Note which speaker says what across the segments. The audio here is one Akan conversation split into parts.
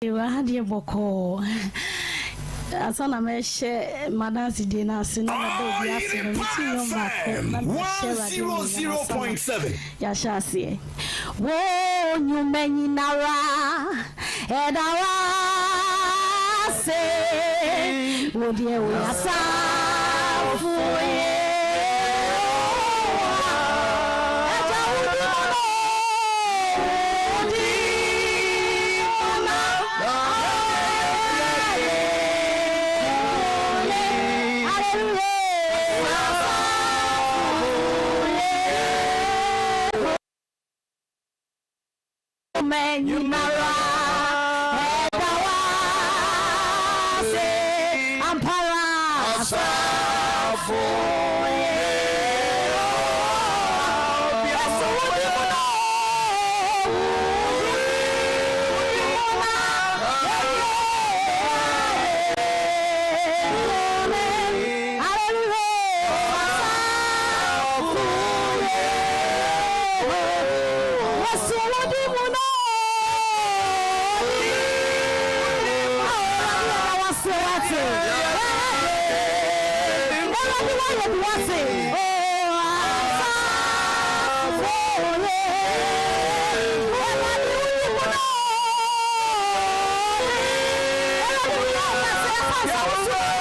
Speaker 1: Aha deɛ bɔkɔɔ. Ansa na mɛhyɛ m'adansedie no ase na mada obi ase no, meto nnwom baako na mehyɛ Awurade animuonyam ansa na yɛahyɛ aseɛ. Wo nnwuma nyinara ɛda w'ase, wo deɛ woyɛ asafo Yehowa. Agya wo di mu no, wo di mu na Hallelujah, asafo Yehowa. Nyinara ɛda w'ase ampara asafo Yehowa. Yesu wo di mu no, wo di mu na yɛyɛ ade. Hallelujah, asafo Yehowa. Yesu wo di mu no, Awurade yɛda wo ase wate. Awurade woayɛ bi wate. Oh, asafo Yehowa. Awurade wo di mu no. Awurade woyɛ ɔkɛse ɛsiane sɛ wo so yɛ kɛse.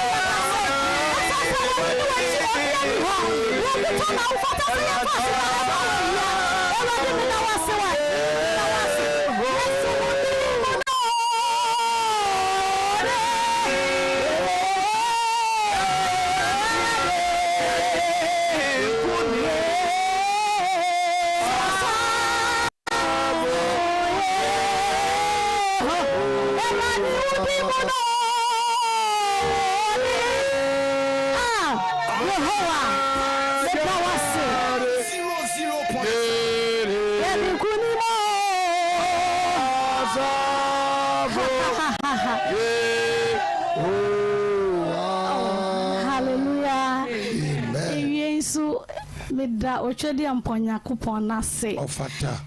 Speaker 1: Ɛsiane sɛ wɔn ne w'akyi obi ani hɔ. Wo nkutoo na wofata sɛ yɛfa aseda ɛma wo awia. Awurade meda wo ase wae. Meda wo ase. Yesu wo din mu no ne Awurade wo din mu no ne Ah, Yehowa, meda wo ase. Yɛde nkonim o. Oh, hallelujah. Ewie nso meda Otwedeɛ Nyankopɔn n'ase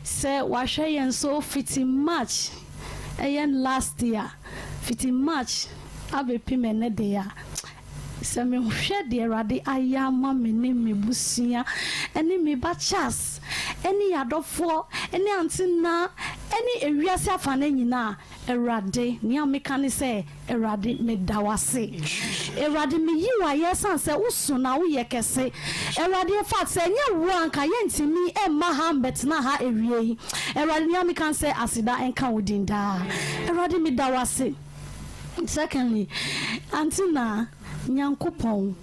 Speaker 1: sɛ wahwɛ yɛn so fiti March ɛyɛ last year fiti March abɛpem ɛnɛ de a sɛ mehwɛ deɛ Awurade ayɛ ama me ne me busua ne me ba Charles ne yɛadɔfoɔ ne Aunty Na ne ewiase afa no nyinaa Awurade nea meka ne sɛ Awurade meda wo ase Awurade meyi wo ayɛ ɛsiane sɛ woso na woyɛ kɛse Awurade in fact sɛ ɛnyɛ wo a anka yɛntumi mma ha mbɛtena ha awie yi Awurade nea meka ne sɛ aseda nka wo din daa Awurade meda wo ase Secondly Aunty Na Nyankopɔn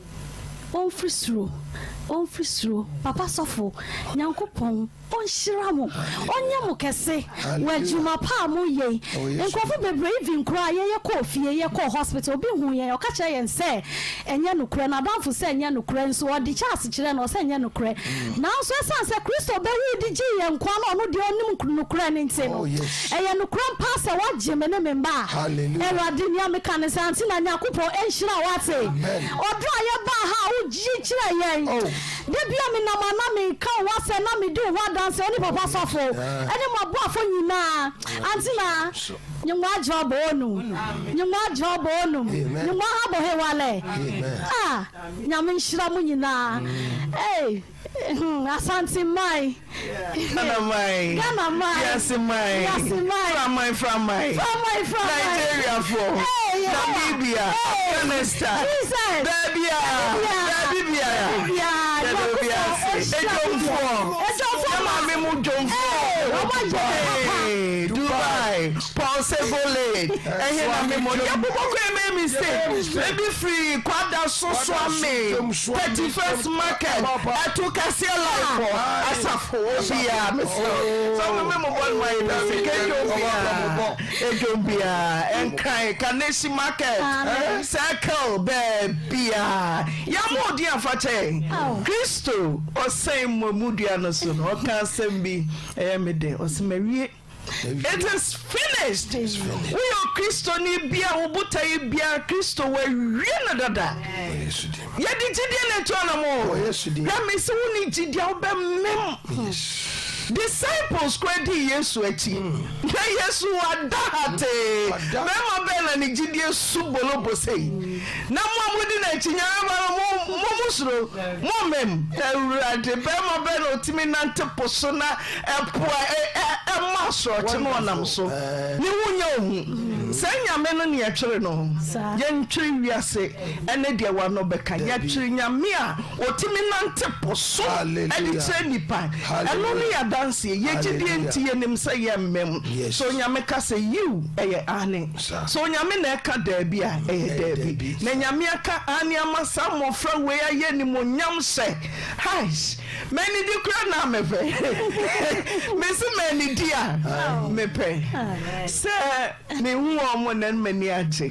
Speaker 1: ɔmfiri soro ɔmfiri soro Papa sɔfo Nyankopɔn ɔnhyira mo ɔnyɛ mo kɛse wɔ adwuma pa a moyɛ yi nkurɔfo bebree even koraa yɛyɛ kɔɔ fie yɛkɔɔ hospital obi hu yɛn ɔka kyerɛ yɛn sɛ ɛnyɛ nokorɛ n'adamfo sɛ ɛnyɛ nokorɛ nso ɔde Charles kyerɛ no ɔsɛ ɛnyɛ nokorɛ nanso ɛsiane sɛ Kristo bɛwu de gyee yɛn nkwa na ɔno deɛ ɔnim nokorɛ no nti no ɛyɛ nokorɛ mpa sɛ wagye me ne me mma a Awurade nea meka ne sɛ ante na Nyankopɔn ɛnhyira wo ate ɔdɔ a yɛbaa ha a wogye kyerɛ yɛn da bi a menam a na meka wo asɛm na medi wo ho adanse wo ne papa sɔfo ɛne mo aboafo nyinaa ante na nyingwa agye ɔbɔ onum nyingwa agye ɔbɔ onum nyingwa ha bɔ he wale ah Nyame nhyira mo nyinaa hey Asante man
Speaker 2: Ghana man
Speaker 1: Ghana man
Speaker 2: Wiase man
Speaker 1: Wiase man
Speaker 2: Framan framan
Speaker 1: Framan framan
Speaker 2: Nigeria foɔ
Speaker 1: hey,
Speaker 2: Namibia
Speaker 1: hey,
Speaker 2: Afghanistan
Speaker 1: Jesus
Speaker 2: Baabia Baabi biara
Speaker 1: Baabi
Speaker 2: Yɛda obi ase Edwomfoɔ
Speaker 1: Edwomfoɔ
Speaker 2: Yɛ maame mu dwomfoɔ
Speaker 1: Hey, wɔn ayɛ papa
Speaker 2: Hey, Dubai Paul Segole ɛhe na me mo yɛbobɔ kɔ ɛmɛ mistake ebi firi kwada so soame 31st market ɛto kɛseɛ life hɔ asafo obiara mesrɛ sɛ mo me mo bɔ no ayɛ mistake edwom biara edwom biara ɛnkran kanesi market circle baabiara yɛma odi afakyɛ Kristo ɔsɛn mmɔmu dua no so no ɔka asɛm bi ɛyɛ me den ɔsɛ mawie. It is finished. Woyɛ Okristoni bi a wo botaeɛ biara Kristo wawie no dada. Yɛde gyidie na ɛtu anam o. Hwɛ me sɛ wonni gyidie a wobɛmem. Disciples koraa dii Yesu akyi. Na Yesu wada hatee. Bɛrima bɛn na ne gyidie su bolobo sei? Na mo a modi n'akyi, Nyame ba no, mo, mo mo suro, mo mmem. Awurade, bɛrima bɛn na ɔtumi nante po so na ɛpo a ɛ, ɛ, ɛma asorɔkye na ɔnam so? Ne ho nyɛ ohu. Saa Nyame no ne yɛtwere no. Yɛntwere wiase ne deɛ w'ano bɛka. Yɛtwere Nyame a Ɔtumi nante po so de kyerɛ nnipa. Ɛno ne yɛn adanseɛ. Yɛn gyidie nti yɛnim sɛ yɛmmem. Sɛ Onyame ka sɛ yiw, ɛyɛ aane. Sɛ Onyame na ɛka daabi a, ɛyɛ daabi. Na Nyame aka aane ama saa mmɔfra wei ayɛ animuonyam hyɛ. Haish! Mannidi koraa na mepɛ. Mese mannidi a, mepɛ. Sɛ mehu wɔn nnɛ no m'ani agye.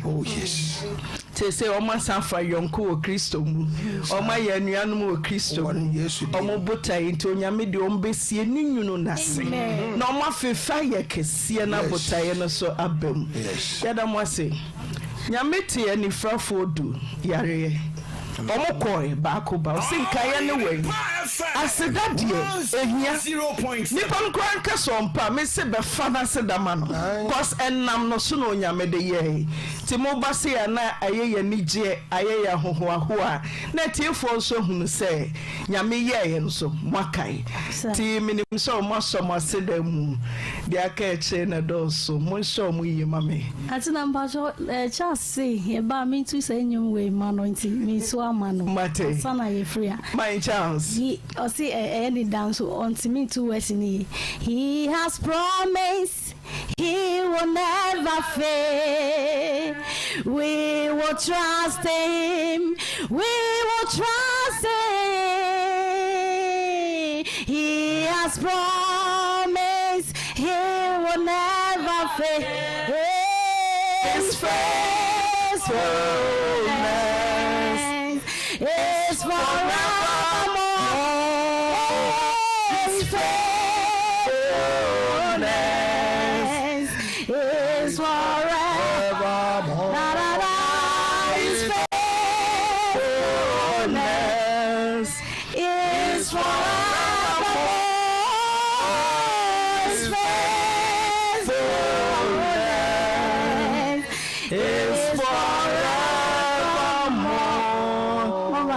Speaker 2: Seesei wɔasan afa yɔnko wɔ Kristo mu. Wɔayɛ anuanom wɔ Kristo mu. Wɔn botaeɛ nti, Onyame de wɔn bɛsie ne nwunu no ase, na wɔafefɛ ayɛ kɛseɛ na botaeɛ no so aba mu. Yɛda mo ase. Nyame te anifirafoɔ du yareɛ. Wɔn kɔɔe, baako ba. Ɔse nkaeɛ ne wɛn? Aseda deɛ, ɛhia. Nipa no koraa nka sɛ ɔmpɛ a, mese bɛfa n'aseda ma no. Cos ɛnam no so na Onyame de yɛɛe. Nti moba sei a na ayɛ yɛn anigyeɛ, ayɛ yɛn ahohoahoa, na atiefoɔ nso ahunu sɛ Nyame yɛeɛ nso moakae. Nti menim sɛ wɔasɔ mo aseda mu. Deɛ aka akyire no dɔɔso. Monhyɛ wɔn yie ma me.
Speaker 1: Aunty na mpakyɛw eh, Charles se yɛba a mentu saa nnwom wei mma no nti mesu ama no
Speaker 2: Mate.
Speaker 1: ansa na yɛfiri a.
Speaker 2: My Charles.
Speaker 1: He ɔse ɛyɛ ne da nso ɔntumi ntu verse no yie. He has promised he will never fail we will trust him we will trust him he has promised he will never fail his faithfulness is forevermore his faithfulness is forevermore da, da, da. His faithfulness is forevermore his faithfulness
Speaker 2: is forevermore.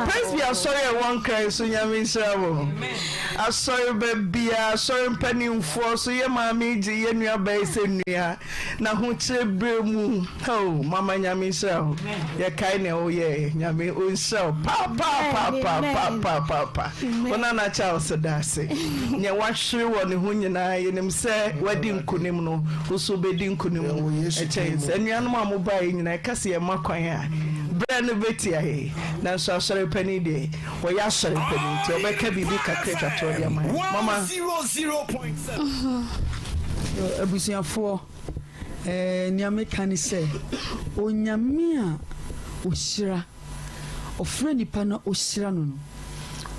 Speaker 2: Presby asɔre a ɛwɔ Nkran so Nyame nhyira mo. Asɔre ba biara, asɔre mpanimfoɔ so yɛ maame yi gye yɛ nua ba yi sɛ nua n'ahokyerɛ berɛ mu. Oh, mama Nyame nhyira wo. Yɛkae nea woyɛɛ. Nyame ɔnhyira wo paapaapaapaapaapa. Wo nana Charles da ase. Nea wahwere wɔ ne ho nyinaa yɛnim sɛ wadi nkonim no, wo nso wobɛdi nkonim ɛkyɛn sɛ anuanom a mobaeɛ nyinaa ɛka sɛ yɛma kwan a berɛ no bɛtia yɛn. Nanso asɔre panin deɛ ɔyɛ asɔre panin nti ɔbɛka biribi kakra atwa toɔ de ama yɛn. Mama.
Speaker 3: Abusuafoɔ, nea meka ne sɛ, Onyame a ɔhyira, ɔfrɛ nipa na ɔhyira no no,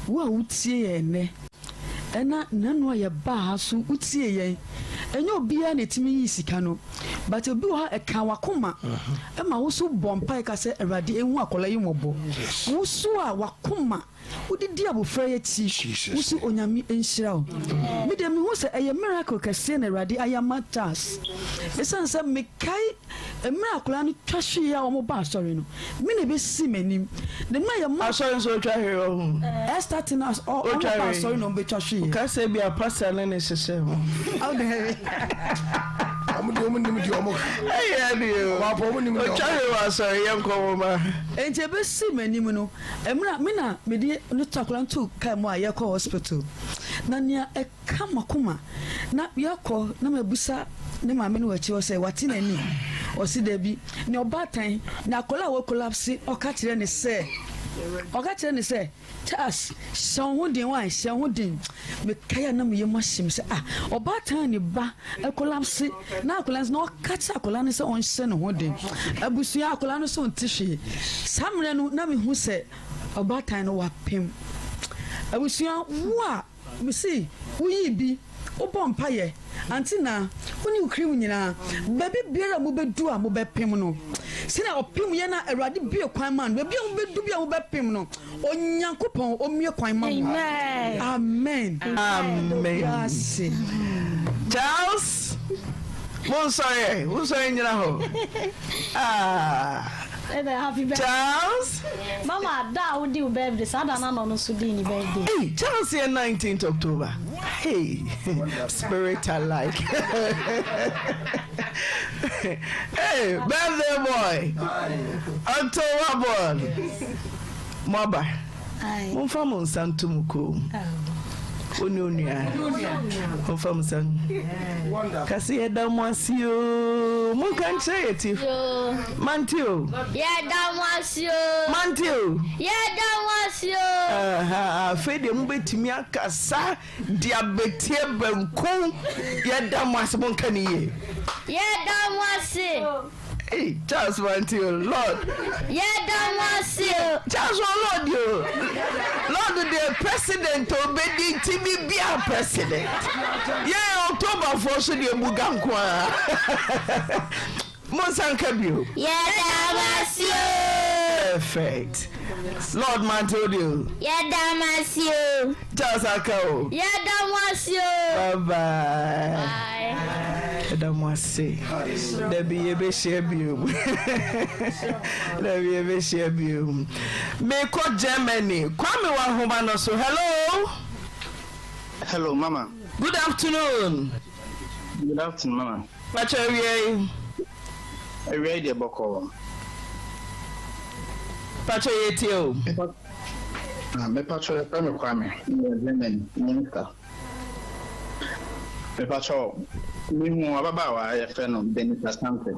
Speaker 3: wo a wotie yɛn nnɛ, ɛna nnanu a yɛbaa ha so wotie yɛn, ɛnyɛ obiara na ɛtumi yi sika no, but obi wɔ ha ɛka wakoma ɛma wo so bɔ mpae ka sɛ Awurade ɛhu akwadaa yi mmɔbɔ, wo so a wakoma Wode di abofra yi akyi, wo so Onyame nhyira wo. Me deɛ mehu sɛ ɛyɛ miracle kɛseɛ na Awurade ayɛ ama Charles. Ɛsiane sɛ mekae mmerɛ akwadaa no twa hweeɛ a wɔn ba asɔre no, me na ɛbɛsi m'anim. Na mmerɛ a yɛma.
Speaker 2: Asɔre nso ɔtwa hwee wɔ ho.
Speaker 3: Ɛstarte no wɔn ba asɔre na wɔn bɛtwa hweeɛ.
Speaker 2: Woka sɛ ebia pastor ne ne hyehyɛ ho.
Speaker 4: Wɔn deɛ wɔn nim deɛ wɔn ka.
Speaker 2: Ɛyɛ adeɛ o.
Speaker 4: Ɔbaapɔ wɔn nim deɛ wɔn ka.
Speaker 2: Ɔtwa hwee wɔ asɔre yɛn nkɔ nwoma.
Speaker 3: Enti ɛbɛsi m'anim no. Mmerɛ a me na mede no to akwadaa no too car mu a yɛrekɔ hospital, na nea ɛka m'akoma na yɛrekɔ na mabisa ne maame no wɔ akyire hɔ sɛ wate n'ani? Ɔse dabi. Ne ɔbaatan, ne akwadaa a wakolapse ɔka kyerɛ ne sɛ, ɔka kyerɛ ne sɛ, Charles, hyɛ wo ho den, why, hyɛ wo ho den. Mekae a na me yam ahye me sɛ ah, ɔbaatan a ne ba kolapse na akwadaa no na ɔka kyerɛ akwadaa no sɛ ɔnhyɛ ne ho den. Abusua akwadaa no so nte hwee. Saa mmerɛ no na mehu sɛ ɔbaatan no wapem. Abusua wo a mese woyii bi. Wobɔ mpaeɛ, ante na wo ne wo crew nyinaa, baabi biara a mobɛdu a mobɛpem no, sɛnea ɔpem yɛn a Awurade bue kwan maa no, baabi a mobɛdu bi a mobɛpem no, Onyankopɔn ɔmmue kwan ma mo. Amen.
Speaker 2: Amen. Charles, monsɔre ɛ, monsɔre nyina hɔ. Ah. Charles.
Speaker 1: Mama, da a wodi wo birthday, saa da no na ɔno nso dii ne birthday.
Speaker 2: Hey, Charles yɛ 19th October. Hey, spirit alike. Hey, birthday boy. October born. Moaba. Momfa mo nsa nto mo kɔn mu. Wo ne onua. Momfa mo nsa. Kasi yɛda mo ase o. Monka nkyerɛ yɛ ti. Mante o.
Speaker 5: Yɛda mo ase o.
Speaker 2: Mante o.
Speaker 5: Yɛda mo ase o.
Speaker 2: Afei deɛ mobɛtumi akasa de abetie banku. Yɛda mo ase monka ne yie.
Speaker 5: Yɛda mo ase.
Speaker 2: Hey, Charles Mante o, Lord.
Speaker 5: Yɛda mo ase o.
Speaker 2: Charles wɔ Lord o. Lord deɛ president obedi nti bibia president. Yɛn Octoberfoɔ so deɛ buga nko ara. Monsan nka bio.
Speaker 5: Yɛda mo ase o.
Speaker 2: Perfect. Lord mante wo deɛ o.
Speaker 5: Yɛda mo ase o.
Speaker 2: Charles aka o.
Speaker 5: Yɛda mo ase o.
Speaker 2: Bye bye.
Speaker 5: Bye.
Speaker 2: Yɛda mo ase. Dabi yɛbɛhyia bio. Dabi yɛbɛhyia bio. Mekɔ Germany. Kwame wɔ ahoma no so. Hello.
Speaker 6: Hello, mama.
Speaker 2: Good afternoon.
Speaker 6: Good afternoon, mama.
Speaker 2: Pakyɛ awia yi.
Speaker 6: Awia yi deɛ bɔkɔɔ.
Speaker 2: Pakyɛ yɛ tie o.
Speaker 6: Ah, me pakyɛ yɛfrɛ me Kwame, meyɛ Germany, Münster. Me pakyɛ mehu ababaawa a yɛfrɛ no Benita Sante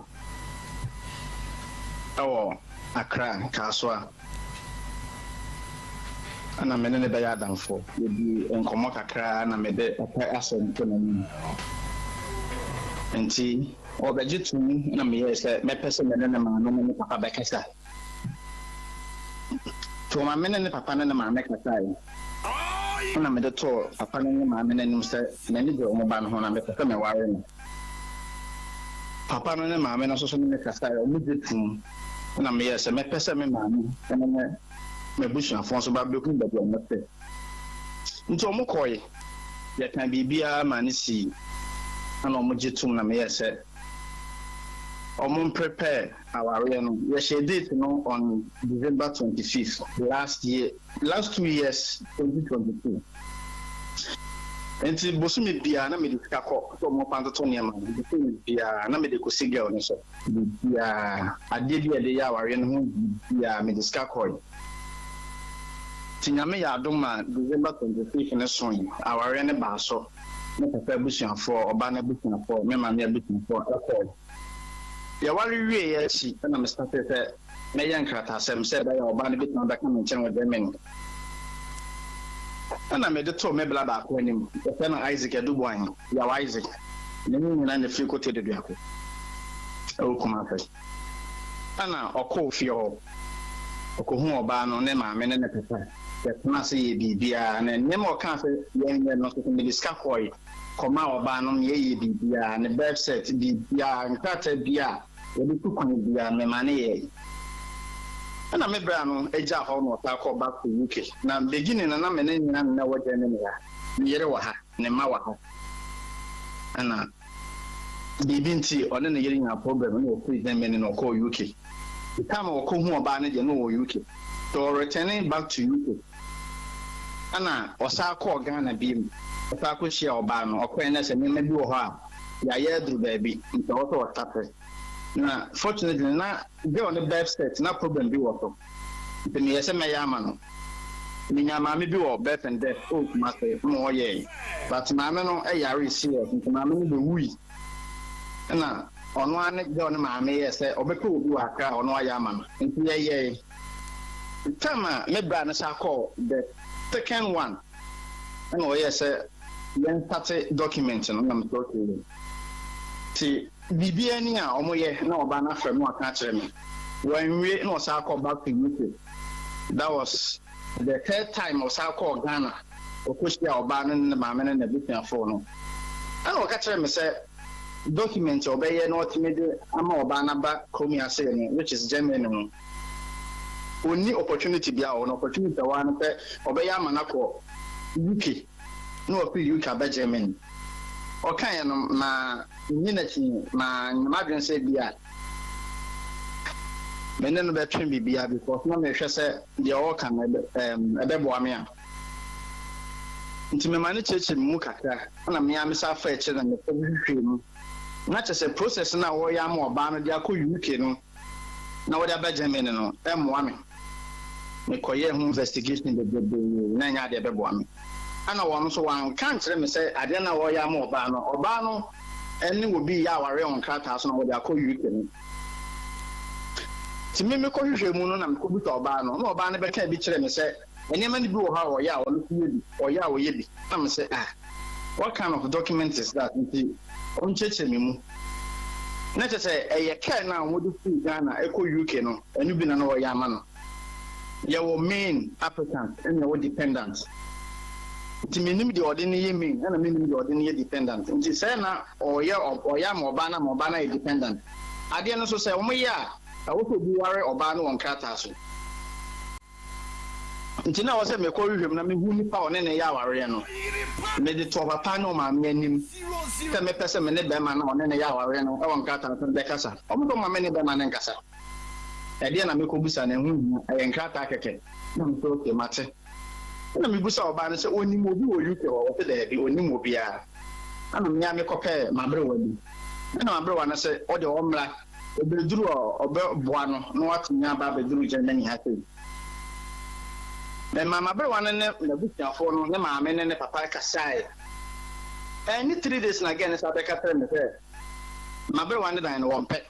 Speaker 6: ɛwɔ Accra, Kasoa. Ɛna me ne no bɛyɛ adamfo. Yɛdii nkɔmmɔ kakra na mede ɔpɛ asɛm to n'anim. Enti ɔbɛgye toom na meyɛe sɛ mɛpɛ sɛ me ne ne maame ne ne papa bɛkasa. Nti ɔma me ne ne papa ne ne maame kasae. Ɛna mede too papa no ne maame no anim sɛ m'ani gye wɔn ba no ho na mepɛ sɛ meware no. Papa no ne maame no nso so ne me kasae, wɔgye toom. Ɛnna meyɛɛ sɛ mɛpɛ sɛ me maame ne m'abusuafoɔ nso ba bɛhu baabi a wɔte. Nti wɔkɔe, yɛkaa biribiara maa no sii, ɛnna wɔgye toom na meyɛɛ sɛ wɔmprepare awareɛ no. Yɛhyɛɛ date no on December 25th last year, last 2 years, 2022. Nti bosome biara na mede sika kɔ sɛ wɔmfa ntoto nneɛma no, bosome biara na mede kɔsi girl no so. Biribiara, adeɛ bi a yɛde yɛ awareɛ no ho biribiara, mede sika kɔe. Nti Nyame yɛ adom ma December 25 no soe, awareɛ no baa so. Me papa abusuafoɔ, ɔbaa no abusuafoɔ, me maame abusuafoɔ kɔe. Yɛware wieeɛ akyi na me startee sɛ mɛyɛ nkrataasɛm sɛ ɛbɛyɛ a ɔbaa no bɛtumi abɛka me nkyɛn wɔ Germany. Ɛna mede too me bla baako anim, yɛfrɛ no Isaac Adu-Boahene. Yaw Isaac ne ne nyina na firi Kotei Deduako wɔ Kumase. Ɛna ɔkɔɔ fie hɔ, ɔkɔhuu ɔbaa no, ne maame ne ne papa. Yɛtenaa ase yɛɛ biribiara, na nneɛma a ɔkaa sɛ yɛnyɛ no nso so, mede sika kɔe kɔmaa ɔbaa no ma yɛyɛɛ biribiara, ne birth cert, biribiara, nkrataa biara a yɛde tu kwan biara, memaa no yɛe. Ɛna me bra no gyaa hɔ na ɔsan kɔɔ back to UK. Na beginning no na me ne nyina na ɛwɔ Germany ha, me yere wɔ ha. Ne mma wɔ ha. Ɛna biribi nti ɔne ne yere nyaa problem ɛna ɔfiri Germany na ɔkɔɔ UK. The time a ɔkɔhu ɔbaa no deɛ na ɔwɔ UK. So ɔretɛne back to UK. Ɛna ɔsan kɔɔ Ghana biom. Ɔsan kɔhyia ɔbaa no. Ɔkɔɛ na sɛ nneɛma bi wɔ hɔ a yɛayɛ aduru baabi nti ɔwɔ sɛ ɔstate. Na fortunately na girl no birth cert na problem bi wɔ so nti meyɛ sɛ mɛyɛ ama no. Menyaa maame bi wɔ birth and death wɔ Kumasi ma ɔyɛe but maame no yaree serious nti maame no bɛwui ɛna ɔno ara ne girl no maame yɛɛ sɛ ɔbɛpɛ obi wɔ Accra a ɔno ayɛ ama no nti yɛyɛe. Time a me bra no san kɔɔ the second one ɛna ɔyɛɛ sɛ yɛn starte document no na mesɛ okay nti Biribiara ni a wɔyɛ na ɔbaa no afrɛ me na waka akyerɛ me. Wanwie na ɔsan kɔɔ back to UK. That was the third time ɔsan kɔɔ Ghana. Ɔkɔhyiaa ɔbaa no ne ne maame ne n'abusuafoɔ no. Ɛna ɔka kyerɛɛ me sɛ document a ɔbɛyɛ na ɔtumi de ama ɔbaa no aba kurom yi ase no, which is Germany no, ɔnni opportunity biara wɔ hɔ. Na opportunity a ɔwɔ ara ne sɛ ɔbɛyɛ ama no akɔ UK na wafiri UK aba Germany. Ɔkaeɛ no, ma menni n'akyi, manyɛ m'adwene sɛ ebia me ne no bɛtwe biribiara because na mehwɛ sɛ deɛ ɔreka no ɛbɛboa me a. Nti mema no kyerɛkyerɛ me mu kakra na me ara mesan faa akyire na mekɔ hwehwɛɛ mu. Na kyerɛ sɛ process no a wɔreyɛ ama ɔbaa no de akɔ UK no na wɔde aba Germany no ɛmmoa me. Mekɔyɛɛ ho investigation bebrebe na ɛnyɛ adeɛ ɛbɛboa me. Ɛna wɔn nso wɔanka ankyerɛ me sɛ adeɛ no a wɔreyɛ ama ɔbaa no, ɔbaa no ne obi reyɛ awareɛ wɔ nkrataa so na wɔde akɔ UK no. Nti me mekɔhwehwɛɛ mu no na mekɔbisa ɔbaa no na ɔbaa no bɛkaa bi kyerɛɛ me sɛ Nneɛma no bi wɔ hɔ a ɔyɛ a ɔno nso yɛ bi, ɔyɛ a ɔyɛ bi. Na me se, ah, what kind of document is that? Nti ɔnkyerɛkyerɛ me mu. Na kyerɛ sɛ ɛyɛ car no a wɔde firi Ghana kɔ UK no, ɛno bi na na ɔyɛ ama no. Yɛwɔ main applicant ɛna yɛwɔ dependant. Nti mennim deɛ ɔde no yɛ main ɛna mennim deɛ ɔde no yɛ dependant. Nti sɛ na ɔyɛ ɔyɛ ama ɔbaa no ama ɔbaa no ayɛ dependant. Adeɛ no nso sɛ wɔyɛ a, ɛwɔ sɛ obi ware ɔbaa no wɔ nkrataa so. Nti na ɛwɔ sɛ mekɔ hwehwɛ mu na mehu nipa a ɔne no yɛ awareɛ no. Mede too ɔpapa ne ɔmaame anim sɛ mepɛ sɛ me ne bɛrima no a ɔne no yɛ awareɛ no wɔ nkrataa so no bɛkasa. Wɔn nso wɔmma me ne bɛrima no nkasa. Ɛdeɛn na mekɔbisa no? Ɛho nhia, ɛyɛ nkrataa kɛkɛ. Na mese okay, mate. Ɛna mebisa ɔbaa no sɛ ɔnim obi wɔ UK hɔ? Ɔse daabi, ɔnnim obiara. Ɛna me ara mekɔpɛɛ m'aberewa bi. Ɛna m'aberewa no se ɔdeɛ ɔmmra. Obeduru a ɔbɛboa no na watumi aba abɛduru Germany ha sei. Memaa m'aberewa no ne n'abusuafoɔ no, ne maame ne ne papa kasaeɛ. Ɛnni 3 days na girl no san bɛka kyerɛɛ me sɛ m'aberewa no dan no wɔmpɛ.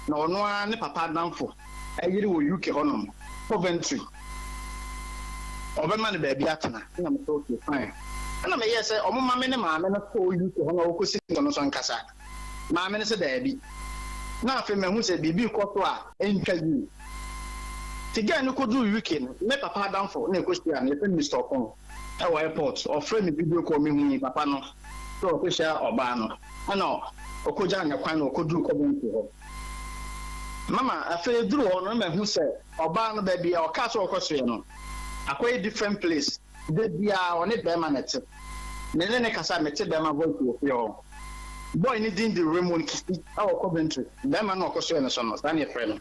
Speaker 6: Na ɔno ara ne papa adamfo yere wɔ UK hɔnom, Coventry. Ɔbɛma no baabi atena. Ɛna mese okay fine. Ɛna meyɛɛ sɛ wɔmma me ne maame no kɔ UK hɔ na wɔkɔsi no nso nkasa. Maame no se daabi. Na afei mahu sɛ biribi rekɔ so a ɛntwa yie. Nti girl no kɔduruu UK no, me papa adamfo na ɛkɔhyiaa no, yɛfrɛ no Mister Ɔpɔn, wɔ airport. Ɔfrɛɛ me video call, mehui papa no sɛ ɔrekɔhyia ɔbaa no. Ɛna ɔkɔgyaa no kwan na ɔkɔduruu Coventry hɔ. Mama, afei ɛduruu hɔ no na mahu sɛ ɔbaa no baabi a ɔkaa sɛ ɔrekɔsoɛ no, akɔyɛ different place. Da biara ɔne bɛɛma na ɛte. Me ne no kasa a mete bɛɛma voice wɔ fie hɔ. Boy no din de Raymond Kisi ɛwɔ Coventry. Bɛɛma no a ɔkɔsoɛɛ no so no, saa na yɛfrɛ no.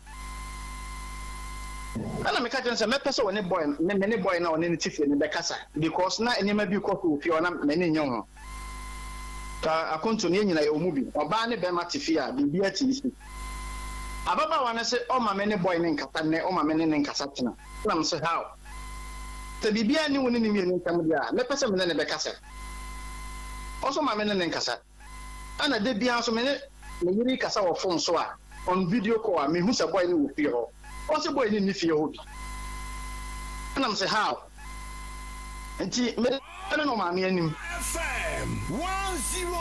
Speaker 6: Ɛna meka kyerɛ no sɛ mɛpɛ sɛ ɔne boy no, me ne boy no a ɔne no te fie no bɛkasa because na nneɛma bi rekɔ so wɔ fie hɔ na m'ani nnye ho. Ka akonto no yɛn nyinaa yɛwɔ mu bi. Ɔbaa ne bɛɛma te fie a biribiara tumi si. Ababaawa no se ɔmma me ne boy no nkasa nnɛ, ɔmma me ne no nkasa kyena. Ɛna mese how? Sɛ biribiara nni wo ne ne mmienu ntam deɛ a, mɛpɛ sɛ me ne no bɛkasa. Ɔso ma me ne no nkasa. Ɛna da biara nso me ne me yere kasa wɔ phone so a, on video call a, mehu sɛ boy no wɔ fie hɔ. Ɔse boy no nni fie hɔ bi. Ɛna mese how? Nti me ne no maame anim.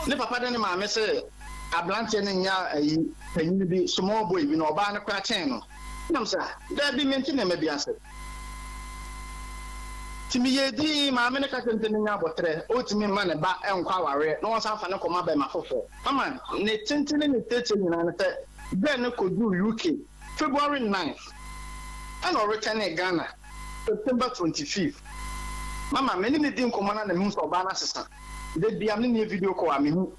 Speaker 6: Ne papa ne ne maame se abranteɛ no nyɛ ayi panyin bi, small boy bi na ɔbaa no koraa kyɛn no. Ɛna mese ah, daabi mente nneɛma bi ase. Nti meyɛɛ dinn, maame no ka kyerɛɛ me sɛ menya aboterɛ, ɔntumi mma ne ba nkɔ awareɛ na ɔnsan mfa no nkɔma bɛrima foforɔ. Mama, ne tenten ne ne tiatia nyinaa ne sɛ, berɛ no kɔduruu UK February ninth, ɛna ɔretɛnee Ghana September 25th. Mama, me ne no di nkɔmmɔ no a na mehu sɛ ɔbaa no asesa. Da biara me ne no yɛ video call a mehu,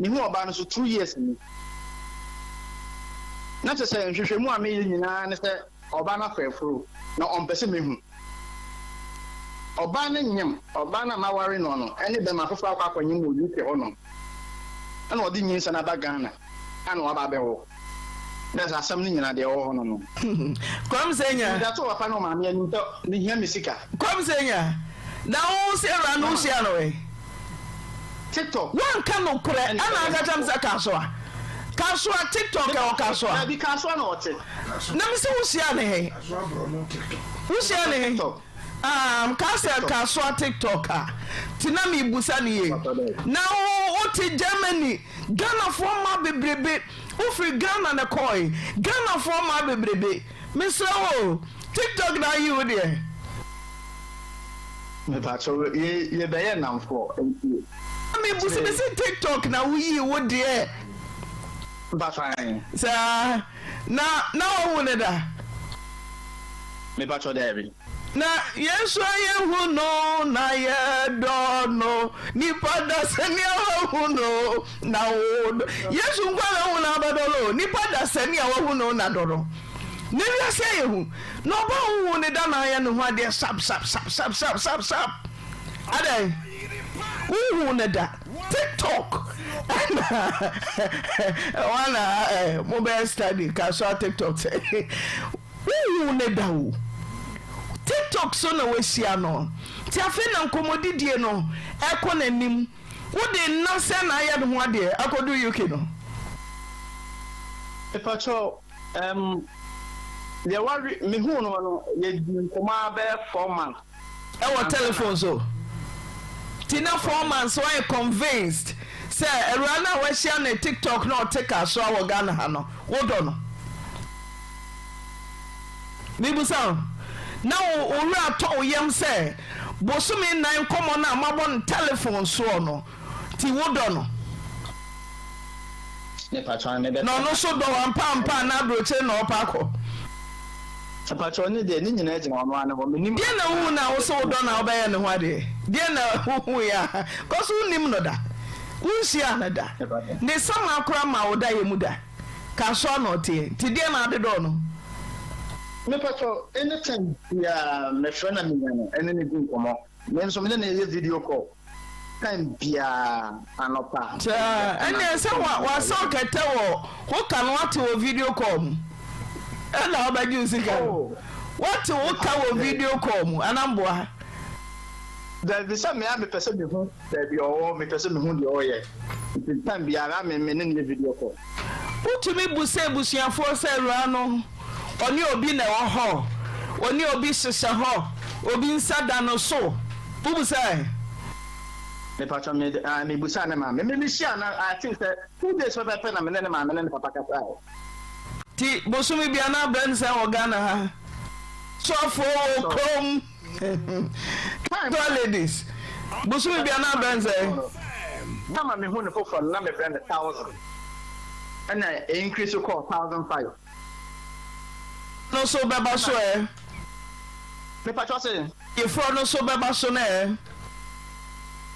Speaker 6: mehu ɔbaa no so 2 years ni. Na kyerɛ sɛ nhwehwɛmu a meyɛ nyinaa ne sɛ, Ɔbaa no afa afuro, na ɔmpɛ sɛ mehu. Ɔbaa no nyem, ɔbaa no a maware no no ne bɛma foforɔ akɔ akɔnyem wɔ UK hɔ nom. Ɛna ɔde nyinsɛn aba Ghana, ɛna waba abɛwo. Na sɛ asɛm no nyinaa deɛ ɛwɔ hɔ no no.
Speaker 2: Kwamsenya.
Speaker 6: Mede ato papa ne ɔmaame anim sɛ mehia me sika.
Speaker 2: Kwamsenya, na wo Sarah no wohyia no wɛn?
Speaker 6: TikTok.
Speaker 2: Woanka nokorɛ ɛna aka kyerɛ me sɛ Kasoa. Kasoa TikTok ɛwɔ Kasoa.
Speaker 6: Dabi Kasoa na ɔte.
Speaker 2: Na me se wohyia ne he? Wohyia ne he? Ah, ka sɛ Kasoa TikTok a. Ti na mebusa ne yie. Na wo wote Germany, Ghanafoɔ mma bebrebe, wofiri Ghana na kɔe. Ghanafoɔ mma bebrebe. Mesrɛ wo o, TikTok na ayi wo deɛ.
Speaker 6: Mepakyɛw, yɛ yɛbɛyɛ nnamfoɔ nti.
Speaker 2: Me busi me se TikTok na wo yii wo deɛ.
Speaker 6: Mpatsɔ
Speaker 2: Saa na na wahu ne da.
Speaker 6: Me patsɔ daabi.
Speaker 2: Na Yesu a yɛhu no na yɛdɔ no nipa da sɛnea wahu no na wo Yesu nko na hu na abɛdɔ no nipa da sɛnea wahu no na dɔ no na wiase ayɛ hu na ɔba huhu ne da na ayɛ ne ho adeɛ sap sap sap sap sap sap sap adɛn wohu ne da tiktok ɛna wana mobɛyɛ study kasoa tiktok sɛ Wonhuu no da o. TikTok so na woahyia no. Nti afei na nkɔmmɔdidie no ɛrekɔ n'anim. Wode nna sɛn na ayɛ ne ho adeɛ akɔdu UK no?
Speaker 6: Mepakyɛw, ɛɛm, deɛ wawe, mehuu no no, yɛdii nkɔmmɔ ara bɛyɛ 4 months.
Speaker 2: Ɛwɔ telephone so? Nti na 4 months woayɛ convinced sɛ awuraa no a woahyia no TikTok na ɔte Kasoa wɔ Ghana ha no, wodɔ no? Mebisa wo, na wo wo werɛ atɔ wo yam sɛ bosome nnan nkɔmmɔ no a moabɔ no telefon soɔ no nti wodɔ no? Na ɔno nso dɔ wo ampa ampa anaa aburokyire na ɔrepɛ akɔ? Deɛn na wohu no a wo se wodɔ no a wobɛyɛ ne ho adeɛ? Deɛn na wohuiɛ a cause wonnim no da, wonhyiaa no da, ne samaa koraa mmaa wo daeɛ mu da. Kasoa na ɔteɛ nti deɛn na ade dɔɔ no?
Speaker 6: Mepakyɛw anytime biaa mefrɛ na menya no ɛne no di nkɔmmɔ me nso mene no yɛ video call time biaa anɔpa
Speaker 2: Saa
Speaker 6: awia
Speaker 2: ɛneɛ
Speaker 6: anadwo
Speaker 2: sɛ
Speaker 6: time biaa
Speaker 2: wasɔ
Speaker 6: yɛdi
Speaker 2: kɛtɛ wɔ wo ka no wate wɔ video call mu ɛna wobɛgye wo sika no
Speaker 6: Oh
Speaker 2: wate wo ka
Speaker 6: mepakyɛw
Speaker 2: wɔ
Speaker 6: daabi
Speaker 2: video call mu anaa mboa?
Speaker 6: Daabi sɛ me a mepɛ sɛ mehu baabi a ɔwɔ mepɛ sɛ mehu deɛ ɔyɛ nti time biara me me ne no yɛ video call.
Speaker 2: Wotumi bu sɛ abusuafoɔ sɛ awuraa no ɔne obi na ɛwɔ hɔ, ɔne obi hyehyɛ hɔ, obi nsa da no so. Wobu sɛ?
Speaker 6: Mepakyɛ me de ah mebusaa ne maame me mehyia no I think sɛ 2 days pɛpɛpɛ na me ne ne maame ne ne papa kasaeɛ.
Speaker 2: Nti bosome biara na abrɛ no sɛn wɔ Ghana ha? Sɔfoɔ wɔ kurom. Ketewa ladies bosome bia na abɛn sɛ.
Speaker 6: Time a mehu no foforɔ no na mebrɛ no thousand ɛna e increase kɔɔ 1005.
Speaker 2: No so bɛba so ɛ.
Speaker 6: Mepatwɔ se.
Speaker 2: Ayeforɔ no so bɛba so no ɛ.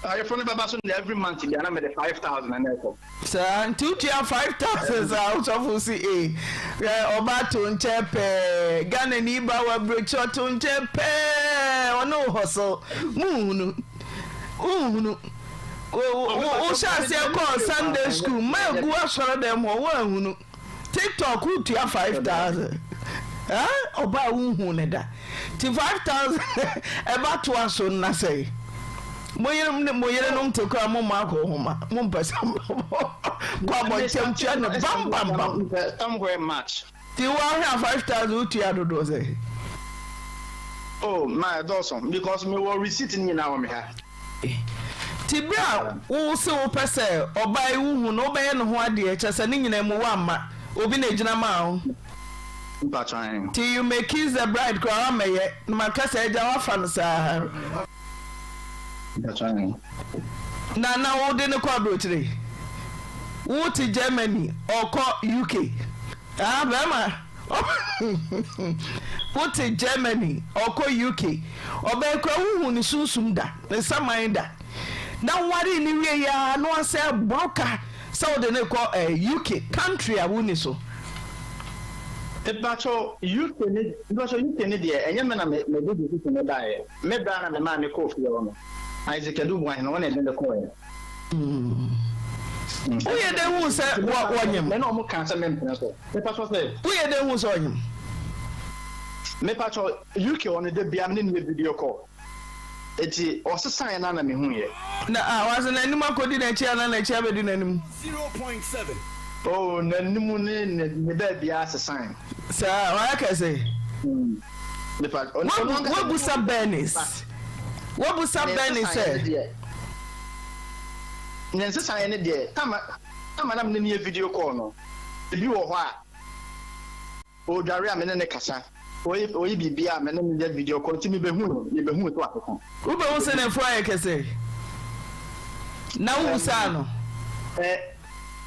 Speaker 6: Ayeforɔ no bɛba so no every month bia na mede 5000 na ɛkɔ.
Speaker 2: Saa nti wotua 5000 saa ɔsɔfo si ee hwɛ ɔba to nkyɛn pɛɛ Ghana ni ba wɔ aburokyi ɔto nkyɛn pɛɛ ɔne wo hustle munhunu wonhunu wohyɛ aseɛ kɔɔ Sunday school ma egu asɔre dɛm hɔ woanhunu. Tiktok wotua 5000 eh ɔbaa wonhuu no da nti 5000 ɛba toa so nna sɛe mo yere ne mo yerenom te koraa mo mma akɔ nhoma mo mpɛ sɛ kɔ abɔntɛm tua no bam bam bam
Speaker 6: Somewhere March.
Speaker 2: Nti woahwɛ a 5000 wotua dodoɔ sɛ.
Speaker 6: Oh ma ɛdɔɔso because mewɔ receipt no nyinaa wɔ me ha.
Speaker 2: Nti berɛ a wo se wopɛ sɛ ɔbaa yi wohu no wobɛyɛ ne ho adeɛ kyerɛ sɛ ne nyinaa mu woamma obi na ɛgyina maa wo.
Speaker 6: Mpakyɛ ahe.
Speaker 2: Nti you may kiss the bride koraa woammɛyɛ na maka sɛ agya woafa no saa.
Speaker 6: Mpakyɛ ahe.
Speaker 2: Na na wode no kɔ aburokyire? Wote Germany ɔkɔ UK. Ah bɛrima wote Germany ɔkɔ UK ɔbɛn kora wohu ne sunsum da ne saman da na wowaree ne wie ya na wasɛ abɔ ka sɛ wode ne kɔ eh, UK country a wonni so.
Speaker 6: Mepakyɛw UK ne mepakyɛw UK ne deɛ ɛnyɛ me na me mede decision no baeɛ me bra na me maa me kɔɔ fie hɔ no Isaac Adu Boahen ɔna ɛde me kɔɔɛ.
Speaker 2: Woyɛ dɛn hu sɛ wɔnyem?
Speaker 6: Me na ɔmo kaa sɛ mempene so. Mepakyɛw sɛ.
Speaker 2: Woyɛ dɛn hu sɛ ɔnyem?
Speaker 6: Mepakyɛw UK hɔ no da biara me ne no yɛ video call. Eti ɔsesaeɛ no ara na mehuiɛ.
Speaker 2: Na ah wase n'anim akɔdi n'akyi anaa n'akyi abɛdi n'anim?
Speaker 6: Oh n'anim ne ne baabiara sesae.
Speaker 2: Saa wayɛ kɛse. Woabusa Bernice? Woabusa Bernice sɛ.
Speaker 6: Ne nsesaeɛ ne deɛ, time a na me ne no yɛ video call no, ebi wɔ hɔ a, ɔredware a me ne no kasa, ɔyɛ biribi a me ne no yɛ video call, nti mebɛhu no, mebɛhu sɛ wasesa.
Speaker 2: Wobɛhu sɛ n'afu ayɛ kɛse? Na wo busaa no?
Speaker 6: Eh,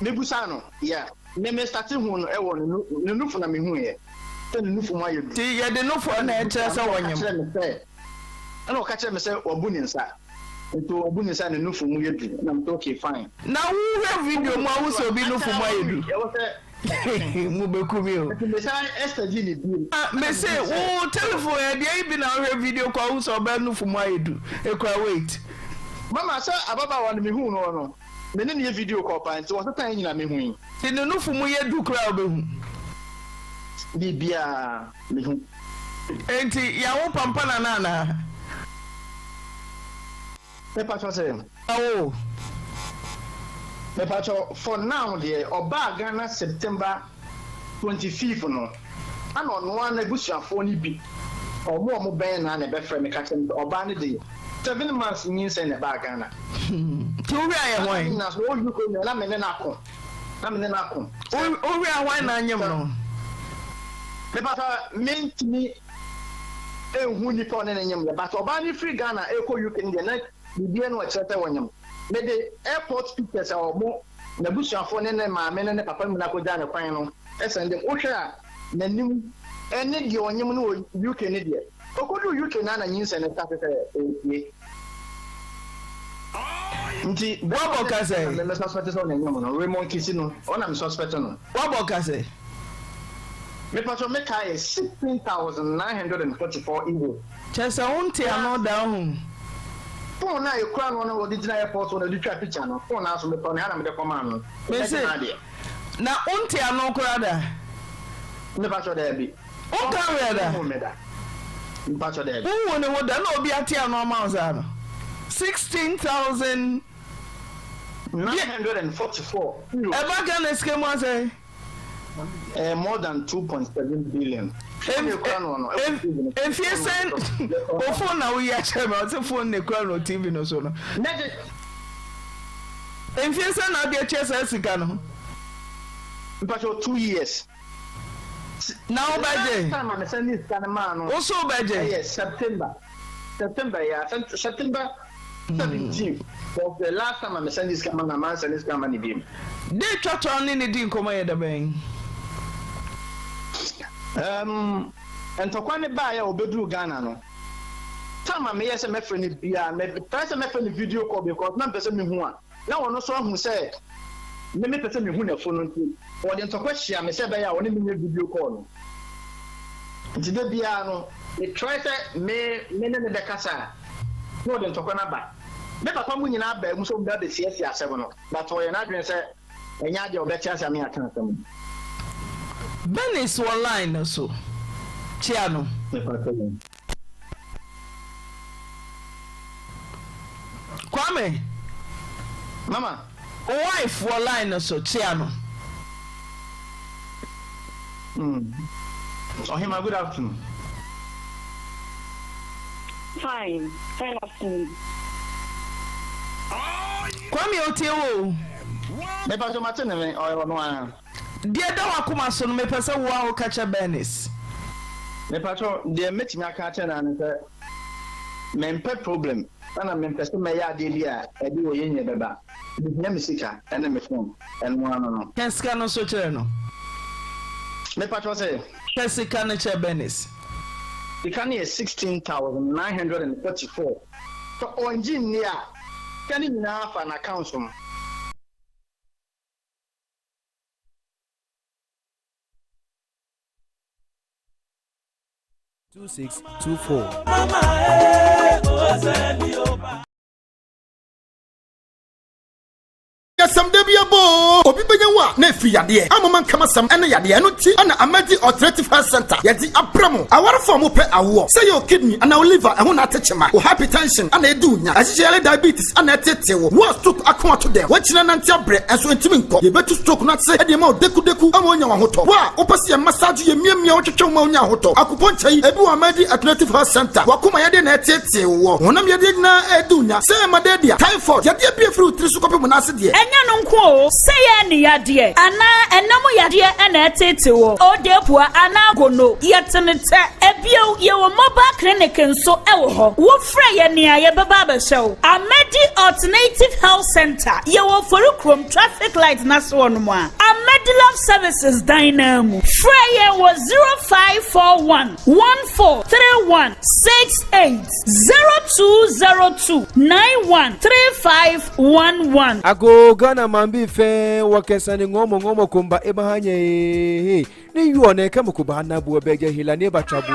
Speaker 6: me busaa no, yeah. Me me starte hu no ɛwɔ ne nu ne nufo na me hu yɛ. Sɛ ne nufo mu ayɛ du.
Speaker 2: Nti yɛde nufo na ɛkyerɛ sɛ wɔnyem.
Speaker 6: Ɛna ɔka kyerɛ me sɛ, ɛna ɔka kyerɛ me sɛ wabu ne nsa. Nti wabu ne nsa ne nufo mu yɛ du. Ɛna me sɛ okay fine.
Speaker 2: Na wo hwɛ video mu a wo sɛ obi nufo mu ayɛ du?
Speaker 6: Ɛwɔ sɛ
Speaker 2: Mo bɛ ku mi o.
Speaker 6: Nti me san study ne bio.
Speaker 2: Ah me se wo telephone ɛdeɛ yi bi na wohwɛ video kɔ wohu sɛ ɔbaa nufu mu ayɛ du ekura weight.
Speaker 6: Mama sɛ ababaawa no mehuu no no me ne no yɛ video call paa nti ɔsesa yɛ nyina mehui.
Speaker 2: Nti ne nufu mu yɛ du koraa wobɛhu.
Speaker 6: Biribiaa mehu.
Speaker 2: Nti yawo pampana no anaa?
Speaker 6: Mepakyɛw sɛ.
Speaker 2: Awo.
Speaker 6: Mepakyɛw for now deɛ ɔbaa Ghana September 25 no ɛna ɔno ara n'abusuafoɔ no bi ɔmo a ɔmo bɛn no ara na ɛbɛfrɛ me ka kyerɛ me sɛ ɔbaa no de 7 months nyinsɛn na ɛbaa Ghana.
Speaker 2: Nti wo hwɛ ayɛ hwan?
Speaker 6: Na so ɔwɔ UK nyinaa na me ne no ako na me ne no ako.
Speaker 2: Wo hwɛ a hwan na anyem no?
Speaker 6: Mepakyɛw mentumi nhu nipa a ɔne no nyem yɛ but ɔbaa no firi Ghana ɛkɔ UK no deɛ na biribiara ni ɔkyerɛ sɛ ɔnyem. Mede airport pictures a ɔmo n'abusuafoɔ ne ne maame ne ne papa nyinaa kɔgyaa no kwan no sɛnde mo. Wohwɛ a n'anim ɛne deɛ ɔnyem no wɔ UK no deɛ ɔkɔduru UK no ara na nyinsɛn no starte sɛ ɛrepue. Nti
Speaker 2: Wabɔ ka sɛn?
Speaker 6: na me suspect sɛ ɔna nyem no, Raymond Kisi no ɔna me suspect no.
Speaker 2: Wabɔ ka sɛn?
Speaker 6: Mepatwɔ me car yɛ 16,944 euros.
Speaker 2: Kyerɛ sɛ wo nte ano da ho.
Speaker 6: Phone no a ekura no no wɔde gyina airport hɔ na ɔde twa picture no phone no ara so metɔ no ha na mede kɔmaa no.
Speaker 2: Mese na wo nte ano koraa da?
Speaker 6: Mepatwɔ daabi.
Speaker 2: Wo nka werɛ da?
Speaker 6: Wohu me da. Mepatwɔ daabi.
Speaker 2: Wohu ne ho da na obi ate ano ama wo saa no 16,000.
Speaker 6: 944 euros.
Speaker 2: Ɛba Ghana sika mu asɛn?
Speaker 6: Ɛyɛ more than 2.7 billion.
Speaker 2: Mfie sɛn o phone na woyi akyerɛ me ɔse phone na ekura no TV no so no. Mfie sɛn na wode atua saa sika no?
Speaker 6: Mpacho 2 years.
Speaker 2: Na wobɛgye?
Speaker 6: Last time a mesan de sika no maa no.
Speaker 2: Wo so wobɛgye?
Speaker 6: Ɛyɛ September. September yeah, September 17 was the last time a mesan de sika ma no a mansan de sika amma no bio.
Speaker 2: De twatwa ne ne di nkɔmmɔ yɛ da bɛn?
Speaker 6: Um, ntɔkwa no baeɛ a ɔbɛduruu Ghana no, time a meyɛ sɛ mɛfrɛ no biara, mepɛ sɛ mɛfrɛ no video call because na mepɛ sɛ mehu a, na ɔno nso ahu sɛ me mepɛ sɛ mehu n'afu no nti, ɔde ntɔkwa hyia me sɛ ɛbɛyɛ a ɔne me nyɛ video call no. Nti da biara no, me try sɛ me me ne no bɛkasa a, na ɔde ntɔkwa no aba. Me papa mu nyinaa baa mu sɛ wɔn bɛsiesie asɛm no, but ɔyɛ n'adwene sɛ ɛnyɛ adeɛ a ɔbɛte ase ame aka asɛm no.
Speaker 2: Bernice wɔ line no so, kyia no. Kwame.
Speaker 6: Mama.
Speaker 2: Wo wife wɔ line no so, kyia no.
Speaker 6: Mm. Ɔhema, good afternoon.
Speaker 7: Fine, fine afternoon.
Speaker 2: Kwame otie wo o.
Speaker 6: Mepatwo mate ne me ɔyɛ ɔno ara.
Speaker 2: Deɛ ɛda w'akoma so no mepɛ sɛ wo ara woka kyerɛ Bernice.
Speaker 6: Mepatwo deɛ mɛtumi aka akyerɛ no ara ne sɛ mempɛ problem ɛna mempɛ sɛ mɛyɛ adeɛ bi a ɛde oyɛnyɛ bɛba. Mehia me sika ɛne me phone ɛno ara no no.
Speaker 2: Ka sika no nso kyerɛ no.
Speaker 6: Mepatwo sɛ.
Speaker 2: Ka sika no kyerɛ Bernice.
Speaker 6: Sika no yɛ 16,944. Sɛ ɔngye nni a, sika no nyinaa fa n'accounts mu.
Speaker 8: 2624.
Speaker 4: Asɛm da bi abɔ oo, obi bɛnya wo a na ɛfiri yadeɛ, amoma nkamasɛm ne yadeɛ, ɛno nti na Amadi Alternative Health Center yɛde abrɛ mo. Awarefo a mopɛ awoɔ, sɛ ɛyɛ wo kidney anaa wo liver ɛho na ate kyema, wo hypertension na ɛdi wo nya, ɛhyehyɛ yare diabetes na ɛtetee wo, wo a stroke ako ato dɛm, woakyina nante abrɛ nso ɛntumi nkɔ, yɛbɛtu stroke no ase de ama wo dekudeku ama woanya w'ahotɔ. Wo a wopɛ sɛ yɛ massage wo, yɛmiamia wo, twetwe wo ma wonya ahotɔ, akupɔnkyɛ yi ebi wɔ Amadi Alternative Health Center, w'akoma yadeɛ na ɛtetee woɔ, honam yadeɛ nyinaa ɛredi wo nya, sɛ ɛyɛ malaria, typhoid, yadeɛ bi a ɛfiri wo tiri so kɔpem wo nan ase deɛ.
Speaker 9: Ɛnyɛ no nko oo, sɛ yɛ. ne yadeɛ anaa ɛna mu yadeɛ na ɛreteetee wo, odeepua anaa gono, yɛte no tɛ. Ebio, yɛwɔ mobile clinic nso wɔ hɔ. Wofrɛ yɛn a, yɛbɛba abɛhwɛ wo. Amadi Alternative Health Centre, yɛwɔ Oforikrom traffic light no ase hɔnom a, Amadi Love Services dan no ara mu. Frɛ yɛn wɔ 0541 1431 68, 0202 91 3511.
Speaker 8: Ago Ghana man bi fɛn wɔ kɛsani ŋɔmɔ ŋɔmɔ komba eba ha nyɛ ee ne yuɔ ne kɛmɛ ko ba na buɔ bɛjɛ hila ne ba twa bo jo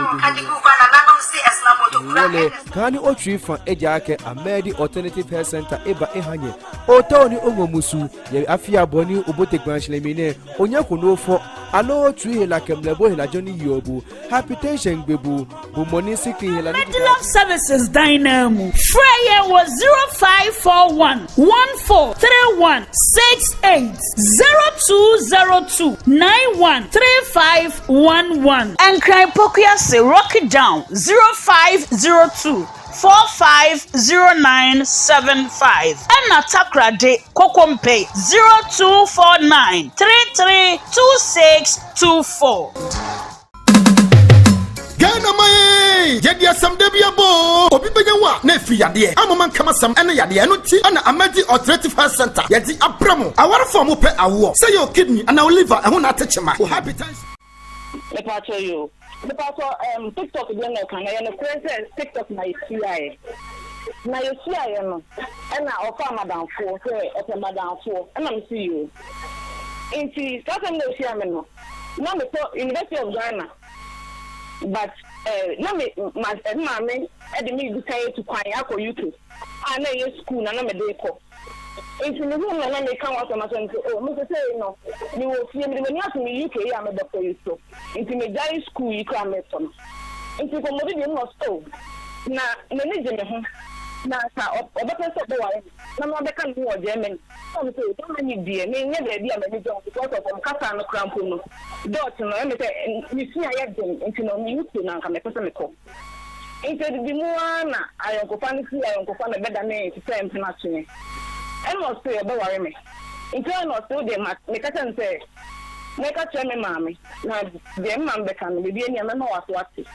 Speaker 8: wole kani otwi fa eja ake Amedi Alternative Health Center eba ehanye otɔ ni ongo musu yɛ afia bɔ ni obote gbanshlemi ne onye kuno fɔ alo otwi hela kemlebo hela joni yobu hypertension gbebu bumoni sikri hela ni
Speaker 9: Medilove Services dan no ara mu. Frɛ yɛn wɔ 0541 14 31 68, 0202 91 3511. Nkran Pokuase Rocky Down 0502 450975 ɛna Takoradi Kokompe 0249 33 2624.
Speaker 4: Ghana man ee, yɛde asɛm da bi abɔ oo, obi bɛnya wo a na ɛfiri yadeɛ, amoma nkamasɛm ɛne yadeɛ, ɛno nti ɛna Amadi Alternative Health Center yɛde abrɛ mo awarefoɔ a mopɛ awoɔ, sɛ yɛ wo kidney anaa wo liver ɛho na ate kyema, wo hypertension.
Speaker 7: Mepakyɛw yoo. Mepakyɛw ɛɛm tiktok deɛ na ɔka no ɛyɛ nokorɛ sɛ tiktok na yɛhyiaeɛ na yɛhyiaeɛ no ɛna ɔfaa madamfoɔ sɛ ɔpɛ madamfoɔ ɛna mese yoo nti saa time na ɔhyia me no na mekɔ University of Ghana but eh, na me ma eh, me maame de me di kan atu kwan akɔ UK a na ɛyɛ school na na mede rekɔ. Nti mehuu no na na meka ho asɛm akyerɛ no sɛ, oh, me sesei no, mewɔ fie, mede m'ani ato me UK yi a mebɛkɔ yi so, nti megyae school yi koraa a merekɔ no. Nti nkɔmmɔdidi mu na ɔse, oh, na n'ani gye me ho, na anka ɔbɛpɛ sɛ ɔbɛware me na mabɛka ne ho wɔ Germany. Ɛna me se, Germany deɛ, menyɛ baabi a m'ani gye ho because of wɔn kasa no koraa mpo no, Dutch no, ɛyɛ me sɛ ne sua yɛ den nti no, me UK no anka mɛpɛ sɛ mekɔ. Nti edidi mu ara na ayɔnkofa no fii ayɔnkofa na ɛbɛdanee te sɛ mpenatweɛ. Ɛna ɔse ɔbɛware me. Nti ɛna ɔse wodeɛ ma meka kyerɛ no sɛ mɛka kyerɛ me maame na deɛ me maame bɛka no biribi ani a mɛma waso ate.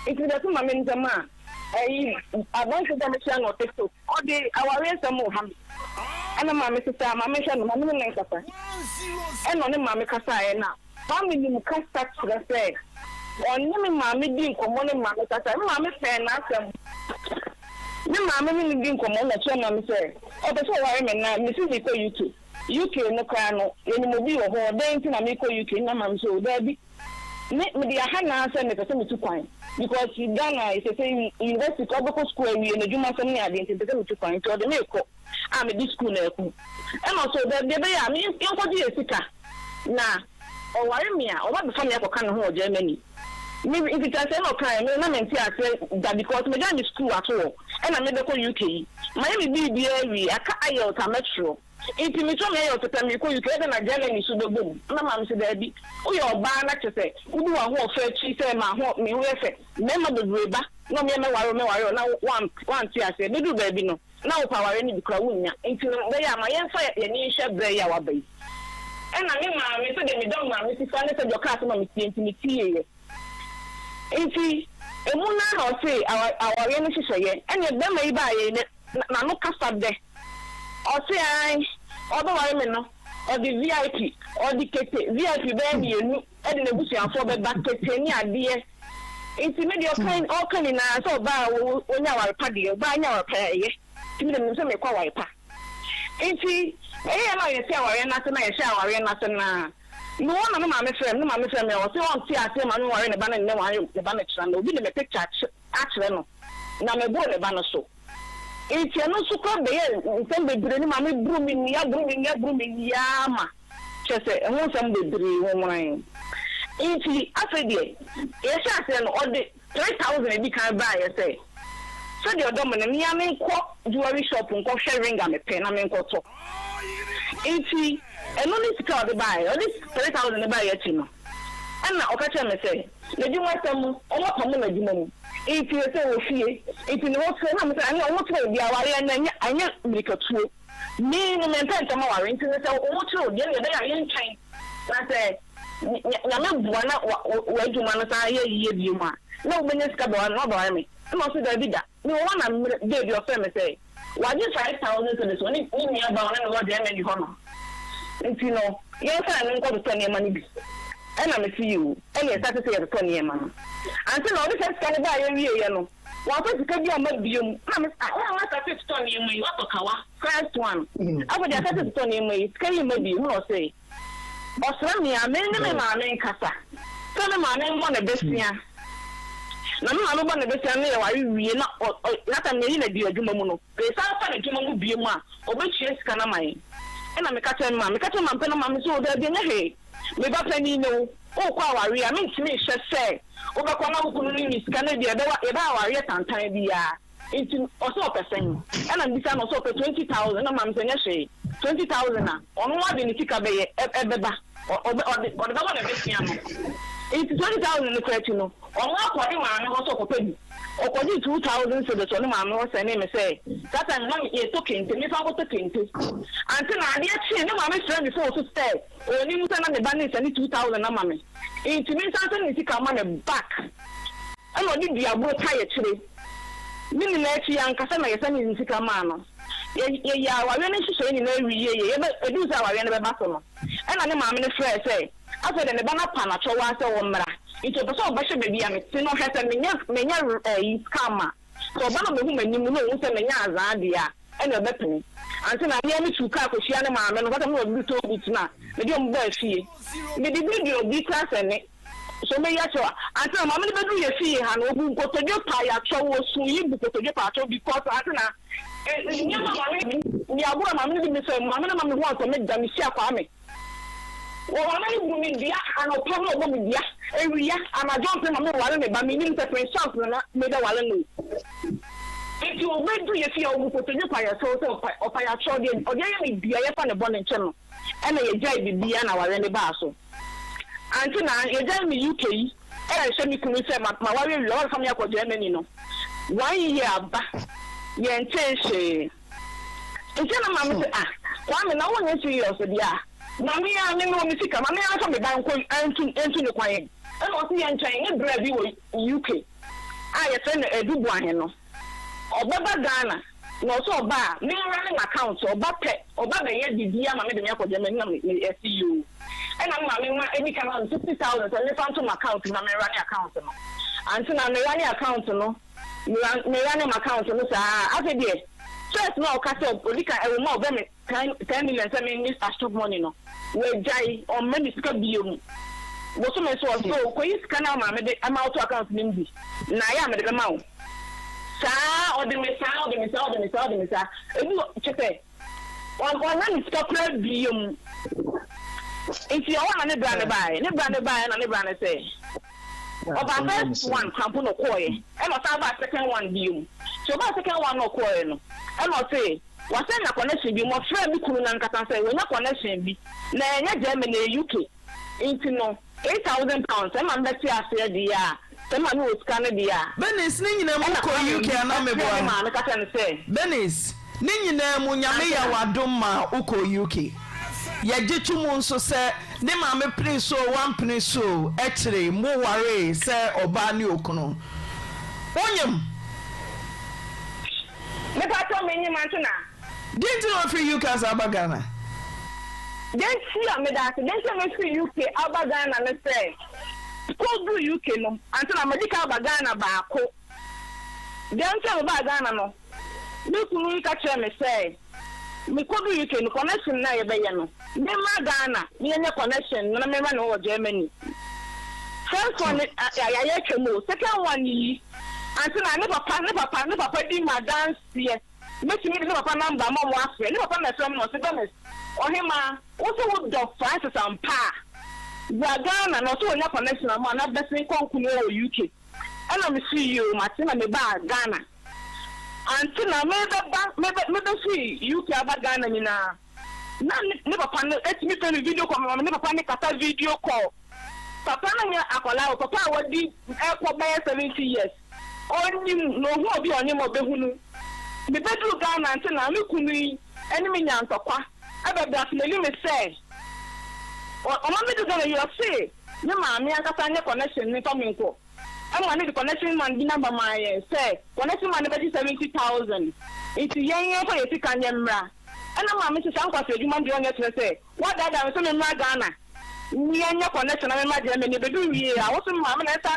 Speaker 7: Nti mebɛto maame no nsɛm a ɛyi aberanteɛ bi a mehyia no wɔ tiktok ɔde awareɛ nsɛm reha me. Ɛna maame se saa ma menhwɛ no ma me ne no nkasa. Ɛna ɔne maame kasaeɛ na. Maame nim kasa kyerɛ sɛ ɔne me maame di nkɔmmɔ ne maame kasa. Me maame pɛɛ n'asɛm. Me maame ne no di nkɔmmɔ na ɔkyerɛ maame sɛ ɔpɛ sɛ ɔware me na mese mekɔ UK. UK no koraa no yɛnim obi wɔ hɔ dɛn nti na mekɔ UK na maame sɛ oh daabi me mede aha naa sɛ mepɛ sɛ metu kwan because Ghana sɛsɛ university koraa wobɛkɔ school awie no adwumasɛm ne adeɛ nti mepɛ sɛ metu kwan nti ɔde me rekɔ. a mede sukuu no aku. Ɛna ɔse dabi ɛbɛyɛ a me yɛnkɔgye yɛn sika na ɔware me a ɔba bɛfa me akɔka ne ho wɔ Germany. Me mfitiaseɛ na ɔkaeɛ me na mente aseɛ da because magyae me sukuu ato hɔ ɛna mebɛkɔ UK yi. Mayɛ me biribiara awie aka IELTS a mɛtwerɛ nti metwerɛ me IELTS pɛ merekɔ UK ɛdɛn na Germany nso bɛbɔ mu? Ɛna maame se daabi woyɛ ɔbaa na kyerɛ sɛ wodi w'ahoɔfɛ akyi sɛ m'aho me ho yɛ fɛ mmarima bebree ba na wɔyɛ mɛware wo mɛware wo na woante aseɛ bɛduru baabi no na wopɛ awareɛ no bi koraa wonnya, nti no bɛyɛ a ma yɛmfa yɛn ani nhwɛ berɛ yi a waba yi. Ɛna me maame, sɛdeɛ medɔ me maame si fa ne sɛdeɛ ɔkaa asɛm a metie nti metieeɛ. Nti ɛmu no ara na ɔsee awareɛ no nhyehyɛeɛ. Ɛnneɛ barima yi baeɛ yi n'ano kasa dɛ. Ɔse ae, ɔbɛware me no, ɔde VIP, ɔde kete, VIP bɛyɛ mmienu de n'abusuafoɔ bɛba, kete ne adeɛ. Nti me deɛ ɔka ɔka nyinaa sɛ ɔbaa a ɔnya aware pa deɛ ɔbaa nya aware pa ɛyɛ nti me deɛ menim sɛ mekɔ aware pa nti ɛyɛɛ na yɛte awareɛ no ase na yɛhyɛ awareɛ no ase naa mewɔ na me maame frɛ me me maame frɛ me ɔse ɔnte aseɛ ma me nware ne ba no nnɛ nware ne ba no kyena na obi de me picture akyerɛ no na meboro ne ba no so nti ɛno nso koraa bɛyɛ nsɛm bebree ne maame boro me nnua boro me nnua boro me nnua ma Kyerɛ sɛ, ɛho nsɛm bebree nwonwonae. Enti afei deɛ, yɛhyɛɛ aseɛ no, ɔde 3000 a ɛdi kan baeɛ sɛ, sɛdeɛ ɔdɔ me no, me ara menkɔ jewelry shop nkɔhwɛ ring a mepɛ na menkɔtɔ. Enti ɛno ne sika a ɔde baeɛ. Ɔde 3000 no baeɛ akyi no, ɛnna ɔka kyerɛɛ me sɛ, n'adwumasɛm mu, wɔapamo no adwuma mu, enti seesei ɔwɔ fie. Enti ne ho tew. Na mesɛ, ɛnneɛ wo ho tew deɛ, awareɛ no, ɛnyɛ mmirikatuo. Me no mempɛ ntɛm aware nti no sɛ wo ho kyere wo deɛ ɛnna ɛbɛyɛ a yɛntwɛn na sɛ Nyame boa na w'adwuma no san yɛ yie bio a na wobɛnya sika bɛware na wabɛware me. Ɛna ɔse daabi da. Mewɔ hɔ na mmerɛ day bi ɔfrɛɛ me sɛ wagye 5000 cedis wɔ ne nua baa a ɔne no wɔ Germany hɔ nom nti no yɛmfa ɛno nkɔtotɔ nneɛma no bi. Ɛna mese yoo ɛna yɛstate sɛ yɛtotɔ nneɛma no. Ansa na ɔde saa sika no baeɛ wieeɛ no wamfa sika bi amma biom. Ɛna mese ah wo a woastate totɔ nneɛma yi woatɔ kawa first one afei deɛ astate totɔ nneɛma yi sika yi mma biom. Ɛna ɔse Ɔsrɛ me a, me ne me maame nkasa sɛ me maame mmɔ no bosea. Na me maame bɔ no bosea no yɛware wie na ɔ ɔ that time yɛyi no adi adwuma mu no, mesan fa no adwuma mu bio mu a, ɔbɛtua sika no ama yɛn. Ɛna meka kyerɛɛ me maame, meka kyerɛɛ me maame pɛ na maame sɛ, o daabi ɛnyɛ hwee, me ba panin ne wo, worekɔ awareɛ a, mentumi nhyɛ sɛ wobɛkɔ na wo kunu no nni sika no deɛ ɛbɛwa yɛbɛyɛ awareɛ tantan biara. Nti ɔse ɔpɛ sɛn? Ɛna mebisa no ɔse ɔpɛ 20,000 ɛna maame sɛ nyɛ hwee 20,000 a ɔno ara de ne sika bɛyɛ ɛbɛba ɔbɛ ɔde ɔde bɛbɔ ne bɛsia no nti 20,000 no koraa akyi no ɔno akɔ ne maame hɔ sɛ ɔkɔpɛ bi ɔkɔgye 2,000 cedis wɔ ne maame hɔ sɛnee me sɛ saa time no na yɛtɔ kente mefa nkɔtɔ kente ante na adeɛ kyee ne maame frɛ me phone so sɛ ɔnim sɛ na me ba ne nsɛne 2,000 ama me nti mensan sɛne ne sika ma no back. Ɛna ɔde duaburo tae akyire. Ne nyinaa akyi, yɛankasa na yɛsanee ne sika maa no. Yɛ, yɛyɛɛ awareɛ no nhyehyɛeɛ nyinaa wieeɛ. Yɛbɛ, ɛduu sɛ awareɛ no bɛba so no, ɛna ne maame no frɛɛ sɛ, afei deɛ ne ba no apa no akyɛw ara sɛ ɔmmra. Nti ɔpɛ sɛ ɔbɛhwɛ baabi a mete na ɔhwɛ sɛ menyɛ, menyɛ ɛyi, scam a. Sɛ ɔba na ɔbɛhu m'anim na ɔhu sɛ menyɛ azaa deɛ a, ɛna ɔbɛpene. Ansa na me ara metuu kaa kɔhyia ne maame no, ɔka sɛ me na ɔde toll booth no a, mede wɔn baa fie. Mede video bi koraa sɛne. So meyi akyerɛ wo a? Ansa na maame no bɛduru yɛ fie ha no, ɔbu nkotodwe paa yɛatwa wo osu yi bu kotodwe paa kyɛw because ansa na nneɛma maame no ni agorɔ maame no de me sɛ maame no ma me ho antɔ me da mehyia Kwame wɔ maame no bu me dua anɔpa na ɔbɔ me dua awia anadwo mpɛ ma me ware me ba menim sɛ Prince Charles na na mebɛware no nti ɔbɛduru yɛ fie a ɔbu kotodwe paa yɛkyɛw sɛ ɔpa yɛakyɛw deɛ ɔde ayɛ me dua yɛfa ne bɔne nkyɛ no. Ɛna yɛgyae biribiara na awareɛ no baa so. Ante na yɛgyae me UK yi ɛrehyɛ me kunu sɛ maware awie ɔbɛfa me akɔ Germany no one year aba yɛntee hwee. Nti na maame sɛ ah Kwame na wonyɛ serious deɛ a ma me ara me mewɔ me sika ma me ara mfa me ba nkɔ ntu ntu ne kwan. Ɛna ɔse yɛntwɛn ne bra bi wɔ UK a yɛfrɛ no Adu Boahen no. Ɔbɛba Ghana na ɔsɛ ɔba a me runne m'account ɔba pɛ ɔba bɛyɛ biribi ama me de me akɔ Germany na me ɛse yoo ɛna me maame ma edi kan ma me 60,000 sɛ mefa nto m'account mu na me runne account no ante na me runne account no me runne m'account no saa afei deɛ first na ɔka sɛ odi kan ɛwɔ mu a ɔbɛ me 10 10 million sɛ me nye as chop money no wagyae ɔmma me sika biom bosome nso ɔse o kɔyi sika no a maame de ama wo to account no mu bi na ayɛ a mede bɛma wo saa ɔde me saa ɔde me saa ɔde me saa ɔde me saa ebi wɔ kyɛ sɛ ɔnna me sika koraa biom nti ɔwɔ na ne bra ne baeɛ ne bra ne baeɛ na ne bra ne sɛ ɔbaa first one krampo na ɔkɔɔeɛ ɛna ɔsan baa second one biom nti ɔbaa second one na ɔkɔɔeɛ no ɛna ɔse Wasan nya connection bi, Wɔfrɛɛ me kunu no ankasa sɛ wanya connection bi, na ɛnyɛ Germany, ɛyɛ UK. Nti no, £8,000, sɛ ɛma mebɛte aseɛ deɛ a, sɛ ɛma mewɔ sika no deɛ a.
Speaker 2: Bernice, ne nyinaa mu
Speaker 7: Ɛna
Speaker 2: wokɔɔ
Speaker 7: Kwame
Speaker 2: UK anaa
Speaker 7: frɛɛ me
Speaker 2: meboa?
Speaker 7: maame ka kyerɛɛ no sɛ.
Speaker 2: Bernice, ne nyinaa mu Nyame
Speaker 7: Ante
Speaker 2: yɛ
Speaker 7: na.
Speaker 2: w'adom maa wokɔɔ UK. Yɛgye to mu nso sɛ ne maame penee so oo wampene so oo, akyire yi mowaree sɛ ɔbaa ne okunu. Wonyem?
Speaker 7: Mepakyɛw mennyim antena.
Speaker 2: Deɛ nti na wafiri UK asan aba Ghana?
Speaker 7: Deɛ nti a, medaase, deɛ nti a mefiri UK aba Ghana ne sɛ, mekɔduruu UK no, antena madi kan aba Ghana baako. Deɛ nti a mebaa Ghana no, me kunu yi ka kyerɛɛ me sɛ, mekɔduruu UK no, connection no a yɛbɛyɛ no, memmra Ghana na yɛnyɛ connection no na memmra ne hɔ wɔ Germany. First one no, yɛayɛ atwam o, second one yi, Ante na ne papa ne papa ne papa di m'adanseɛ. Mɛtumi de ne papa number ama mo afrɛ. Ne papa na ɛfrɛ me na ɔse Bernice, ɔhemaa, wo se wo dɔ Francis ampa a, bra Ghana na ɔse wanya connection ama na bɛsen kɔ nkono wɔ UK. Ɛna me se yoo mate na me baa Ghana. Ante na mebɛba mebɛ mebɛfiri UK aba Ghana nyinaa. Na ne ne papa no tumi frɛ me video call ma me ne papa no kasa video call. Papa no nyɛ akwadaa o, papa a wadi ɛkɔ bɛyɛ 70 years. Ɔnim na ɔhu obi a ɔnyem a ɔbɛhu no. Mebɛduru Ghana nti na me kunu yi. ne me nyaa ntɔkwa bɛ blackmaili me sɛ ɔma me du Ghana yi ɔse me maame ankasa nyɛ connection no mfa me nkɔ ɛma ne de connection man bi number maa yɛn sɛ connection man no bɛgye 70,000 nti yɛn yɛmfa yɛn sika nyɛ mmra ɛna maame se saa nkwasi adwuma no deɛ ɔnyɛ kyerɛ sɛ wadaadaa me sɛ me mmra Ghana ne yɛnyɛ connection na me mmra Germany ɛbɛduru wie a wo se me maame na ɛsa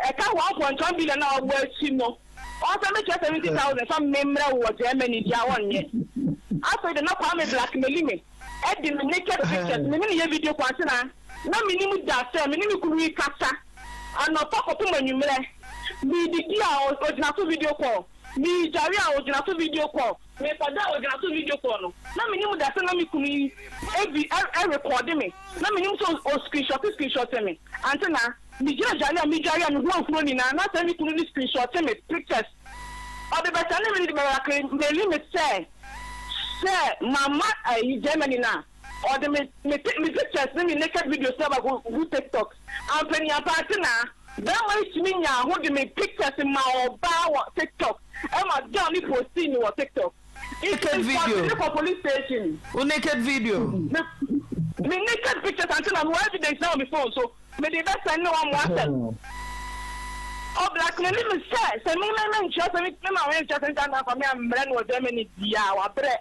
Speaker 7: ɛka 1.1 billion a ɔwɔ akyi no. Ɔnsan bɛtua 70,000 fa me mmerɛ wo wɔ Germany deɛ a ɔnyɛ. Afei de na Kwame blackmaili me de me naked pictures, me ne no yɛ video call ante na na mennim da sɛ me ne me kunu rekasa anɔpa kɔpem anwummerɛ, meredidi a ɔgyina so video call, meredware a ɔgyina so video call, merekɔda a ɔgyina so video call no, na mennim da sɛ na me kunu yi bi rekɔɔde me, na mennim sɛ ɔscreenshɔte screenshɔte me ante na. Migyina dware a midware a me ho ahuro nyinaa na sɛ me kunu no screenshot me pictures ɔde bɛsɛne me no de bɛblackmaili me sɛ sɛ mamma ayi Germany no a ɔde me me me pictures ne me naked videos no aba gu TikTok. Ampaniampa ante na bɛrima yi tumi nyaa ho de me pictures maa ɔbaa wɔ TikTok ɛma girl no postii me wɔ TikTok.
Speaker 2: Naked
Speaker 7: Nti
Speaker 2: video.
Speaker 7: ɔde me kɔ police station.
Speaker 2: Wo naked video.
Speaker 7: Me me naked pictures ante na mewɔ evidence na wɔ me phone so. Mede bɛsɛne wɔn asɛm. Ɔblackmaili me sɛ, sɛ me me menkyerɛ sɛ me me maame nkyerɛ sɛ nka na afa me ammrɛ no wɔ Germany deɛ a, wabrɛ.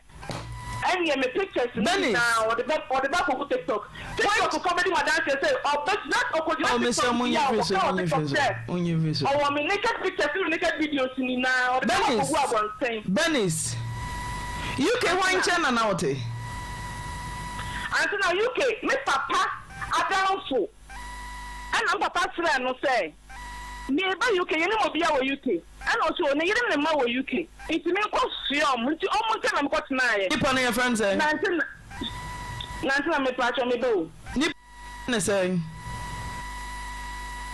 Speaker 7: Ɛnneɛ me pictures no
Speaker 2: Bernice.
Speaker 7: nyinaa ɔde bɛ ɔde bɛ akɔgu TikTok. TikTok foɔ bɛdi m'adanseɛ sɛ ɔbɛgyina ɔkɔgyina
Speaker 2: Oh, mesrɛ
Speaker 7: TikTok
Speaker 2: mo
Speaker 7: bi
Speaker 2: nyi
Speaker 7: a
Speaker 2: mfiri so,
Speaker 7: ɔkɔka wɔ
Speaker 2: monyi
Speaker 7: TikTok
Speaker 2: mfiri so,
Speaker 7: sɛ
Speaker 2: monyi mfiri so.
Speaker 7: ɔwɔ me naked pictures ne me naked videos nyinaa ɔde bɛ
Speaker 2: Bernice,
Speaker 7: akɔgu abɔnten.
Speaker 2: Bernice, UK hwan
Speaker 7: Antena.
Speaker 2: nkyɛn na na wote?
Speaker 7: Antena, UK, me papa adamfo. Ɛna me papa srɛɛ no sɛ, Mereba UK, yennim obiara wɔ UK. Ɛna ɔse, Oh, ne yere ne ne mma wɔ UK, nti menkɔ soa ɔmo. Nti ɔmo nkyɛn na mekɔ tenaeɛ.
Speaker 2: Nipa no yɛfrɛ no sɛn?
Speaker 7: Nante na, nante na mepakyɛw meba o.
Speaker 2: Nipa no sɛn?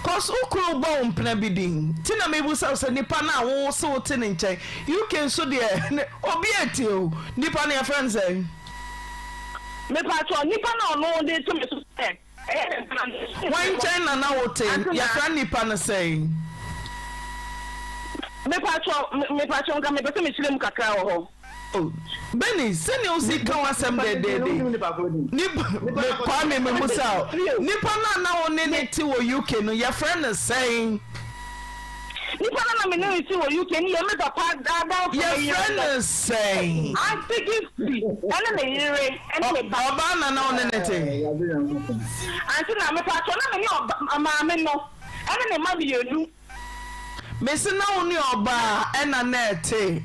Speaker 2: Cos wo kunu bɔ wo mpena bi din nti na mebusa wo sɛ nipa no a wo se wo te ne nkyɛn UK nso deɛ obi antie o, nipa no yɛfrɛ no sɛn?
Speaker 7: Mepakyɛw, nipa no a ɔno de to me so sɛ ɛyɛ ne mpena no.
Speaker 2: Hwan nkyɛn na na wote? Yɛfrɛ nipa no sɛn?
Speaker 7: Mepakyɛw, mepakyɛw nka mepɛ sɛ mekyerɛ mu kakra wɔ hɔ.
Speaker 2: Oh, Benny, sɛnea wosi ka w'asɛm dɛdɛɛdɛ yi, nipa, me, Kwame memusa o, nipa no a na wo ne no te wɔ UK no, yɛfrɛ no sɛn?
Speaker 7: Nipa no a na me ne no te wɔ UK no yɛ me papa adamfo ne yere.
Speaker 2: Yɛfrɛ no sɛn?
Speaker 7: Aunty Gifty ɛne ne yere ɛne ne ba.
Speaker 2: Ɔbaa na na wo ne no te?
Speaker 7: Aunty na mepakyɛw na me ne ɔba, maame no ɛne ne mma mmienu.
Speaker 2: Mese na wo ne ɔbaa ɛna na ɛte.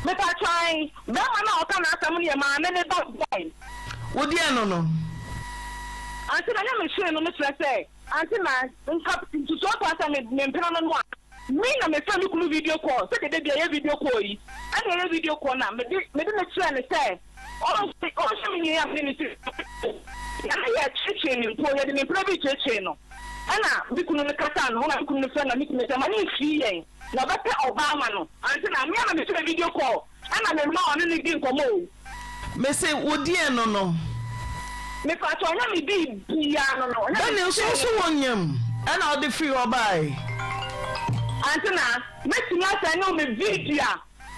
Speaker 7: Mepakyɛw ae, bɛɛma no a ɔka n'asɛm no yɛ maame ne ba boy.
Speaker 2: Wo deɛ no no.
Speaker 7: Aunty na nyɛ me hwee no no kyerɛ sɛ Aunty na nka nsusuo paa sɛ me me mpena no no a me na me frɛ me kunu video call sɛdeɛ da bi yɛyɛ video call yi ɛna yɛyɛ video call na mede mede no kyerɛ no sɛ ɔnhwɛ ɔnhwɛ me nua yi a mene no si na na yɛkyekyee no mpo yɛde me mpena bi kyekyee no ɛna me kunu no kasaa ne ho na me kunu no frɛ na me kunu sɛ ma ne mfii yɛn na ɔbɛpɛ ɔbaa ama no Aunty na me a na me frɛ video call Ɛna me mma ɔne no di nkɔmmɔ o.
Speaker 2: Mese wo deɛ no no.
Speaker 7: Mepakyɛ ɔnyɛ me biribiaa no no. Ɔnyɛ me
Speaker 2: Bɛne nso wo so wo nyem ɛna wode firi hɔ bae.
Speaker 7: Ante na mɛtumi asɛne wo me video a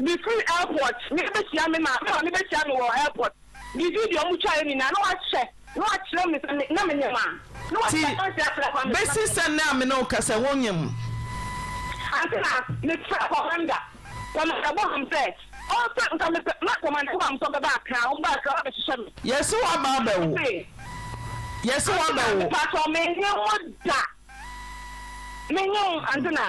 Speaker 7: me firi airport me bɛhyia me ma me maame bɛhyia me wɔ airport me video a ɔmo twaeɛ nyinaa na wahyɛ na wakyerɛ me sɛ me na me nyem a na
Speaker 2: Ti
Speaker 7: wakyerɛ adanseɛ akyerɛ kwa me
Speaker 2: bɛsi sɛ nnɛ a me ne wo kasa yi wo nyem.
Speaker 7: Ante na me frɛ commander. Commander Bonham sɛ ɔnsa nka mepɛ na Commander Bonham nso ɔbɛba Accra, ɔmba Accra ɔbɛhwehwɛ me.
Speaker 2: Yɛse waba abɛwo.
Speaker 7: Ɔse,
Speaker 2: Yɛse
Speaker 7: Ante na
Speaker 2: wabɛwo.
Speaker 7: mepakyɛw menye wo da. Menye wo, Ante na.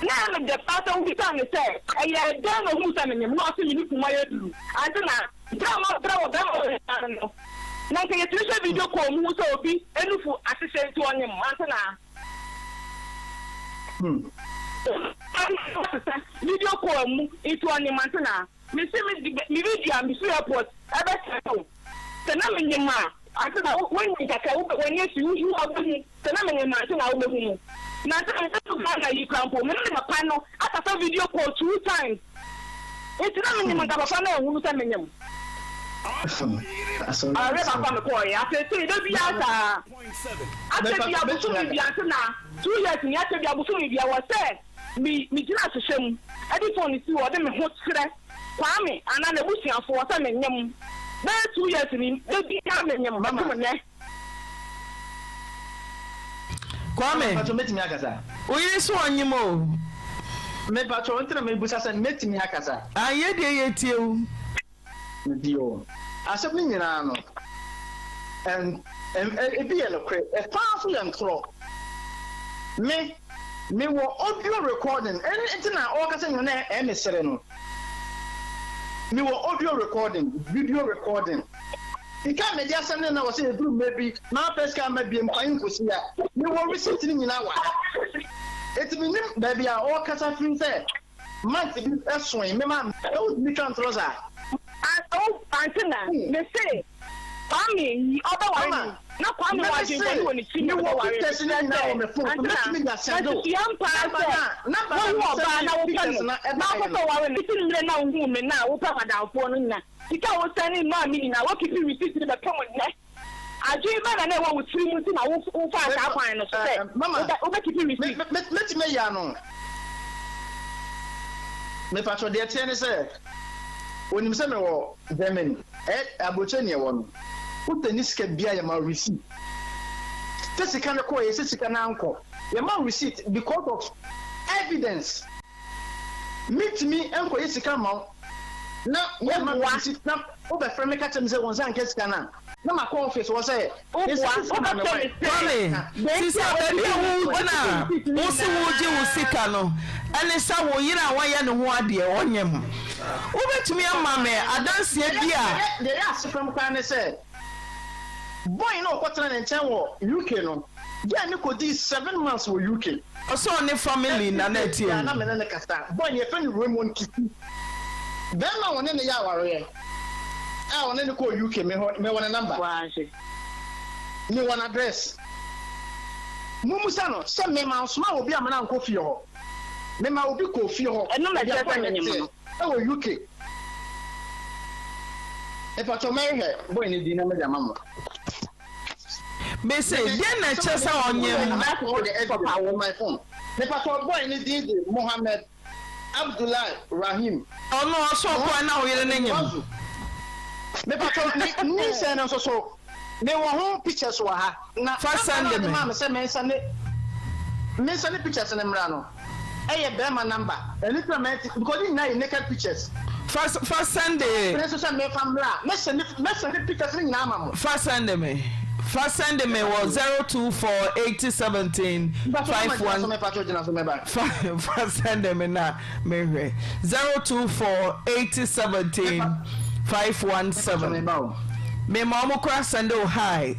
Speaker 7: Na ɛyɛ me dɛ paa sɛ wobisaa me sɛ ɛyɛɛ dɛn na ohuu sɛ menyem na ɔse me nufu mu ayɛ duru. Ante na, berɛ a mabrɛ wɔ bɛrima wɔ nyinaa no, na nka yɛtumi hwɛ video call mu hu sɛ obi nufu ahyehyɛ nti ɔnyem, Ante na. Video call mu nti ɔnim ante na mesi me me video a mefiri airport ɛbɛsɛn o sɛ na menim a ante na wonim kakra w'ani asi wohu a wobɛhu sɛ na menim ante na wobɛhu mu na ante na mebɛdu Ghana yi kora mpo me ne me papa no akasa video call two times nti na menim nka papa no anhunu sɛ menim awareɛ baako a mekɔɔyɛ afeefee da biara saa. Akyɛ bia bosome bia nti na 2 years ni akyɛ bia bosome bia wɔ sɛ me me gyina ahwehwɛ mu ɛde phone si hɔ ɔde me ho kyerɛ. Kwame anaa n'abusuafoɔ sɛ menyem. Bɛyɛ 2 years ni, da biara menyem bɛtom nnɛ.
Speaker 2: Kwame,
Speaker 6: Mepakyɛw mɛtumi akasa?
Speaker 2: Wo yere se ɔnyem o.
Speaker 6: Mepakyɛw nti na mebusa sɛ mɛtumi akasa?
Speaker 2: Ah yɛ deɛ yɛtie wo.
Speaker 6: Bio, asɛm no nyinaa no, ɛn, ɛn, ebi yɛ nokorɛ, ɛfã nso yɛ ntorɔ. Me, mewɔ audio recording, ɛno nti na ɔrekasa nyinaa na ɛyɛ me sere no. Mewɔ audio recording, video recording. Sika a mede asɛm no na wɔ sɛ ɛduru mmerɛ bi, mampɛ sika amma biom, kwan nkɔsi a, mewɔ receipt no nyinaa wɔ ha. Enti mennim baabi a ɔrekasa firi sɛ Month bi soe me ma na wotumi twa ntorɔ saa.
Speaker 7: Ansa wo ante na me se Kwame yi ɔbɛware me na Kwame wɔ adwen bɔne wɔ ne tirim na ɔbɛware me kyerɛ sɛ ante na na susua mpaa sɛ wohu ɔbaa na wopɛ no na wopɛ sɛ ɔware no fiti mmerɛ na wohuu me na wopɛ madamfoɔ no nyina sika a wosɛne maa me nyina wokipi receipt no bɛpem nnɛ. Adwene bɛn na na ɛwɔ wo tirim nti na wofaa saa kwan no so sɛ wobɛkeepi receipt?
Speaker 6: Mɛtumi ayi ano. Mepakyɛw, deɛ ɛteɛ ne sɛ, onim sɛ mewɔ Germany. Ɛ, aburokyire na yɛwɔ no. Wosɛ ne sika biara yɛma wo receipt. Sɛ sika no kɔeɛ, sɛ sika no ankɔ, yɛma wo receipt because of evidence. Mentumi nkɔyɛ sika mma wo na woamma me receipt na wobɛfrɛ me ka kyerɛ me sɛ wo nsa nka sika no a, na makɔ office hɔ sɛ
Speaker 7: Woboa, wobɛfrɛ me sɛ
Speaker 2: Kwame,
Speaker 7: deɛ nti
Speaker 2: sisi
Speaker 7: a
Speaker 2: a baabi a
Speaker 7: woatumi
Speaker 2: wogyina a
Speaker 7: receipt no
Speaker 2: wose
Speaker 7: nyinaa.
Speaker 2: woregye wo sika no ne sɛ wo yere a woayɛ ne ho adeɛ ɔnyem. Wobɛtumi ama me adanseɛ bi a.
Speaker 6: Deɛ ɛyɛ asefam koraa ne sɛ, boy no a ɔkɔtena ne nkyɛn wɔ UK no, girl no kɔdii 7 months wɔ UK.
Speaker 2: Ɔsɛ ɔne family na na ɛte
Speaker 6: Everyday a na
Speaker 2: o.
Speaker 6: me ne no kasa. Boy no yɛfrɛ no Raymond Kisi. Bɛrima a ɔne no yɛ awareɛ a ɔne no kɔɔ UK, mewɔ mewɔ ne number. Mewɔ n'address. Mommisa no sɛ me mansoma obi amma no ankɔ fie hɔ. Mema obi kɔɔ fie hɔ,
Speaker 7: Ɛno na
Speaker 6: baabi a
Speaker 7: ɛkyerɛ
Speaker 6: boy
Speaker 7: sɛ
Speaker 6: no
Speaker 7: menyem
Speaker 6: te
Speaker 7: no.
Speaker 6: wɔ UK. Mepakyɛw mɛhwehwɛ boy no din na mede ama mo.
Speaker 2: Mese, deɛn na ɛkyerɛ sɛ ɔnyem?
Speaker 6: Mepakyɛw boy no din de Mohammed Abdullahi Rahim.
Speaker 2: Ɔno ɔsɔ ɔkɔɛ na wo yere no nyem.
Speaker 6: Mepakyɛw ne nyinsɛn no nso so mewɔ ho pictures wɔ ha na
Speaker 2: Fa
Speaker 6: number
Speaker 2: send
Speaker 6: no a ɔde
Speaker 2: me.
Speaker 6: maa me sɛ mensɛnde mensɛnde pictures no mmra no ɛyɛ bɛrima number ɛno nti na mɛnte because ne nyinaa yɛ naked pictures.
Speaker 2: Fa fa send.
Speaker 6: Mene nso sɛ memfa mmra a mɛsɛnde mɛsɛnde pictures no nyinaa ama mo.
Speaker 2: Fa send me fa send me wɔ 024 80 17
Speaker 6: Mpakyɛw mama
Speaker 2: 5
Speaker 6: gyina
Speaker 2: 1
Speaker 6: so mepakyɛw gyina so mɛba.
Speaker 2: Fa fa send me na mehwɛ 024 80 17 5 1 7 mema ɔmo kora send wo hi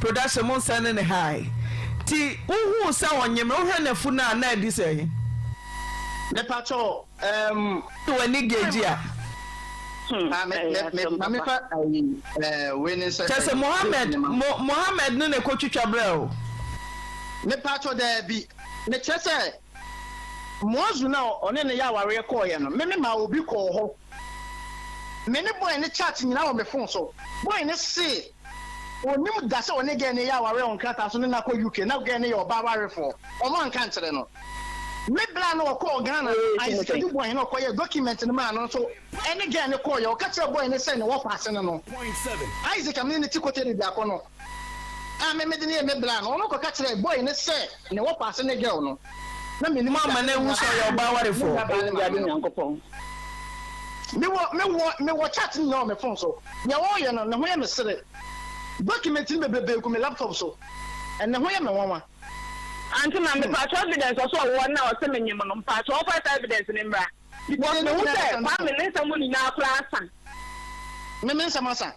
Speaker 2: production mo nsend ne hi ti wohuu sɛ ɔnyem no wohwɛ n'afu no a na adi sɛ.
Speaker 6: Mepakyɛw ɛɛm.
Speaker 2: W'ani gauge a.
Speaker 6: Ah, me me me ma me fa ayi ɛɛ wei ne nsa.
Speaker 2: Kyɛ sɛ Mohammed mo Mohammed ne na ɛkɔtwitwa brɛ o.
Speaker 6: Mepakyɛw daabi mekyerɛ sɛ Moazu no a ɔne no yɛ awareɛ kɔɔeɛ no me me maa obi kɔɔ hɔ me ne boy no chat nyinaa wɔ me phone so boy no se onim da sɛ ɔne girl no yɛ awareɛ wɔ nkrataa so ne no akɔ UK na girl no yɛ ɔbaa warefoɔ ɔmo anka nkyerɛ no me bra no ɔkɔɔ Ghana Isaac Adu boy no ɔkɔyɛ document no maa no nso ɛne girl no kɔɔyɛ ɔka kyerɛ boy no sɛ ne wɔfa ase no no Isaac a me ne no te koteri biako no a me mede no yɛ me bra no ɔno kɔka kyerɛ boy no sɛ ne wɔfa ase ne girl no na menim
Speaker 2: Mo ama no ahu sɛ ɔyɛ ɔbaa warefoɔ.
Speaker 7: Awurade Nyankopɔn.
Speaker 6: Mewɔ mewɔ mewɔ chat no nyinaa wɔ me phone so. Nea wɔreyɛ no, ne ho yɛ me sere. Document no bebrebe gu me laptop so. Ne ho yɛ me nwanwa.
Speaker 7: Aunty ma mepakyɛw evidence ɔsɛ ɔwɔ na ɔsɛ menyem no mpakyɛw ɔmfa saa evidence no mmra because mehu sɛ Kwame ne nsɛm nyinaa koraa asa.
Speaker 6: Me me nsɛm asa.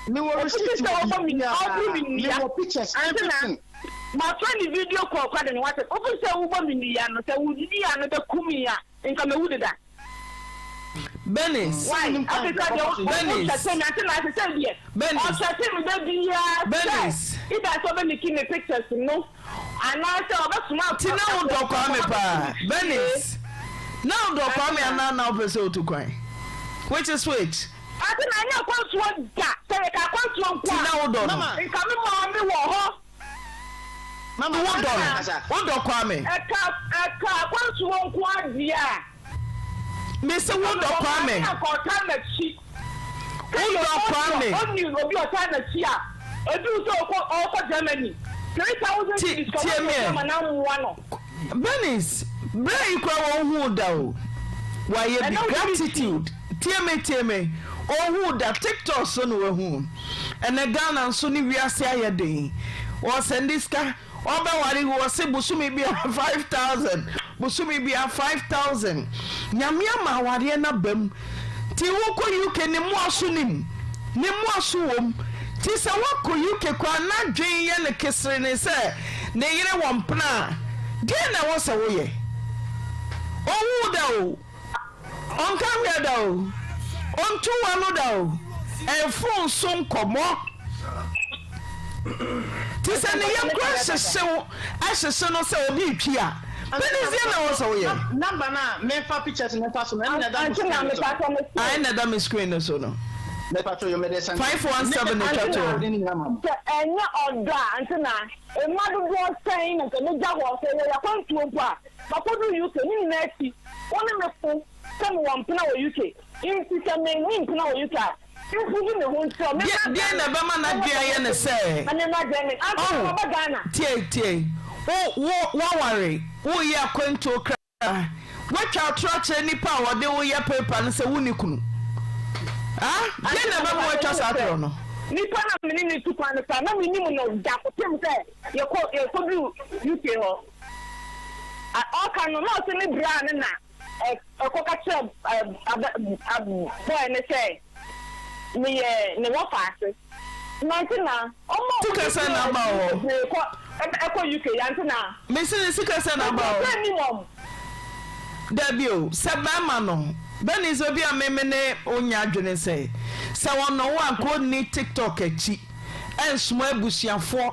Speaker 6: Mewɔ
Speaker 7: Ɔfiti
Speaker 6: receipt
Speaker 7: sɛ
Speaker 6: wɔ
Speaker 7: ɔbɔ me
Speaker 6: biribiara.
Speaker 7: ɔboro me nnua.
Speaker 6: Mewɔ pictures
Speaker 7: Aunty na
Speaker 6: everything.
Speaker 7: mafrɛ no video call koraa de ne ho asɛm. Wofiri sɛ wobɔ me nnua no sɛ wo nnua no bɛku me a nka mawu deda.
Speaker 2: Bernice.
Speaker 7: Why? Afei koraa deɛ wo wo
Speaker 2: Bernice.
Speaker 7: kyɛte me Aunty na sesei deɛ
Speaker 2: Bernice.
Speaker 7: ɔkyɛte me da biara sɛ
Speaker 2: Bernice.
Speaker 7: either sɛ ɔbɛ make me pictures no anaasɛ ɔbɛsoma
Speaker 2: Ti na wodɔ Kwame paa. Bernice. Na wodɔ Kwame anaa na wopɛ sɛ otu kwan? Which is which?
Speaker 7: Ase na ɛnyɛ akwantuo da. Sɛ yɛka akwantuo nko
Speaker 2: Ti
Speaker 7: a,
Speaker 2: na wodɔ no.
Speaker 7: nka me maame wɔ hɔ.
Speaker 2: Wodɔ no. Wodɔ Kwame.
Speaker 7: Ɛka ɛka akwantuo nko ara deɛ a.
Speaker 2: Mese wo dɔ Kwame.
Speaker 7: Ɔtaa n'akyi.
Speaker 2: Wo dɔ Kwame.
Speaker 7: Ɔni obi ɔtaa n'akyi a, ɛduru sɛ ɔkɔ ɔkɔ Germany. 3000 cedis kɔ
Speaker 2: Tie me.
Speaker 7: ma na mmoa no.
Speaker 2: Bernice, berɛ yi koraa wɔnhuu da o. Wayɛ bi. Gratitude. Tie me, tie me. Ɔnhuu da. TikTok so na wahu. Ɛnɛ Ghana nso ne wiase ayɛ den. Ɔsɛnde sika. Ɔbɛware wu ɔse bosome biara 5000 bosome biara 5000 Nyame ama awareɛ no aba mu nti wokɔ UK ne mmoa so nim ne mmoa so wom nti sɛ woakɔ UK koraa n'adwen yɛ no keserene sɛ ne yere wɔ mpena a deɛn na ɛwɔ sɛ woyɛ ɔnwuu da o. Ɔnka hwɛ da o, ɔntu w'ano da o, ɛfon so nkɔmmɔ. Te sɛ ne yam koraa hyehye wo, ɛhyehye no sɛ obi retwi a, bɛne deɛ na ɛwɔ sɛ woyɛ.
Speaker 6: Number no a memfa pictures no mfa so no, ɛno na ɛda mo screen no so no.
Speaker 2: Ae na ɛda me screen no so no. 517 na ɛtwa toɔ.
Speaker 7: Sɛ ɛnyɛ ɔdɔ a, ante na mma dodoɔ sɛn na nka mɛgya hɔ, sɛ ɛyɛ akwantuo mpo a. Makodu UK, ne nyinaa akyi, wo ne me ko sɛ mewɔ mpena wɔ UK, nti sɛ menni mpena wɔ UK a, mpuvu me ho nkyerɛ wo,
Speaker 2: Deɛ
Speaker 7: memmra
Speaker 2: deɛn na
Speaker 7: Ghana,
Speaker 2: ɛbɛma n'adwene ayɛ no sɛ,
Speaker 7: na memmra Germany, ansa na
Speaker 2: ɔho,
Speaker 7: maba Ghana.
Speaker 2: tie, tie, wo, wo, woaware, woreyɛ akwantuo koraa, woatwa atorɔ akyerɛ nnipa a wɔde wo yɛ paper no sɛ wonni kunu. Ah, deɛn na ɛbɛma woatwa saa atorɔ no?
Speaker 7: Nipa na me ne no tu kwan no koraa, na mennim no da kɔpem sɛ yɛkɔ, yɛkɔduru UK hɔ. A Ɔka no, na ɔse ne bra no na ɛkɔka kyerɛ boy no sɛ meyɛ ne wɔfaase. Nante na ɔmo a
Speaker 2: Sika sɛn na aba wɔ hɔ?
Speaker 7: bebree kɔ ɛkɔ UK yante na.
Speaker 2: Mese ne sika sɛn na aba hɔ?
Speaker 7: Sɛ nim ɔmo.
Speaker 2: Dabi o, sɛ bɛrima no, Bernice sɛ obi a me me ne wo nyɛ adwene sɛ, sɛ ɔnɔ wo a nka ɔnni TikTok akyi ɛnsoma abusuafoɔ.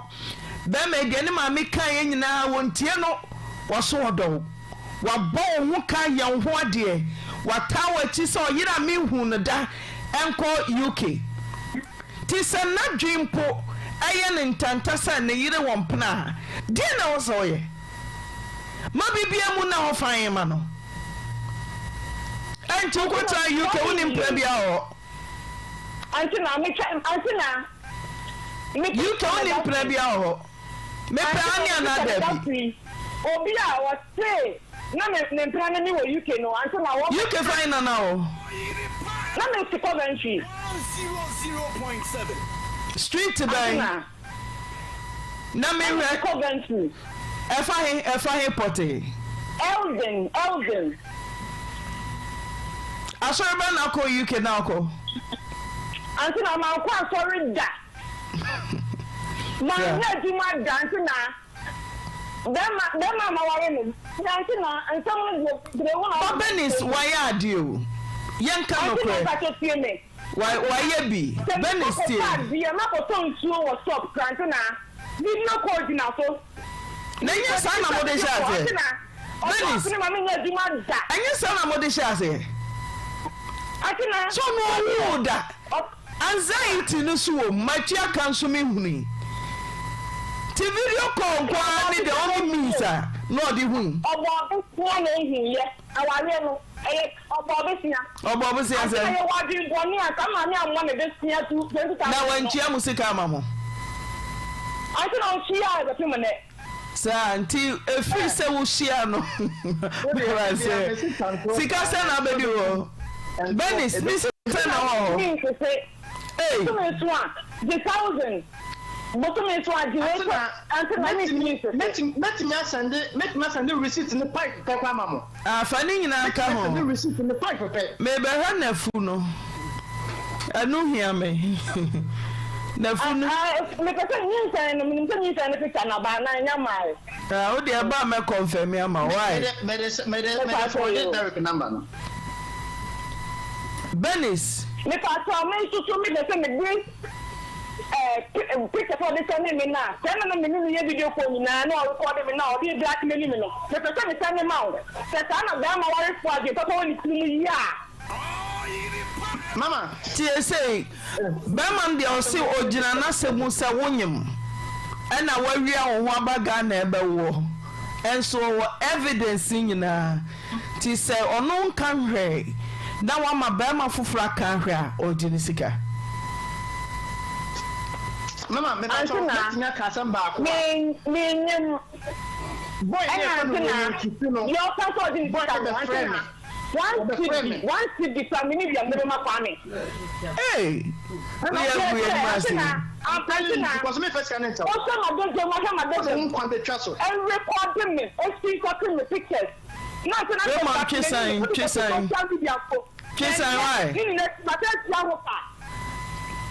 Speaker 2: Bɛrima yi deɛ ne maame kaeɛ nyinaa wɔntie no, wɔso ɔdɔ wo. Wabɔ wo ho ka yɛ wo ho adeɛ, wataa w'akyi sɛ ɔyere a menhuu no da nkɔ UK. Nti sɛ n'adwene mpo yɛ no ntanta sɛ ne yere wɔ mpena a, deɛn na ɛwɔ sɛ ɔyɛ? Ma biribiara mu nna hɔ fann ma no. Ɛnti wokɔtena UK wonni mpena biara wɔ hɔ?
Speaker 7: Ante na metwa ante na.
Speaker 2: UK wonni mpena biara wɔ hɔ? Mepɛ aane anaa daabi?
Speaker 7: Obi a ɔse na me me mpena ne me wɔ UK no ante na wɔ.
Speaker 2: UK fa he na na wɔ?
Speaker 7: Na me te Coventry.
Speaker 2: Street bɛn? Na me hwɛ.
Speaker 7: Coventry.
Speaker 2: Ɛfa he ɛfa he pɔtee?
Speaker 7: Eldon Eldon.
Speaker 2: Asɔre bɛn na akɔ UK na akɔ?
Speaker 7: Ante na mankɔ asɔre da. Manyɛ adwuma da nti na bɛrima bɛrima a maware no nti na nsɛm no deɛ bebree wɔ hɔ.
Speaker 2: Ba Bernice wayɛ adeɛ o yɛnka
Speaker 7: Ante na
Speaker 2: nokorɛ
Speaker 7: mpakyɛ tie me.
Speaker 2: wa wayɛ bi
Speaker 7: Sɛ
Speaker 2: Bernice
Speaker 7: mekɔ
Speaker 2: tie.
Speaker 7: kɔtɔ adeɛ makɔtɔ nsuo wɔ shop kora nti na video call gyina so.
Speaker 2: Na ɛnyɛ saa na mode hyɛ aseɛ Bernice ɛnyɛ saa na mode hyɛ aseɛ so ɔno ɔwoo da. Anxiety no so wɔ mu, matua ka nso me hunui. Nti video call nko ara ne the only means a na ɔde hui.
Speaker 7: Ɔbɔ ɔbosea na ehu yɛ awareɛ no ɛyɛ ɔbɔ ɔbosea.
Speaker 2: Ɔbɔ ɔbosea sɛn?
Speaker 7: Ante na yɛwɔ adwen bɔne a saa maame ammɔ ne bosea tu 20,000
Speaker 2: Na
Speaker 7: no.
Speaker 2: wantua mo sika ama mo?
Speaker 7: Ante na ɔntua bɛpem nnɛ.
Speaker 2: Saa nti ɛfiri sɛ wohyia no meba sɛ sika sɛ na abɛdi hɔ Bernice ne sika sɛ na wɔ hɔ
Speaker 7: Ei. Bosome nso a gye 1000 bosome nso a gye wei kɔ ante na mentumi nsese.
Speaker 6: Mɛtumi asɛnde mɛtumi asɛnde receipt no pipe pɛ kɔ ama mo.
Speaker 2: Ah fa ne nyinaa ka ho.
Speaker 6: Mɛtumi asɛnde receipt no pipe pɛ.
Speaker 2: Mebɛhwɛ nafu no. Ɛno hia me. Nafu no.
Speaker 7: Ah ah mepɛ sɛ nyinsɛn no menim sɛ nyinsɛn no picture no aba anaa ɛnya mmae.
Speaker 2: Ah wo deɛ ɛba a mɛ confirm ama wo why.
Speaker 6: Mede mede mede forward Derek number no.
Speaker 2: Bernice.
Speaker 7: Mepakyɛw me nso so mepɛ sɛ mede eh pictures a ɔde sɛnde me no a sɛ na na me ne no yɛ video call nyinaa na ɔrekɔde me na ɔde blackmail me no mepɛ sɛ me sɛnde ma wo sɛ saa na bɛrima warefoɔ adwene papa wɔ ne tiri mu yie a.
Speaker 6: Mama.
Speaker 2: Tie sei, bɛrima no deɛ ɔse ɔgyina n'asɛm mu sɛ wonyem ɛna wawia wo ho aba Ghana ɛbɛwoɔ ɛnso ɔwɔ evidence nyinaa. Nti sɛ ɔno nka nhwɛe na wama barima foforɔ aka ahwɛ a, ɔregye ne sika.
Speaker 6: Mama, mepakyɛw,
Speaker 7: Ante na,
Speaker 6: mɛtumi aka asɛm baako a?
Speaker 7: me, menyim.
Speaker 6: Boy no
Speaker 7: Ɛna
Speaker 6: yɛfrɛ
Speaker 7: ante
Speaker 6: no
Speaker 7: na,
Speaker 6: William Kisi no,
Speaker 7: deɛ ɔka sɛ ɔgye ne
Speaker 6: boy
Speaker 7: sika
Speaker 6: no
Speaker 7: no, ante
Speaker 6: bɛfrɛɛ
Speaker 7: na,
Speaker 6: me.
Speaker 7: one
Speaker 6: Ɔbɛfrɛɛ
Speaker 7: cedi,
Speaker 6: me.
Speaker 7: one cedi koraa menni bi a mede bɛma Kwame.
Speaker 2: Hey! Woyɛ agu yɛn anim
Speaker 7: Ante
Speaker 2: ase
Speaker 7: na,
Speaker 2: yi.
Speaker 6: I'm
Speaker 7: ante
Speaker 6: telling you
Speaker 7: na,
Speaker 6: because memfa sika no nkyɛ wo.
Speaker 7: ɔhwɛ m'adagya mu, ahwɛ
Speaker 6: Wode
Speaker 7: m'adagya
Speaker 6: wo
Speaker 7: mu,
Speaker 6: nkwa bɛtwa so.
Speaker 7: ɛrekɔde me, ɛscreenshot me pictures. Na ante na sɛ
Speaker 2: Raymond
Speaker 7: ɔba
Speaker 2: twe
Speaker 7: m'anim,
Speaker 2: san,
Speaker 7: wode
Speaker 2: twe
Speaker 7: kɔto
Speaker 2: san.
Speaker 7: social media so.
Speaker 2: Twe san
Speaker 7: Ɛnyɛ,
Speaker 2: why?
Speaker 7: ne nyinaa akyi, masan atua ho ka.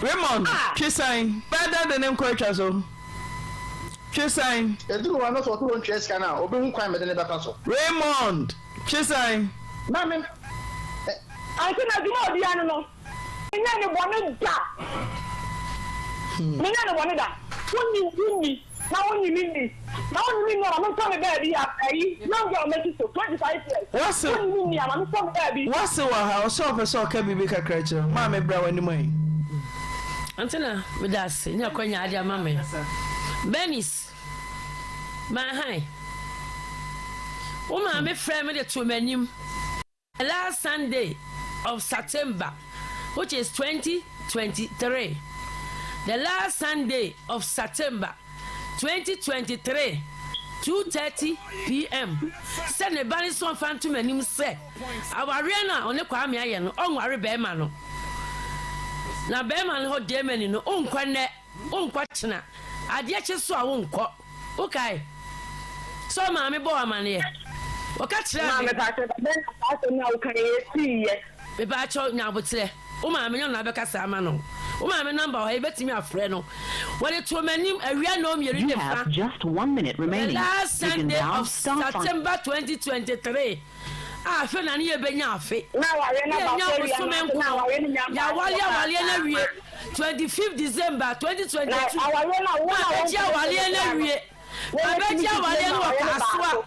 Speaker 2: Raymond
Speaker 7: Ah!
Speaker 2: twe san. Bɛyɛ dɛn de ne nkwa atwa so? Twe san.
Speaker 6: Ɛduru hɔ a na sɛ ɔse ɔntua sika no a, ɔbɛhu kwan a mede no bɛfa so.
Speaker 2: Raymond twe san.
Speaker 6: Na me.
Speaker 7: Ansa na adwuma a ɔdi ano no, menyɛɛ no bɔne da. Menyɛɛ no bɔne da. Wonni wonni na wonnye me nni. Na wonnye me nni a ma mentɔ me baabi a ayi young girl mɛsi so 25 years.
Speaker 2: Wase
Speaker 7: Wonnye me nni a ma mentɔ me baabi.
Speaker 2: Wase wɔ ha ɔsɛ ɔpɛ sɛ ɔka biribi kakra kyerɛ wo. Maame bra w'anim ɛ.
Speaker 10: Antenna, meda ase ne akwanya ade ama me. Bernice, Manhan, wo maame frɛɛ me de too m'anim last Sunday of September which is 2023, the last Sunday of September 2023, 2:30 pm sɛ ne ba no sɛ ɔmfa nto m'anim sɛ Awareɛ no a ɔne Kwame ayɛ no, ɔnware bɛɛma no. Na bɛɛma no hɔ Germany no, wonkɔ nnɛ, wonkɔ kyena, adeɛ kye so a wonkɔ. Wokae sɛ wo maame bɔɔ wo amaneɛ? Wɔka kyerɛɛ
Speaker 7: Maame
Speaker 10: me.
Speaker 7: pakyɛ da bɛn na saa asɛm yi a woka yi ɛsiiɛ?
Speaker 10: Mepaakyɛw nya aboterɛ. Wo maame nyɛ ɔno na abɛka saa ama no. Wo maame number wɔ ha, yɛbɛtumi afrɛ no. Wɔde too m'anim awia nnɔnmienu
Speaker 11: You
Speaker 10: ne
Speaker 11: have
Speaker 10: fa,
Speaker 11: just one minute
Speaker 10: the
Speaker 11: remaining.
Speaker 10: last
Speaker 11: You can
Speaker 10: Sunday
Speaker 11: now
Speaker 10: of
Speaker 11: start on.
Speaker 10: September 2023. A afei na ne yɛbɛnya afe.
Speaker 7: Na awareɛ no
Speaker 10: Ne
Speaker 7: aba
Speaker 10: yɛnya
Speaker 7: so awie
Speaker 10: bosome
Speaker 7: anaasɛ na
Speaker 10: nkono.
Speaker 7: awareɛ no nya mmaa
Speaker 10: Yɛawale
Speaker 7: so
Speaker 10: awareɛ no
Speaker 7: koraa?
Speaker 10: awie 25 December 2022.
Speaker 7: Na awareɛ no a wo na
Speaker 10: Mabɛgye
Speaker 7: wompene so
Speaker 10: awareɛ no
Speaker 7: koraa no,
Speaker 10: awie.
Speaker 7: wo na
Speaker 10: Mabɛgye
Speaker 7: wotumi
Speaker 10: awareɛ
Speaker 7: gyina
Speaker 10: no
Speaker 7: mu
Speaker 10: wɔ
Speaker 7: awareɛ no
Speaker 10: Kasoa.
Speaker 7: baako.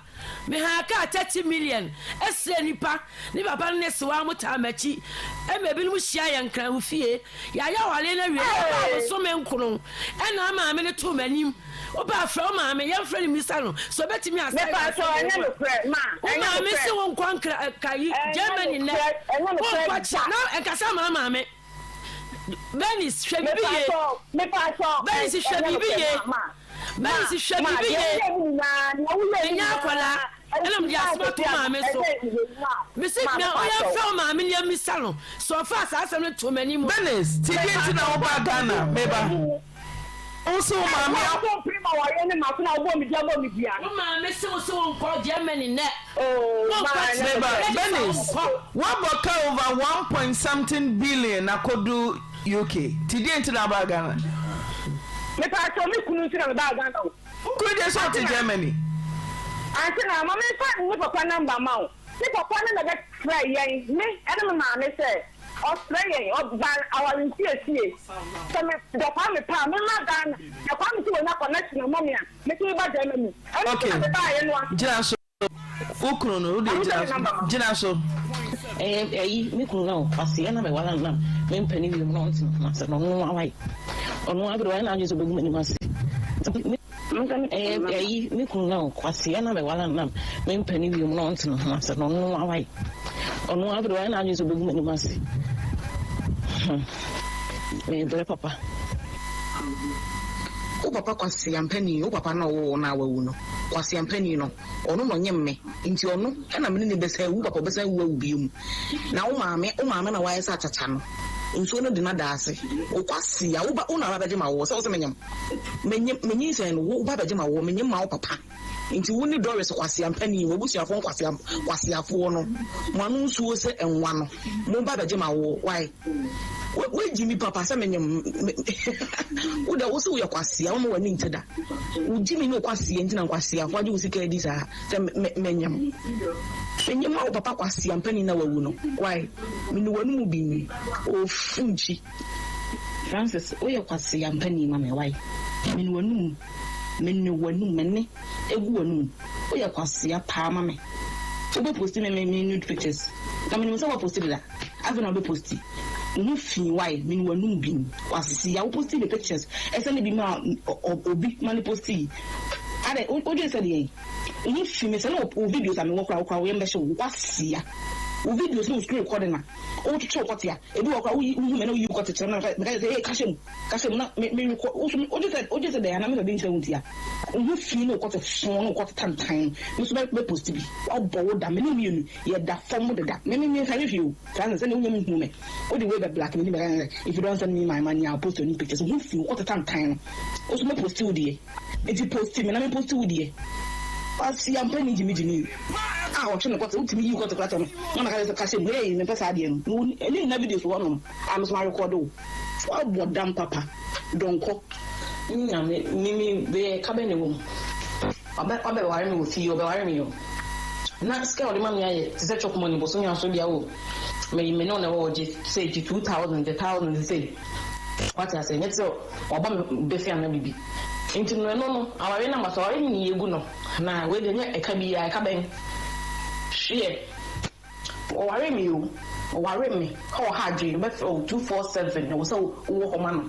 Speaker 10: Mehaa kaa 30 million srɛ nnipa. Ne papa ne ne sewaa mo taa m'akyi ma ebinom hyia yɛn Nkran wo fie. Yɛayɛ awareɛ no awie. Yɛbɔɔ
Speaker 7: Hey!
Speaker 10: bosome nkono ɛna maame no too m'anim. Wopɛ a frɛ wo maame yɛmfrɛ no mmisa no sɛ ɔbɛtumi asan
Speaker 7: Mepa
Speaker 10: yɛn
Speaker 7: kyɛw,
Speaker 10: asɛm
Speaker 7: ɛnyɛ
Speaker 10: wei mu a.
Speaker 7: nokorɛ, ma,
Speaker 10: Wo
Speaker 7: ɛnyɛ
Speaker 10: maame
Speaker 7: nokorɛ.
Speaker 10: se wonkɔ Nkra eh, kayi
Speaker 7: Ɛnyɛ
Speaker 10: Germany nnɛ.
Speaker 7: nokorɛ, ɛnyɛ nokorɛ
Speaker 10: Wonkɔ
Speaker 7: da.
Speaker 10: kyena. Na ɛnkasa ma wo maame. Bernice hwɛ
Speaker 7: Mepa
Speaker 10: biribi ye.
Speaker 7: kyɛw, mepa kyɛw,
Speaker 10: Bernice hwɛ
Speaker 7: ɛnyɛ
Speaker 10: biribi
Speaker 7: nokorɛ,
Speaker 10: ye.
Speaker 7: ma, ma. Ma,
Speaker 10: Bernice hwɛ
Speaker 7: ma,
Speaker 10: biribi
Speaker 7: deɛ
Speaker 10: ye.
Speaker 7: woyɛɛ no nyinaa, nea woyɛɛ no
Speaker 10: Menyɛ
Speaker 7: nyinaa,
Speaker 10: akwadaa ɛna mede asɛm ato maame so. Mese nea ɔyɛ mfrɛ wo maame na yɛmmisa no sɛ ɔfaa saa asɛm no too m'anim a.
Speaker 2: Bernice, ti deɛ nti na wobaa Ghana? Meba. Wo se wo maame a.
Speaker 10: Wo maame se wo se wonkɔ Germany nnɛ. Wonkɔ kyena.
Speaker 2: Meba.
Speaker 10: Yɛgye sɛ
Speaker 2: Bernice,
Speaker 10: wonkɔ.
Speaker 2: woabɔ ka over one point something billion akɔdu UK. Ti deɛ nti na wobaa Ghana?
Speaker 7: Mepaakyɛw, me kunu nti na mebaa Ghana o.
Speaker 2: Wo kunu deɛ sɛ ɔte Germany.
Speaker 7: Ante na ma memfa me papa number ma wo. Me papa no na ɛbɛfrɛ yɛn, me ne me maame sɛ ɔsrɛ yɛn, ɔba aware nsiesie. Sɛ me dɔ Kwame paa a, memma Ghana. Na Kwame nso wanya connection ama me a, me nso meba Germany. Ɛno nti na mebaeɛ no ante.
Speaker 2: Gyina so. Wo kunu no, wo deɛ gyina so. Gyina so.
Speaker 12: Ɛyɛ ayi me kunu no kwasea na meware no na mempɛ no bio na ɔnte me ho ase no ɔno ara wae ɔno ara bere wayɛ n'adwene sɛ ɔbɛgu m'anim ase ɛyɛ ayi me kunu no kwasea na meware no na mempɛ no bio na ɔnte me ho ase no ɔno ara wae ɔno ara bere wayɛ n'adwene sɛ ɔbɛgu m'anim ase hmm mebrɛ papa.
Speaker 13: Wo papa kwasea mpanin, wo papa no a ɔwoo wo no a wawu no, kwasea mpanin no, Ɔno na ɔnyem me, nti ɔno na me ne no bɛsan awu, wo papa ɔbɛsan awu awu bio. Na wo maame, wo maame na wayɛ sɛ akyakya no, nsuo no de no ada ase. Wo kwasea, wo ba, wo na aba bɛgye m'awoɔ, sɛ wo se menyem, menyem, menyinsɛn no, wo ba bɛgye m'awoɔ, menyem ma wo papa. Nti wo ne Doris kwasea mpanin, w'abusuafoɔ nkwasea, nkwaseafoɔ no, mo ano nsuo sɛ nwa no, mo ba bɛgye m'awoɔ, why? Wo, woagyi me papa sɛ menyem, me, wo deɛ wo se woyɛ kwasea, woma w'ani nte da. Wo gyimi ne wo kwasea nti na nkwaseafo agye wo sika adi saa sɛ me me menyem. Menyem ma wo papa kwasea mpanin na wawu no why? Me ne w'anomu bi nyi ofu nkyi. Francis woyɛ kwasea mpanin ma me why? Me ne w'anomu me ne w'anomu me ne egu w'anomu woyɛ kwasea paa ma me. Wobɛ posti me me me nude pictures na menim sɛ woaposti deda. Afei na wobɛ posti wo ho fii why mene w'anum bin kwasea wo posti me pictures ɛsɛne bi maa obi ma no posti adɛn wodwene sɛ deɛn. Wo ho fi me sɛ na wo videos a mewɔ koraa wo koraa wo yam bɛhye wo, wo kwasia. Wo videos ne wo screen recording a wotwetwe wo kɔte a, ebi wɔ hɔ koraa woyi wohu me na woyi wo kɔte kyerɛ me na meka meka kyerɛ sɛ hey ka hyɛ mu, ka hyɛ mu na me me record wo so wogye sɛ wogye sɛ dɛn anaa mefa bi nkyerɛ wo nti a. Wo ho fi ne wo kɔte fon ne wo kɔte tantan no, me nso mɛ mɛ post bi. Woabɔ wo da, me ne wo mmienu yɛda fam deda. Me me memfa nyɛ hwee o, Francis sɛdeɛ wonya me hu me, wode wei bɛ black me din bɛka sɛ if you don't send me my money I'll post your new pictures. Wo ho fi, wo kɔte tantan no, wo nso mɛ post wo deɛ. Enti posti me na me posti wo deɛ. Kwasia mpanin gyimi gyimi a ɔtwe ne kɔte wotumi yi kɔte koraa kyɛ no na maka sɛ kahyɛ mu hey mempɛ saa adeɛ no mewɔ ɛne nyina videos wɔ hɔnom a me so ma rekɔde wo woabɔ dam papa dɔnkɔ.
Speaker 12: Me nyame me me bɛyɛ ka bɛn na ɛwɔ mu wabɛ wabɛ ware me wɔ fie ɔbɛware me o na sika a ɔde ma me ayɛ te sɛ chop money bosome aso deɛ o me me ne wo na ɛwɔ hɔ gye sei gye 2000 gye 1000 sei wate aseɛ nyɛ te sɛ Wabɔ me bese anaa biribi. Nti no ɛno no awareɛ no ama so awareɛ no ne yɛgu no anaa wei deɛ nyɛ ɛka biaa ɛka bɛn hweɛ ɔwaree me o ɔwaree me ka ɔha adwene ɔbɛfrɛ wo 247 ɛwɔ sɛ wowɔ hɔ ma no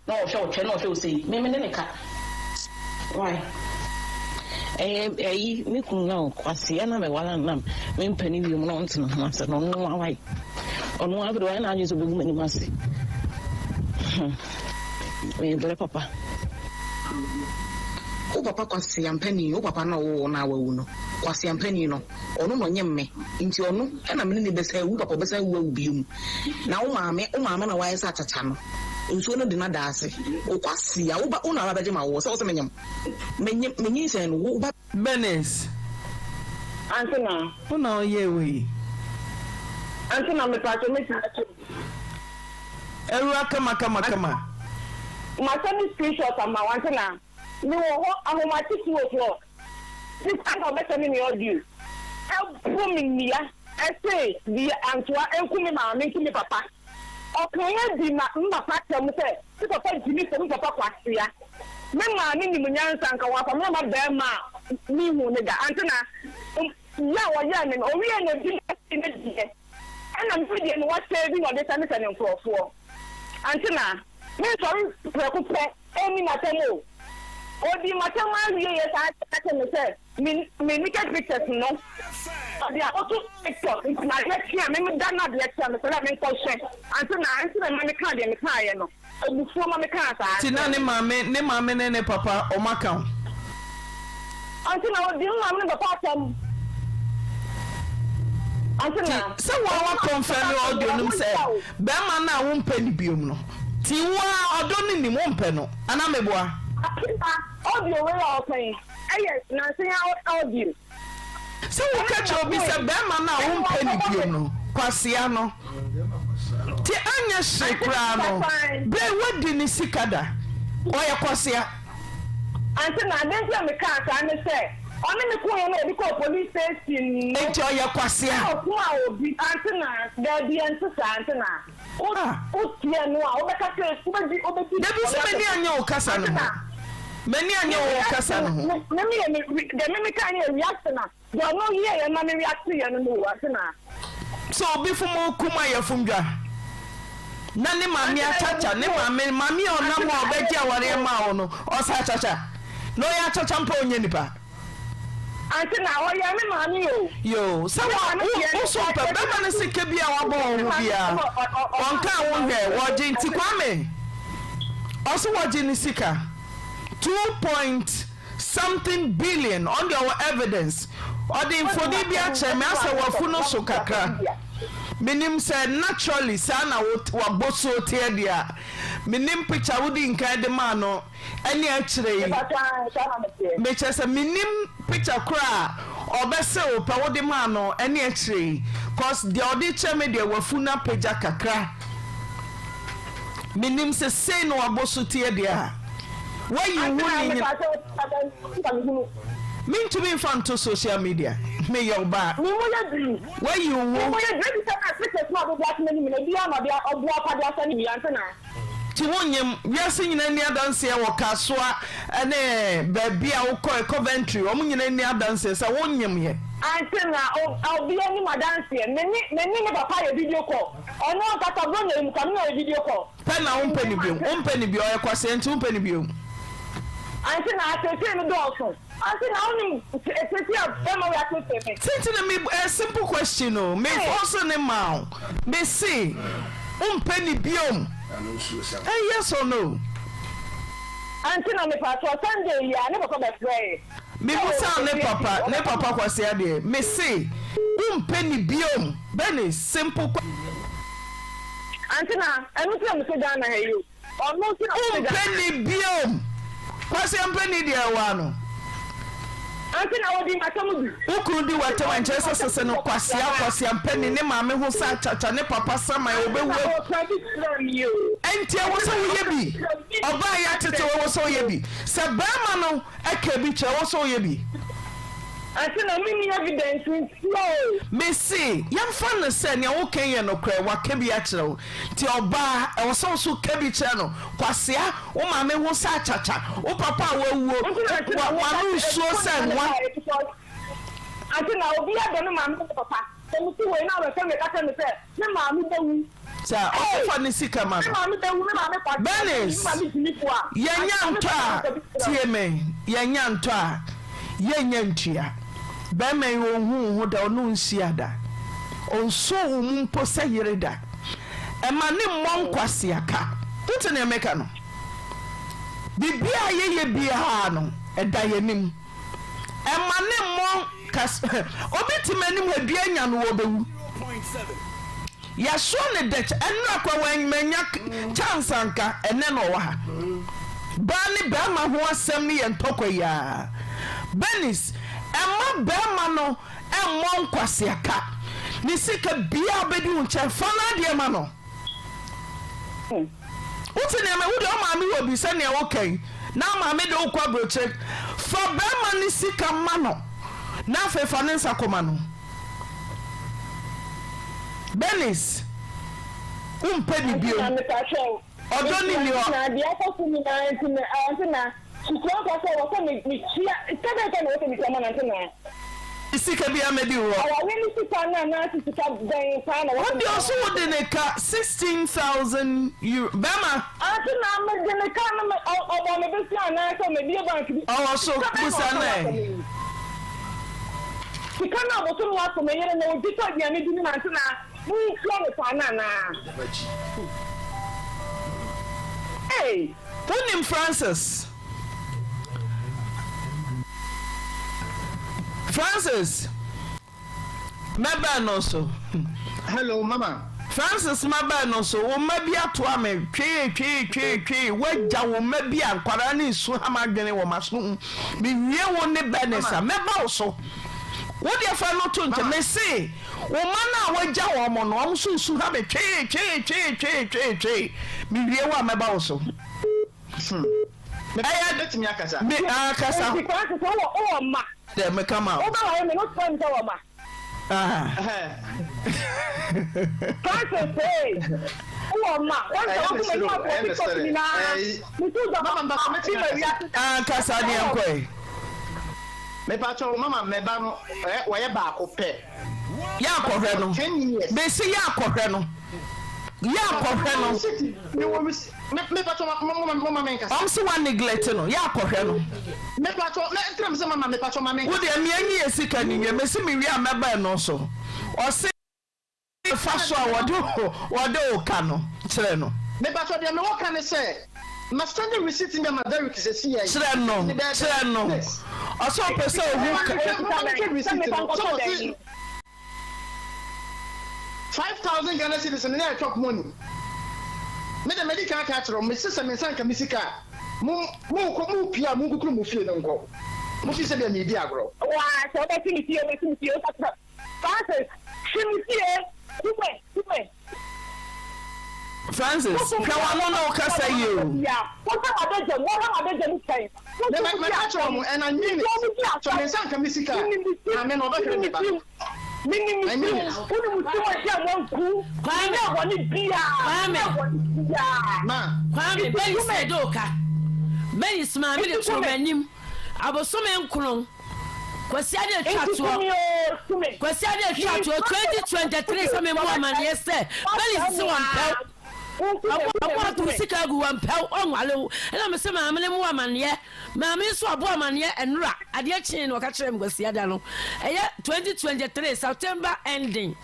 Speaker 12: na ɔhwɛ wo twɛ na ɔhwɛ wo sei me me ne ne ka why. Ɛyɛ ɛyi me kunu na ɔkwasea na meware no na mempɛ no wiem na ɔnte ne ho ase na ɔno awae. Ɔno ara de wayɛ n'adwene sɛ ɔbɛgu m'anim ase. Hmm. Mebrɛ papa.
Speaker 13: Wo papa kwaseampani, wo papa no a ɔwoo wo no a wawu no, kwaseampani no, ɔno na ɔnyem me, nti ɔno na me ne no bɛsan awu, wo papa ɔbɛsan awu awu bio. Na wo maame, wo maame na wayɛ sɛ akyakya no, nsuo no de no ada ase. Wo kwasea, wo ba, wo na waba bɛgye m'awoɔ, sɛ wo sɛ menyem, menyem, menyinsɛn no, wo ba.
Speaker 2: Bernice.
Speaker 7: Ante na.
Speaker 2: Wo na ɔyɛɛ wei.
Speaker 7: Ante na mepatwɔ mɛtumi akyɛ bi.
Speaker 2: Awura kama kama kama.
Speaker 7: Ma send screenshot ama wo ante na. Me wɔ hɔ ahomakye 2 o'clock. Sista na ɔbɛ send me audio. Ɛbo me nnua ɛse deɛ antoa nku me maame nku me papa. Ɔkaeɛ di ma me papa atɛm sɛ me papa gyimi sɛ me papa kwasea. Me maame nim nyansa nka wamfa me amma barima a menhuu no da. Ante na yɛ a ɔyɛɛ me no ɔwiee n'adwuma sii ne deɛ ɛna me deɛ no wasɛe bi na ɔde sɛnesɛne nkurɔfoɔ. Ante na mensɔre prɛko pɛ ɛnni m'atɛm o. Ɔdii m'atɛm ara wieeɛ saa ka kyerɛɛ me sɛ Me me naked pictures no ɔde akɔto tiktok nti na adeɛ kye a me me da na adeɛ kye a mesɔre a menkɔ hwɛ ante na nti na ɛma me kaa deɛ me kaeɛ no abufuo ma me kaa saa
Speaker 2: Nti na
Speaker 7: kyerɛ
Speaker 2: ne
Speaker 7: no.
Speaker 2: maame ne maame ne ne papa ɔmo aka ho.
Speaker 7: Ante na ɔdi me maame ne papa atɛm ante
Speaker 2: Nti
Speaker 7: na
Speaker 2: sɛ wo a
Speaker 7: ɔdi
Speaker 2: wa
Speaker 7: me maame ne papa
Speaker 2: confirm
Speaker 7: atɛm
Speaker 2: audio
Speaker 7: deɛ
Speaker 2: no mu
Speaker 7: ɔho
Speaker 2: sɛ
Speaker 7: nsa o.
Speaker 2: bɛɛma no a wo mpɛ no biom no nti wo a ɔdɔ no nim wo mpɛ no anaa meboa?
Speaker 7: Ante na audio wei a ɔka yi Ɛyɛ nansa yi ara audio.
Speaker 2: Sɛ woka kyerɛ obi sɛ bɛrima no a wompɛ no biom no, kwasea no nti anyɛ hye koraa no, berɛ woadi ne sika da, ɔyɛ kwasea.
Speaker 7: Ante na adeɛ nti a mekaa saa ne sɛ ɔne me koeɛ na ɔde kɔɔ police station no.
Speaker 2: Nti ɔyɛ kwasea.
Speaker 7: Ɛna ɔsomaa obi. Ante na daabi ɛnte saa ante na. Wo tie no a wobɛka sɛ wobɛdi wobɛdi.
Speaker 2: Dabi sɛ m'ani annye wo kasa no ho. M'ani annye wo kasa no ho.
Speaker 7: Me me yɛ me deɛ me me ka ne yɛ reaction a deɛ ɔno yɛ yɛ ma me react yɛ no no o ase na.
Speaker 2: Sɛ obi fom wo kum a yɛ fom dwa na ne maame akyakya ne maame maame a ɔnam a ɔbɛgye awareɛ maa wo no ɔsa akyakya na ɔyɛ akyakya mpo ɔnyɛ nipa.
Speaker 7: Ante na ɔyɛ me maame o.
Speaker 2: Yoo sɛ wa wo wo so pɛ bɛma no sika bi a wabɔ wo ho biara ɔnka wo nhwɛ wɔgye nti Kwame ɔso wɔgye ne sika two point something billion ɔno deɛ ɔwɔ evidence ɔde mfoni bi akyerɛ me asɛ wafu no so kakra menim sɛ naturally saa na wabɔ suo teɛ deɛ a menim picture wodi nkan de maa no ɛne akyire yi mekyerɛ sɛ mennim picture koro a ɔbɛse wo pɛ wode maa no ɛne akyire yi cause deɛ ɔde kyerɛ me deɛ wafu no apagya kakra menim sɛ sei na wabɔ so teɛ deɛ a wayi wo ho ne nyina mentumi mfa nto social media meyɛ ɔbaa wayi wo ho Nti wonyem, wiase nyina nni adanseɛ wɔ Kasoa ne baabi a wokɔɛ, Coventry, wɔn nyina nni adanseɛ sɛ wonyem yɛ.
Speaker 7: Ante na obia nni m'adanseɛ, me ne me ne me papa yɛ video call, ɔno ankasa Bronya yi mu koraa me ne no yɛ video call.
Speaker 2: Pɛ na wompɛ no biom, wompɛ no bio, ɔyɛ kwasea nti wompɛ no biom.
Speaker 7: Ante na ateetee no dɔɔso. Ante na wonim teetee a bɛrima wei ateetee me.
Speaker 2: Tenten na me eh, simple question o, me force ne ma o, me se wompɛ ne biom, eh yes or no?
Speaker 7: Ante na mepakyɛw Sunday yi a ne papa bɛfrɛɛ.
Speaker 2: Me busaa ne papa, ne papa Kwasi adeɛ, me se wompɛ ne biom, Bernice, simple question.
Speaker 7: Ante na ɛno nti na mete Ghana ha yi o. Ɔno nti na mete Ghana.
Speaker 2: Wompɛ ne biom, Kwasi ampɛ ne deɛ ɛwɔ ano.
Speaker 7: Ante na ɔdi m'atɛm bi.
Speaker 2: Wo kunu di w'atɛm a nkyerɛ sɛ sese no kwasea kwasea mpɛ ne ne maame ho sɛ akyakya ne papa saman ɔbɛwu
Speaker 7: Ante na ɔka bi kyerɛ me o.
Speaker 2: Ɛnti ɛwɔ sɛ woyɛ bi ɔbaa yɛ atete wo ɛwɔ sɛ woyɛ bi sɛ bɛɛma no ɛka bi kyerɛ wo sɛ woyɛ bi.
Speaker 7: Ante na menni evidence nti o.
Speaker 2: Mese yɛmfa no sɛ nea woka yi yɛ nokorɛ waka bi akyerɛ wo nti ɔbaa ɛwɔ sɛ wo nso ka bi kyerɛ no kwasea wo maame ho sɛ akyakya wo papa a wawuo w'ano nsuo sɛ nwa.
Speaker 7: Ante na obi adɔ ne maame ne papa sɛ mete wei na wabɛfrɛ me ka kyerɛ me sɛ ne maame bɛwu.
Speaker 2: Sɛ ɔkɔfa ne sika ma no. Bernice, yɛnya ntɔ a, tie me, yɛnya ntɔ a, yɛnnya ntua. Barima yi ɔnhu wo ho da, ɔne wo nhyia da. Ɔnsoo wo mu mpo sɛ yere da. Ɛma ne mmɔ nkwasea ka. Wote nea meka no? Biribiara a yɛyɛ biara no, ɛda yɛn anim. Ɛma ne mmɔ kas obi te m'anim ha dua nya no ɔbɛwu. Yɛasoa no dɛkyɛ ɛnora kwa wamanya chance anka ɛnɛ na ɔwɔ ha. Baa ne bɛrima ho asɛm no yɛ ntɔkwa yi ara. Bernice, ɛmma bɛrima no mmɔ nkwasea ka. Ne sika biara bɛdi wo nkyɛn fa n'adeɛ ma no. Wote nea me wo deɛ wo maame wɔ bi sɛnea woka yi na maame de wokɔ aburokyire fa bɛrima ne sika ma no na afei fa ne nsa kɔma no Bernice wompɛ ne bio ɔdɔ ne ni hɔ.
Speaker 7: Deɛ akɔ so nyinaa nti no ante na sukuu akɔ sɛ wɔ sɛ metua sika bɛn pɛ na wɔ sɛ metua ma no ante na.
Speaker 2: Sika biara mɛdi hɔ.
Speaker 7: Awareɛ ne sika no anaasɛ sika bɛn paa na wɔ sɛ
Speaker 2: Wode ɔso wode ne ka 16,000 euro bɛrima.
Speaker 7: Ante na mede ne ka no ɔbɔ me bɛsi anaasɛ mebie bank bi.
Speaker 2: Ɔwɔ so
Speaker 7: Sika bɛn na
Speaker 2: busa
Speaker 7: ɔsɛ
Speaker 2: no
Speaker 7: wɔ
Speaker 2: ɛ.
Speaker 7: sɛ meyi. Sika no a bosome aso me yere no gye tɔ aduane di no na ante na mentua no saa no anaa? Ei!
Speaker 2: Wonim Francis? Francis, mɛbɛn no so.
Speaker 6: Hello, mama.
Speaker 2: Francis mɛbɛn no so. Wo mma bi atoa me twee twee twee twee. Woagya wo mma bi a nkwadaa no resu ha m'adwene wɔ m'aso mu. Mewie wo ne Bernice a, mɛba wo so. Wo deɛ fa no to nkyɛn. Mese wo mma no a woagya wɔn no, wɔn nso resu ha me twee twee twee twee twee twee. Mewie wo a, mɛba wo so.
Speaker 6: Hmm.
Speaker 2: Ɛyɛ
Speaker 6: Mɛtumi akasa.
Speaker 2: Me akasa.
Speaker 7: Nti Francis wowɔ wowɔ mma?
Speaker 2: Dɛ meka ma wo.
Speaker 7: Wobɛware me no wofrɛ me sɛ wɔ mma?
Speaker 2: Ah.
Speaker 7: Francis ee wowɔ mma? Wɔn sɛ wɔn kuma nipa fɔ tiktok nyinaa. Metu dɔ
Speaker 6: Mama mpa so mɛtumi
Speaker 7: ma
Speaker 6: akasa.
Speaker 7: wiase.
Speaker 2: Ah kasa deɛ nkɔ ɛ.
Speaker 6: Mepakyɛw mama mɛba no ɛ wɔyɛ baako pɛ.
Speaker 2: Yɛ akɔhwɛ no. Mese yɛ akɔhwɛ no. Yɛ akɔhwɛ no. Ɔm se wa neglect no. Yɛ akɔhwɛ no. Wo deɛ mea nyi yɛ sika ni nwie. Mese me wie a mɛba ɛno so. Ɔse fa so a wɔde wɔde wo ka no kyerɛ no.
Speaker 6: Mepakyɛw deɛ mewɔ ka ne sɛ ma send receipt no ama Derrick sɛsi yɛ.
Speaker 2: Kyerɛ no kyerɛ no. Ɔse ɔpɛ sɛ ohu ka.
Speaker 6: Mama mehwɛ receipt no sɛ ɔse 5000 Ghana cedis no na yɛ chop money. Me de madi kan aka akyerɛ wo mese sɛ me nsa nka me sika a mo mo kɔ mo pie a mo nkukuru mo fie no nkɔ. Mo fi sɛ deɛ meredi agorɔ.
Speaker 7: Waa sɛ wobɛte me fie wobɛte me fie wokasa Francis, hwe me fie, kume, kume.
Speaker 2: Francis, hwɛ w'ano na wokasa yie o.
Speaker 7: Wohwɛ m'adagya mu, wohwɛ m'adagya mu pɛn.
Speaker 6: Mɛka kyerɛ wɔn, and I mean it. Sɛ me nsa nka me sika a, maame no ɔbɛhwere me ba no.
Speaker 7: Menim
Speaker 6: I mean it.
Speaker 7: Wonim ti wɔ gya wɔn ku.
Speaker 10: Kwame.
Speaker 7: Nyɛ bɔne biara.
Speaker 10: Kwame.
Speaker 7: Nyɛ bɔne biara.
Speaker 6: Ma.
Speaker 10: Kwame, Bernice na ɛde wo ka. Bernice maame de too m'anim abosome nkron. Kwasi ade atwa toɔ. Kwasi ade atwa toɔ 2023 sɛ memmɔ amaneɛ sɛ Bernice se wɔmpɛ wo. Ɔmo ato sika agu wampɛ wo, ɔnwale wo. Ɛna mese maame no mmoa amaneɛ. Maame nso abɔ amaneɛ ɛnora adeɛ kyee na ɔka kyerɛɛ me Kwasiada no. Ɛyɛ 2023 September ending.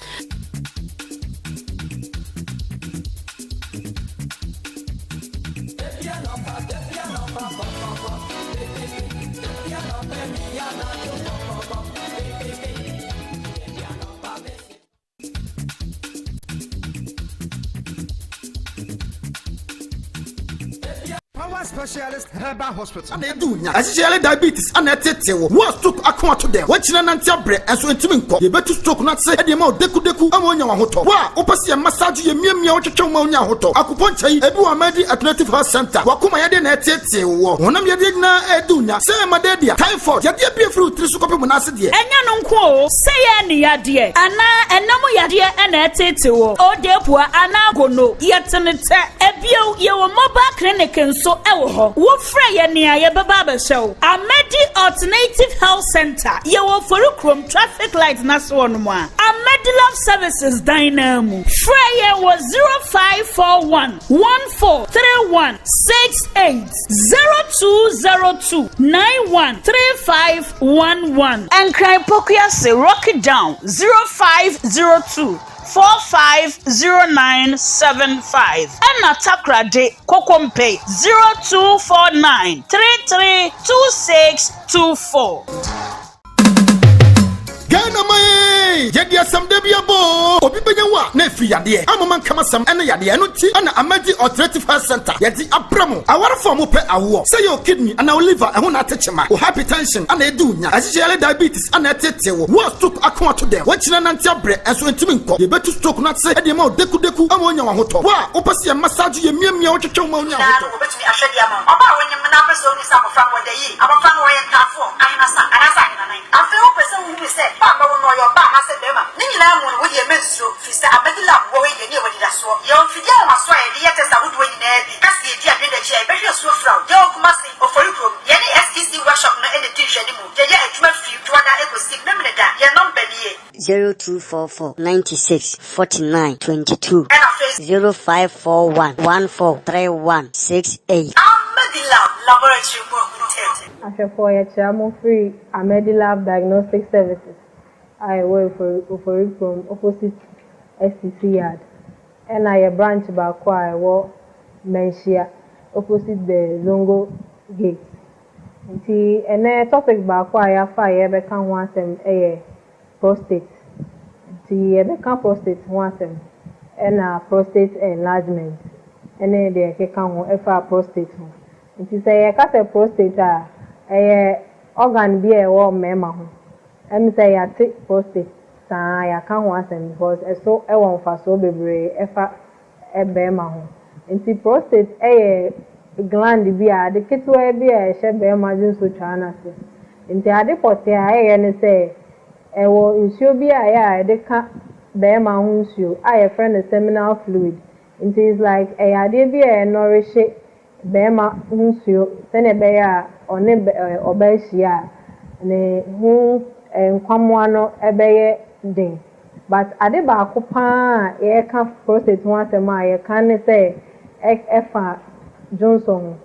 Speaker 4: Power Specialist Herbal Hospital. Ana edi wo nya. Ɛhyehyɛ diabetes ana ɛtete wo. Wo a stroke ako ato dɛm. Woakyina nante abrɛ ɛnso ɛntumi nkɔ. Yɛbɛtu stroke no ase ɛde ama wo dekudeku ama woanya w'ahotɔ. Wo a wopɛ sɛ yɛ massage yɛ miamia wo twetwe wo ma wonya ahotɔ. Akupɔnkyɛ yi ebi wɔ Amadi Alternative Health Center. W'akoma yadeɛ na ɛtetee woɔ. Honam yadeɛ nyinaa ɛredi wo nya. Sɛ malaria, typhoid, yadeɛ bi a ɛfiri wo tiri so kɔpem wo nan ase deɛ.
Speaker 9: Ɛnyɛ no nko oo, sɛ yɛ ne yadeɛ anaa ɛna mu yadeɛ na ɛteete wo, odeepua anaa gono, yɛte no tɛ. Ebio, yɛwɔ mobile clinic nso wɔ hɔ. Wo frɛ yɛn a yɛbɛba abɛhwɛ wo. Amadi Alternative Health Centre, yɛwɔ Oforikrom traffic light no ase hɔ nom a, Amadi Love Services dan no ara mu. Frɛ yɛn wɔ 0541 1431 68, 0202 91 35 11.
Speaker 11: Nkran Pokuase Rocky Down 0502 450975 ɛna Takoradi Kokompe 0249 332624.
Speaker 4: Ghana man ee! Yɛde asɛm da bi abɔ oo! Obi bɛnya wo a na ɛfiri yadeɛ, amoma nkamasɛm ɛne yadeɛ. Ɛno nti ɛna Amadi Alternative Health Center yɛde abrɛ mo. Awarefo a mopɛ awoɔ, sɛ ɛyɛ wo kidney anaa wo liver ɛho na ate kyema, wo hypertension ana ɛdi wo nya, ɛhyehyɛ yare diabetes ana ɛtetee wo, wo a stroke ako ato dɛm, woakyina nante abrɛ ɛnso ɛntumi nkɔ, yɛbɛtu stroke no ase de ama wo dekudeku ama woanya w'ahotɔ. Wo a wopɛ sɛ yɛ massage wo, yɛmiamia wo, twetwe wo ma wonya
Speaker 14: Nyinaa
Speaker 4: ahotɔ.
Speaker 14: no wɔbɛtumi ahwɛ de ama wo. Ɔbaa a wonyem no na wopɛ sɛ wohu sɛ abɔfra no ɔda yie, abɔfra no ɔyɛ ntaafoɔ, ahenasa, anaasɛ ahenanan. Afei wopɛ sɛ wohunu sɛ ba a bɛwo no ɔyɛ ɔbaa anaasɛ barima. Ne nyinaa mu no, wo deɛ mensuro, firi sɛ Amadi Lab wɔ hɔ yi deɛ ne yɛwɔ anidasoɔ. Yɛwɔ mfidie anwanwasoɔ a yɛde yɛ test ahodoɔ nyinaa bi. Ka sɛ yɛdi adwene da akyi a, yɛbɛhwɛ asuo afira wo. Yɛwɔ Kumasi, Ofori kurom. Yɛne SEC workshop no na ɛdi nhwɛanimu. Yɛyɛ adwuma firi Dwoada kɔsi Memeneda. Yɛn nɔmba nie.
Speaker 15: 0244 96 49 22.
Speaker 14: Ɛna Facebook.
Speaker 15: 0541 14 31 68.
Speaker 14: Amedilab Laboratory mu ahuntae.
Speaker 16: Ahwɛfoɔ yɛkyea mo firi Amedilab Diagnostic Services a ɛwɔ Ofori Ofori kurom opposite STC yard ɛna yɛ branch baako a ɛwɔ Manhyia opposite the Zongo gate. Nti ɛnɛ topic baako a yɛafa a yɛbɛka ho asɛm yɛ prostate. Nti yɛbɛka prostate ho asɛm ɛna prostate enlargement ɛne deɛ ɛkeka ho ɛfa prostate ho. Nti sɛ yɛka sɛ prostate a, ɛyɛ organ bi a ɛwɔ mmarima ho. Ɛm sɛ yɛate prostate saa yɛaka ho asɛm because ɛso ɛwɔ mfasoɔ bebree ɛfa bɛrima ho. Nti prostate ɛyɛ gland bi a ade ketewa bi a ɛhyɛ bɛrima dwonsotwaa no ase. Nti ade pɔtee a ɛyɛ ne sɛ ɛwɔ nsuo bi a ɛyɛ a yɛde ka bɛrima ho nsuo a yɛfrɛ no seminal fluid. Nti it's like ɛyɛ adeɛ bi a ɛnɔrehye bɛrima ho nsuo sɛnea ɛbɛyɛ a ɔne ɔbaa hyia a ne ho nkwammoa no ɛbɛyɛ den. But ade baako paa a yɛreka prostate ho asɛm a yɛka ne sɛ ɛfa dwonsɔ ho.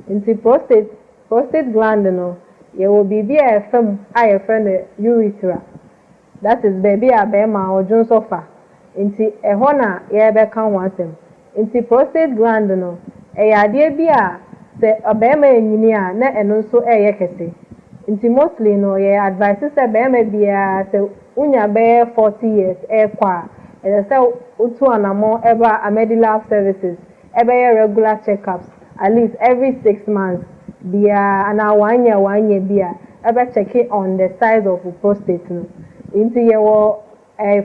Speaker 16: Nti prostate gland no yɛwɔ biribi a ɛfa mu a yɛfrɛ no urethra. That is baabi a bɛrima ɔdwonsɔ fa. Nti ɛhɔ na yɛrebɛka ho asɛm. Nti prostate gland no ɛyɛ adeɛ bi a sɛ ɔbarima enyini a na ɛno nso ɛyɛ kɛse. Nti mostly no yɛ advice sɛ bɛrima biara sɛ wonya bɛyɛ 40 years ɛrekɔ a ɛsɛ sɛ wotu anammɔn ɛba Amedilab Services ɛbɛyɛ regular checkups at least every 6 months biara anaa one year one year bi a ɛbɛ check on the size of prostate no. Nti yɛwɔ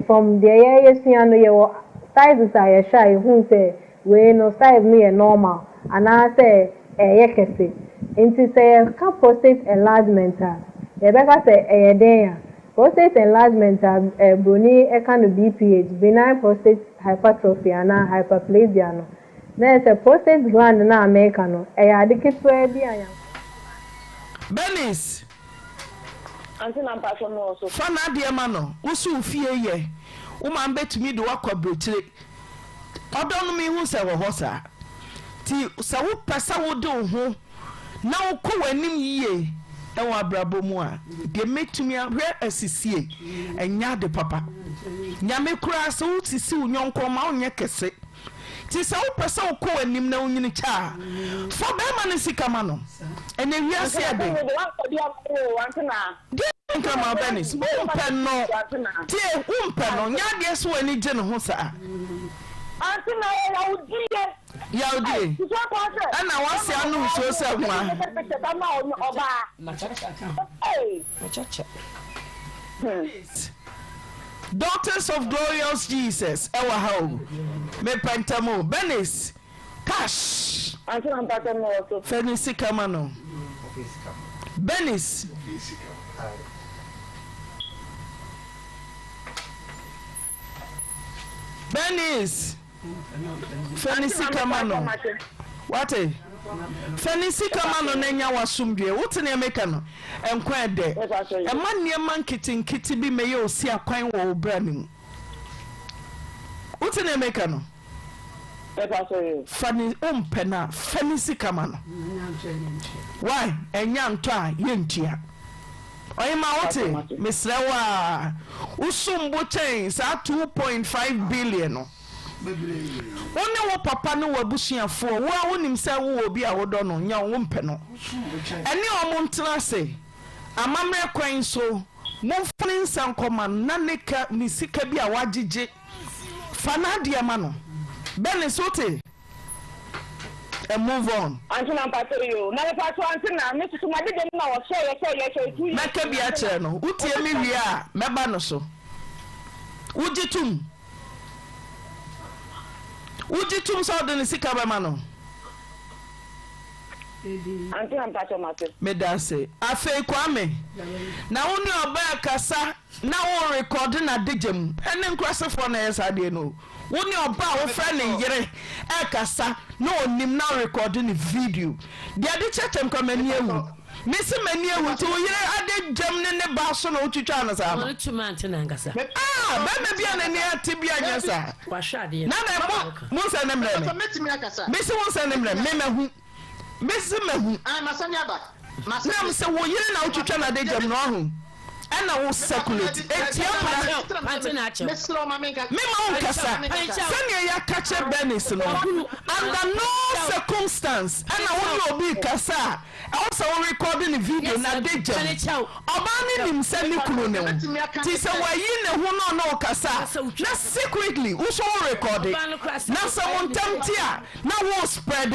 Speaker 16: from deɛ yɛyɛsua no yɛwɔ sizes a yɛhwɛ a yɛhu sɛ wei no size no yɛ normal anaasɛ ɛyɛ kɛse. Nti sɛ yɛka prostate enlargement a yɛbɛka sɛ ɛyɛ den a prostate enlargement a broni ɛka no BPH, benign prostate hypertrophy anaa hyperplasia no na yɛ sɛ prostate gland no a meka no ɛyɛ ade ketewa bi a yɛn
Speaker 2: Bernice.
Speaker 7: Ante na mpatsɔ mi wɔ so.
Speaker 2: Fa n'adeɛ ma no. Wo so wo fie yɛ. Wo maame bɛtumi de wo akɔ aburokyire. Ɔdɔ no mehu sɛ wɔ hɔ saa. Nti sɛ wopɛ sɛ wode wo ho na wokɔ w'anim yie wɔ abrabɔ mu a, deɛ mɛtumi ahwɛ asisie ɛnyɛ ade papa. Nyame koraa sɛ wosisi wo yɔnko ɔma wonyɛ kɛse. Nti sɛ wopɛ sɛ wokɔ w'anim na wonyini kyɛ a, fa bɛrima no sika ma no. Ɛnɛ wiase ɛden. Deɛ nka ma Bernice, wompɛ no. Tie, wompɛ no. Nyɛ adeɛ sɛ w'ani gye ne ho saa. Yawdie, ɛna w'ase anom nsuo sɛ hwa. Daughters of Glorious Jesus ɛwɔ ha o, mepɛ ntɛm o, Bernice, cash. Fɛ ne sika ma no. Bernice. Bernice. Fa ne sika ma no. Wate? Fa ne sika ma no na nya w'asomdwoeɛ. Wote nea meka no? Nkwa ɛdɛ. Mma nneɛma nketenkete bi mmɛyɛ osi akwan wɔ wo bra no mu. Wote nea meka no? Fa ne, wompɛ no a, fa ne sika ma no. Why? Ɛnya ntɔ a, yɛntua. Ɔhemmaa wote? Mesrɛ wo ara, wo som bo kyɛn saa 2.5 billion no. Wo ne wo papa ne w'abusuafoɔ, wo ara wonim sɛ wowɔ obi a wodɔ no, nyɛ wo wompɛ no. Ɛne wɔn ntena ase amammerɛ kwan so, momfa ne nsa nkɔma no na ne ka, ne sika bi a wagyegye, fa n'adeɛ ma no. Bernice wote? And move on.
Speaker 7: Aunty na mpakyɛ yi o. Na mepakyɛ aunty na me soso ma deda mu na wɔhyɛ yɛ sɛ yɛhyɛ yɛ 2 years.
Speaker 2: Mɛka bi akyerɛ no. Wotie me wie a, mɛba no so. Wogye tom? Wogye tom sɛ wode ne sika bɛma no?
Speaker 7: Aunty na mpakyɛ mate.
Speaker 2: Meda ase. Afei Kwame, na wo ne ɔbaa kasa na wo rekɔde n'adagya mu. Ɛne nkurasefoɔ na ɛyɛ saa adeɛ no o. Wo ne ɔba a wofrɛ no yere rekasa na ɔnim na worekɔde no video. Deɛ ɛde kyerɛkyerɛ me koraa m'ani awu. Mese m'ani awu nti wo yere adagyam ne ne ba so na wotwitwaa no saa no?
Speaker 10: Ɔno tumi ante n'ankasa.
Speaker 2: Ah, bɛrima bi a n'ani ate bi anyɛ saa.
Speaker 10: Wahwɛ adeɛ.
Speaker 2: Nana mo mo nsɛn ne mmerɛ me. Mese wo nsɛn ne mmerɛ me mahu. Mese mahu. Na mesɛ wo yere na wotwitwa no adagyam no ɔho. Ɛna wo circulate etia mmara. Mema wo nkasa sɛnea yɛaka kyerɛ Bernice no under no circumstance ɛna wo ne obi rekasa a ɛwɔ sɛ wo record ne video na de gyam. Ɔbaa no nim sɛ ne kunu ne wo nti sɛ wayi ne ho na ɔne wo kasa a na secretly wo nso wo record na sɛ mo ntam te a na wo spread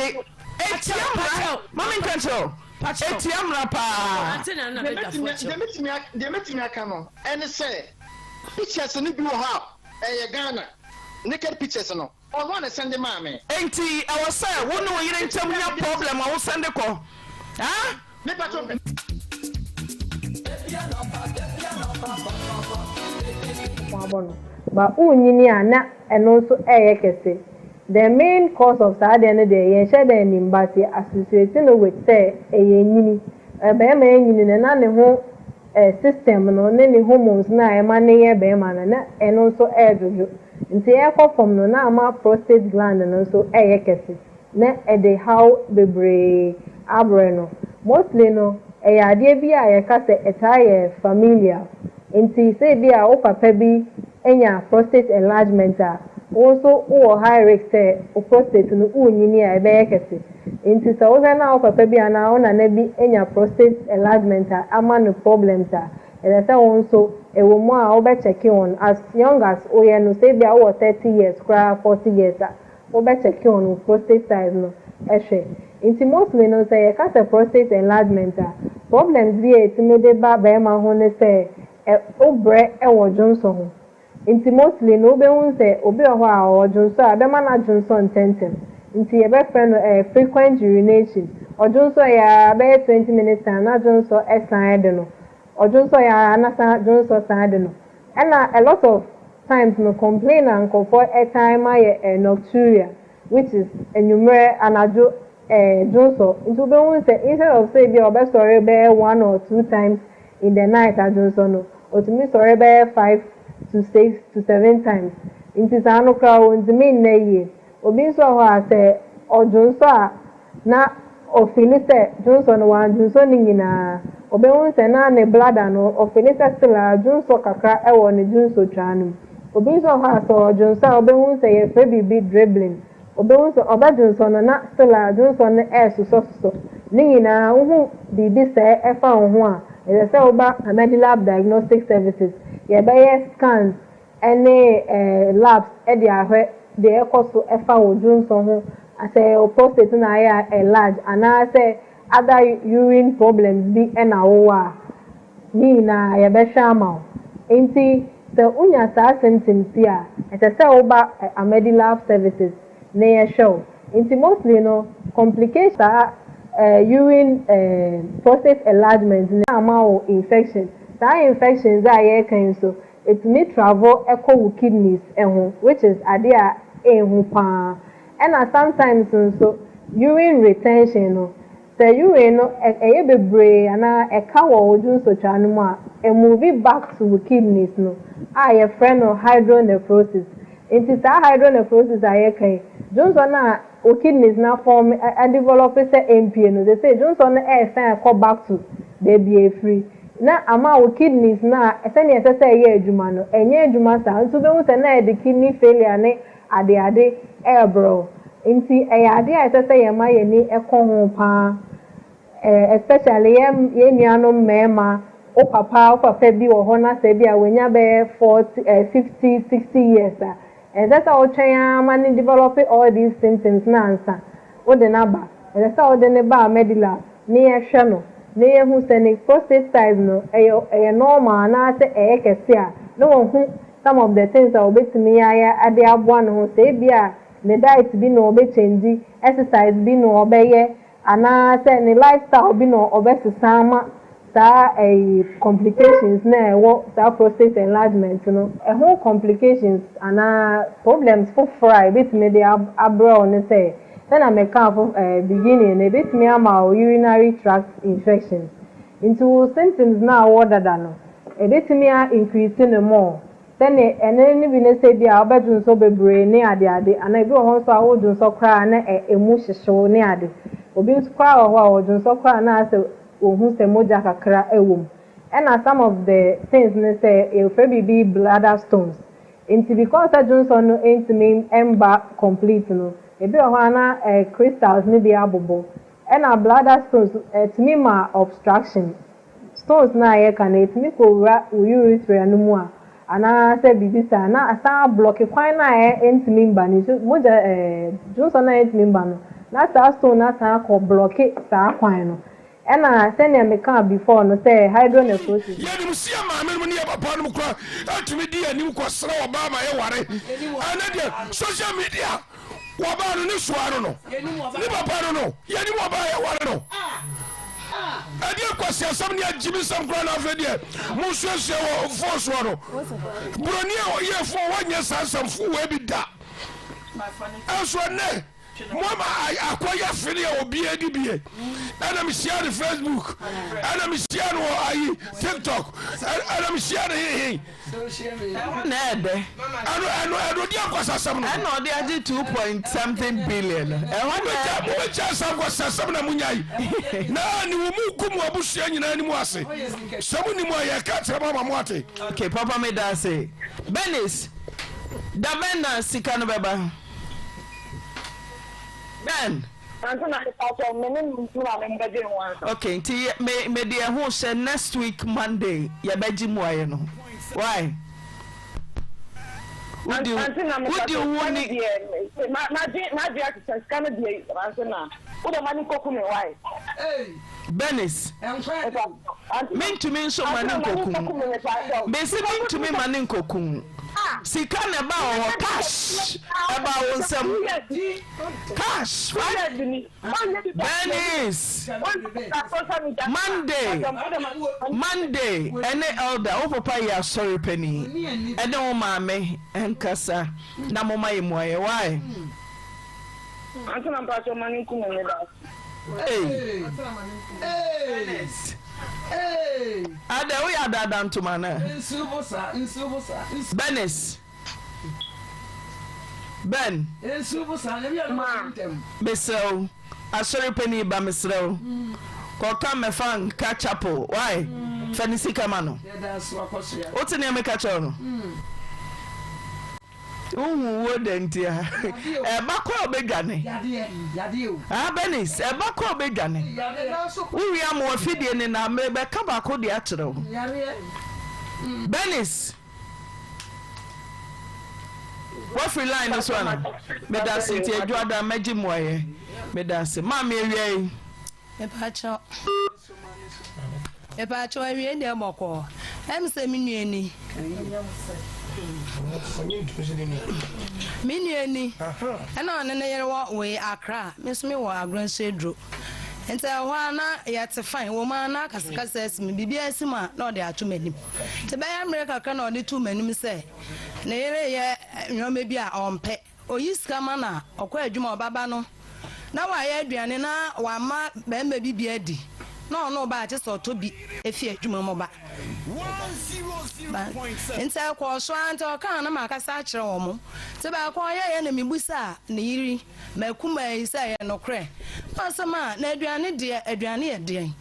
Speaker 2: etia mmara. Ma menka nkyerɛ wo. Etia mmara paa.
Speaker 6: Deɛ mɛtumi aka no ɛne sɛ pictures no bi wɔ hɔ a ɛyɛ Ghana naked pictures no ɔno a na sɛnde maa me.
Speaker 2: Enti ɛwɔ sɛ wo ne wo yere ntam nya problem a wo sɛnde kɔ ah.
Speaker 16: Wɔabɔ no but wonyini a na ɛno nso ɛyɛ kɛse. The main cause of saa adeɛ no deɛ yɛnhyɛ da nnim but yɛ associate no with sɛ ɛyɛ nyini. Barima anyini no na ne ho system no ne ne hormones no a ɛma no yɛ barima no na ɛno nso ɛredwodwo. Nti ɛrekɔ fam no na ama prostate gland no nso ɛreyɛ kɛse na ɛde haw bebree abrɛ no. Mostly no ɛyɛ adeɛ bi a yɛka sɛ ɛtaa yɛ familial. Nti sɛ ebia wo papa bi anya prostate enlargement a, wo nso wowɔ high risk sɛ wo prostate no worenyini a ɛbɛyɛ kɛse. Nti sɛ wohwɛ na wo papa bi anaa wo nana bi anya prostate enlargement a ama no problems a, ɛsɛ sɛ wo nso ɛwɔ mu a wobɛ check on as young as woyɛ no, sɛ ebia wowɔ 30 years koraa 40 years a, wobɛ check on wo prostate size no hwɛ. Nti mostly no sɛ yɛka sɛ prostate enlargement a, problems bi a ɛtumi de ba barima ho ne sɛ ɛ wobrɛ wɔ dwonsɔ ho. Nti mostly no wobɛhu sɛ obi wɔ hɔ a ɔwɔ dwonsɔ a ɛbɛma no adwonsɔ ntɛntɛm. Nti yɛbɛfrɛ no ɛ frequent urination. Ɔdwonsɔ yɛ ara bɛyɛ 20 minutes time na dwonsɔ san de no. Ɔdwonsɔ yɛ ara na san dwonsɔ san de no. Ɛna a lot of times no complain a nkurɔfoɔ taa ma yɛ ɛ nocturia which is anwummerɛ, anadwo eh, dwonsɔ. Nti wobɛhu sɛ instead of sɛ ebia ɔbɛsɔre bɛyɛ one or two times in the night adwonsɔ no, ɔtumi sɔre bɛyɛ five to six to seven times. Nti saa no koraa ɔntumi nna yie. Obi nso wɔ hɔ a sɛ ɔdwonsɔ a na ɔfili sɛ dwonsɔ no wandwonsɔ ne nyinaa. Ɔbɛhu sɛ na ne bladder no ɔfili sɛ still a dwonsɔ kakra wɔ ne dwonsɔtwaa no mu. Obi nso wɔ hɔ a sɛ ɔdwonsɔ a ɔbɛhu sɛ yɛfrɛ biribi dribbling. Ɔbɛhu sɛ ɔbɛdwonsɔ no na still a dwonsɔ no ɛresosɔsosɔ. Ne nyinaa wohu biribi sɛɛ ɛfa wo ho a, ɛsɛ sɛ woba Medilab Diagnostic Services. Yɛbɛyɛ scans ne labs de ahwɛ deɛ ɛkɔ so fa wo dwonsɔ ho, sɛ ɛyɛ wo prostate na ayɛ enlarge anaasɛ other urine problems bi na wowɔ a, ne nyinaa yɛbɛhwɛ ama wo. Nti sɛ wonya saa symptoms yi a, ɛsɛ sɛ woba Amedi Lab Services na yɛhwɛ wo. Nti mostly no, complication saa urine prostate enlargement no ama wo infection. Saa infections a yɛreka yi nso, Ɛtumi travel kɔ wo kidneys ho which is adeɛ a ɛnhu paa. Ɛna sometimes nso urine retention no, sɛ urine no ɛyɛ bebree anaa ɛka wɔ wo dwonsotwaa no mu a, ɛmove back to wo kidneys no a yɛfrɛ no hydronephrosis. Nti saa hydronephrosis a yɛka yi, dwonsɔ no a wo kidneys no afɔm adevelop sɛ ɛmpue no, seesei dwonsɔ no ɛresan kɔ back to baabi a ɛfiri, na ama wo kidneys no a sɛnea ɛsɛ sɛ ɛyɛ adwuma no, ɛnyɛ adwuma saa. Nti wobɛhu sɛ na ɛde kidney failure ne adeade rebrɛ wo. Nti ɛyɛ adeɛ a ɛsɛ sɛ yɛma yɛn ani kɔ ho pa ara, especially yɛn yɛn nuanom mmarima, wo papa, wo papa bi wɔ hɔ na sɛ ebia wanya bɛyɛ 40, 50, 60 years a, Ɛnsɛ sɛ wotwɛn ara ma no develop all these symptoms no ansa wode no aba. Ɛsɛ sɛ wode no ba Medilab na yɛhwɛ no na yɛhu sɛ ne prostate size no ɛyɛ ɛyɛ normal anaasɛ ɛyɛ kɛse a na wahu some of the things a ɔbɛtumi ayɛ de aboa ne ho. Sɛ ebia ne diet bi na ɔbɛ change, exercise bi na ɔbɛyɛ Anaa sɛ ne lifestyle bi na ɔbɛsesa ama saa ɛyi complications no a ɛwɔ saa prostate enlargement no ɛho complications anaa problems foforɔ a ɛbɛtumi de abrɛ wo ne sɛ, sɛnea mekaa fo ɛɛ beginning no ɛbɛtumi ama wo urinary tract infections. Nti wo symptoms no a wowɔ dada no ɛbɛtumi a increase no more. Sɛdeɛ ɛno no bi ne sɛ ebia wobɛdwonsɔ bebree ne adeade, anaa ebi wɔ hɔ nso a wodwonsɔ koraa a na ɛmu hyehye wo ne ade. Obi nso koraa wɔ hɔ a ɔdwonsɔ koraa a na asɛ ohu sɛ mogya kakra wɔ mu. Ɛna some of the things ne sɛ yɛfrɛ biribi bladder stones. Nti because sɛ dwonsɔ no ntumi mba complete no, ebi wɔ hɔ a na crystals no bi abobɔ. Ɛna bladder stones ɛtumi ma obstruction. Stones no a yɛka no, ɛtumi kɔwura wo urethra no mu a, anaa sɛ biribi saa, na asan ablɔke kwan no a ɛntumi mba no, nsu, mogya ɛɛ, dwonsɔ no a ɛntumi mba no, na saa stone no asan akɔ blɔke saa kwan no. Ɛna sɛnea mekaa before no sɛ hydronephrosis.
Speaker 17: Yɛnim sɛ yɛn maamenom ne yɛn papanom koraa tumi di yɛn anim kɔsrɛ ɔbaa ma yɛware. Ɛnnɛ deɛ, social media Wɔbaa no ne soa no no ne papa no no yɛnim ɔbaa yɛware no ɛdeɛ kwasiasɛm ne agyimisɛm koraa na afei deɛ mosuasua wɔ fon soɔ no buroni a ɔyɛ fon wɔnyɛ saa nsɛmfo wɔ bi da ɛnso ɛnɛ moama akɔyɛ fene a obiara di bie ɛna mehyia no facebook ɛna mehyia no wɔ ayi tiktok ɛna mehyia no hehe
Speaker 2: Ɛhɔ na ɛyɛ dɛ.
Speaker 17: Ɛno ɛno ɛno deɛ nkwasasɛm no.
Speaker 2: Ɛna ɔde agye two point something billion no. Ɛhɔ na ɛyɛ dɛ.
Speaker 17: Mobɛgya saa nkwasasɛm na monyae na ne wo mu gu mo abusua nyinaa anim ase. Sɛ mo nim a yɛka kyerɛ mo ama mo ate.
Speaker 2: Okay papa meda ase. Bernice, da bɛn na sika no bɛba? Ben.
Speaker 7: Ansa na mepakyɛw me ne me maame mbɛdwen ho ansa.
Speaker 2: Ok nti me mede ɛho hyɛ next week Monday yɛbɛgye mmuaeɛ no why? Wodi
Speaker 7: Ante na
Speaker 2: wodi
Speaker 7: mepakyɛw
Speaker 2: wo
Speaker 7: sika no
Speaker 2: ni.
Speaker 7: deɛ ma magye magye akeka sika no deɛ ante na wode ma ne nkoku me why?
Speaker 2: Bernice
Speaker 7: Mepakyɛw ante na
Speaker 2: mentumi nso ma
Speaker 7: ante
Speaker 2: ne
Speaker 7: na ma ne
Speaker 2: nkoku
Speaker 7: nkoku me mepakyɛw
Speaker 2: mesi
Speaker 7: sika
Speaker 2: mentumi ma ne nkoku sika na ɛbaa wɔ hɔ cash ɛbaa wo nsam cash Bernice Monday Monday ɛne elder wo papa yɛ asɔre panin ɛne wo maame nkasa na moma yɛ muayɛ why.
Speaker 7: Antena mpatsɔ ma ne nku me meda
Speaker 2: ase. Bernice adɛ woyɛ adada ntoma anaa Bernice. Ben. Mesrɛ wo, asɔre panin ba mesrɛ wo, kɔka mmɛfa nka chapel, why? Fa ne sika ma no. Wote nea meka kyerɛ wo no? Wohu wuo dɛn nti a? Ɛba kɔ a wobɛdwane. Ah, Bernice, ɛba kɔ a wobɛdwane. Wowie a ma w'afidie no na mebɛka baako de akyerɛ wo. Bernice. Wafiri line no so ana? Meda ase nti adwuada mɛgye mmuaeɛ. Meda ase. Maame awia yi.
Speaker 18: Mepakyɛw. Mepakyɛw awie deɛ bɔkɔɔ. Ɛm sɛ me nua ni. Me nua ni. Ɛna ɔne ne yere wɔ wei Accra. Me nso me wɔ Agorɔ nso aduro. Nti ɛhɔ a na yɛte fine. Wɔ mu a na akasakasa asi mu. Biribi asi mu a na ɔde ato m'anim. Nti bɛyɛ mmerɛ kakra na ɔde too m'anim sɛ ne yere reyɛ nneɛma bi a ɔmpɛ. Ɔyi sika ma no a, ɔkɔ adwuma a ɔbɛba no na wayɛ aduane na wama barima bi bi adi na ɔno ba a kyɛ sɛ ɔtɔ bi fi adwuma mu ba. Nti ɛkɔɔ so ara nti ɔkaa na makasa akyerɛ wɔn. Nti baako ɔyɛeɛ na mebisaa ne yere M'akumaa yi, sɛ ɛyɛ nokorɛ asɛm a, na aduane deɛ, aduane yɛ deɛn?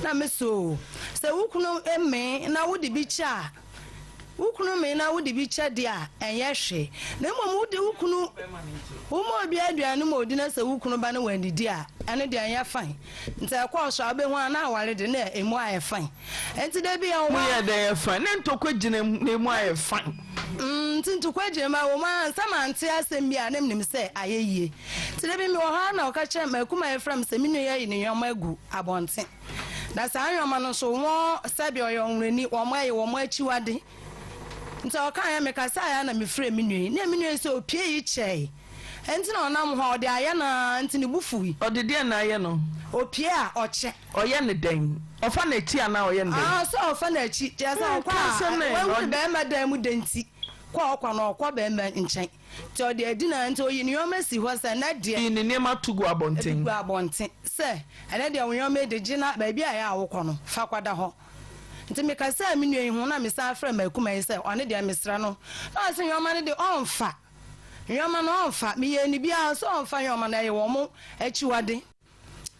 Speaker 18: Na me se oo, sɛ wo kunu mee na wode bi kyɛ a, wo kunu mee na wode bi kyɛ deɛ a, ɛnyɛ hwee. Na mmom wode wo kunu, woma obi aduane ma ɔdi na sɛ wo kunu ba na wannidi a, ɛno deɛ ɛnyɛ fine. Nti ɛkɔɔ so a, wobɛhu a na aware de, na ɛmu ayɛ fine. Nti da bi yɛwɔ
Speaker 2: Mu yɛ dɛn yɛ fine? Ne ntɔkwa gyina mu na emu ayɛ fine.
Speaker 18: Mm, nti ntokwa gyina mu a, wɔ mu ara ansa mante asɛm bi a na menim sɛ ayɛ yie. Nti da bi mewɔ hɔ ara na ɔka kyerɛɛ me, m'akumaa yi frɛɛ me sɛ me nua yi ayi ne nneɛma agu abɔnten. Na saa nneɛma no nso, wɔn, sɛdeɛ ɔyɛ ɔnwonani, wɔn ɛyɛ wɔn akyiwade. Nti ɔkaeɛ, mekasaeɛ ara na mefrɛɛ me nua yi. Na me nua yi sɛ opie yi kyɛe. Nti na ɔnam hɔ a, ɔde ayɛ no ara nti ne bo fui.
Speaker 2: Ɔde deɛn na ayɛ no?
Speaker 18: Opie a, ɔkyɛ.
Speaker 2: Ɔyɛ no dɛn? Ɔfa n'akyi anaa ɔyɛ no dɛn?
Speaker 18: Ah, sɛ ɔfa n'akyi. Kyerɛ sɛ ɔkɔ a, wahu ne bɛrima dan mu dɛn nti, kɔ a ɔkɔ no, ɔkɔ bɛrima nkyɛn. Nti ɔde adi no ara nti ɔyi ne nneɛma si hɔ sɛ ɛnnɛ deɛ.
Speaker 2: Yi ne nneɛma to gu abɔnten.
Speaker 18: Gu abɔnten sɛ, ɛnnɛ deɛ wo nneɛma yi de, gye na baabi a ɛyɛ a wokɔ no, fa kɔda hɔ. Nti mekasaa me nua yi ho na mesan frɛɛ m'akumaa yi sɛ ɔno deɛ mesrɛ no. Na ɔse nneɛma no de ɔmfa. Nneɛma no ɔmfa. Meyɛɛ no biara ɔse ɔmfa nneɛma no, ɛyɛ wɔn akyiwade.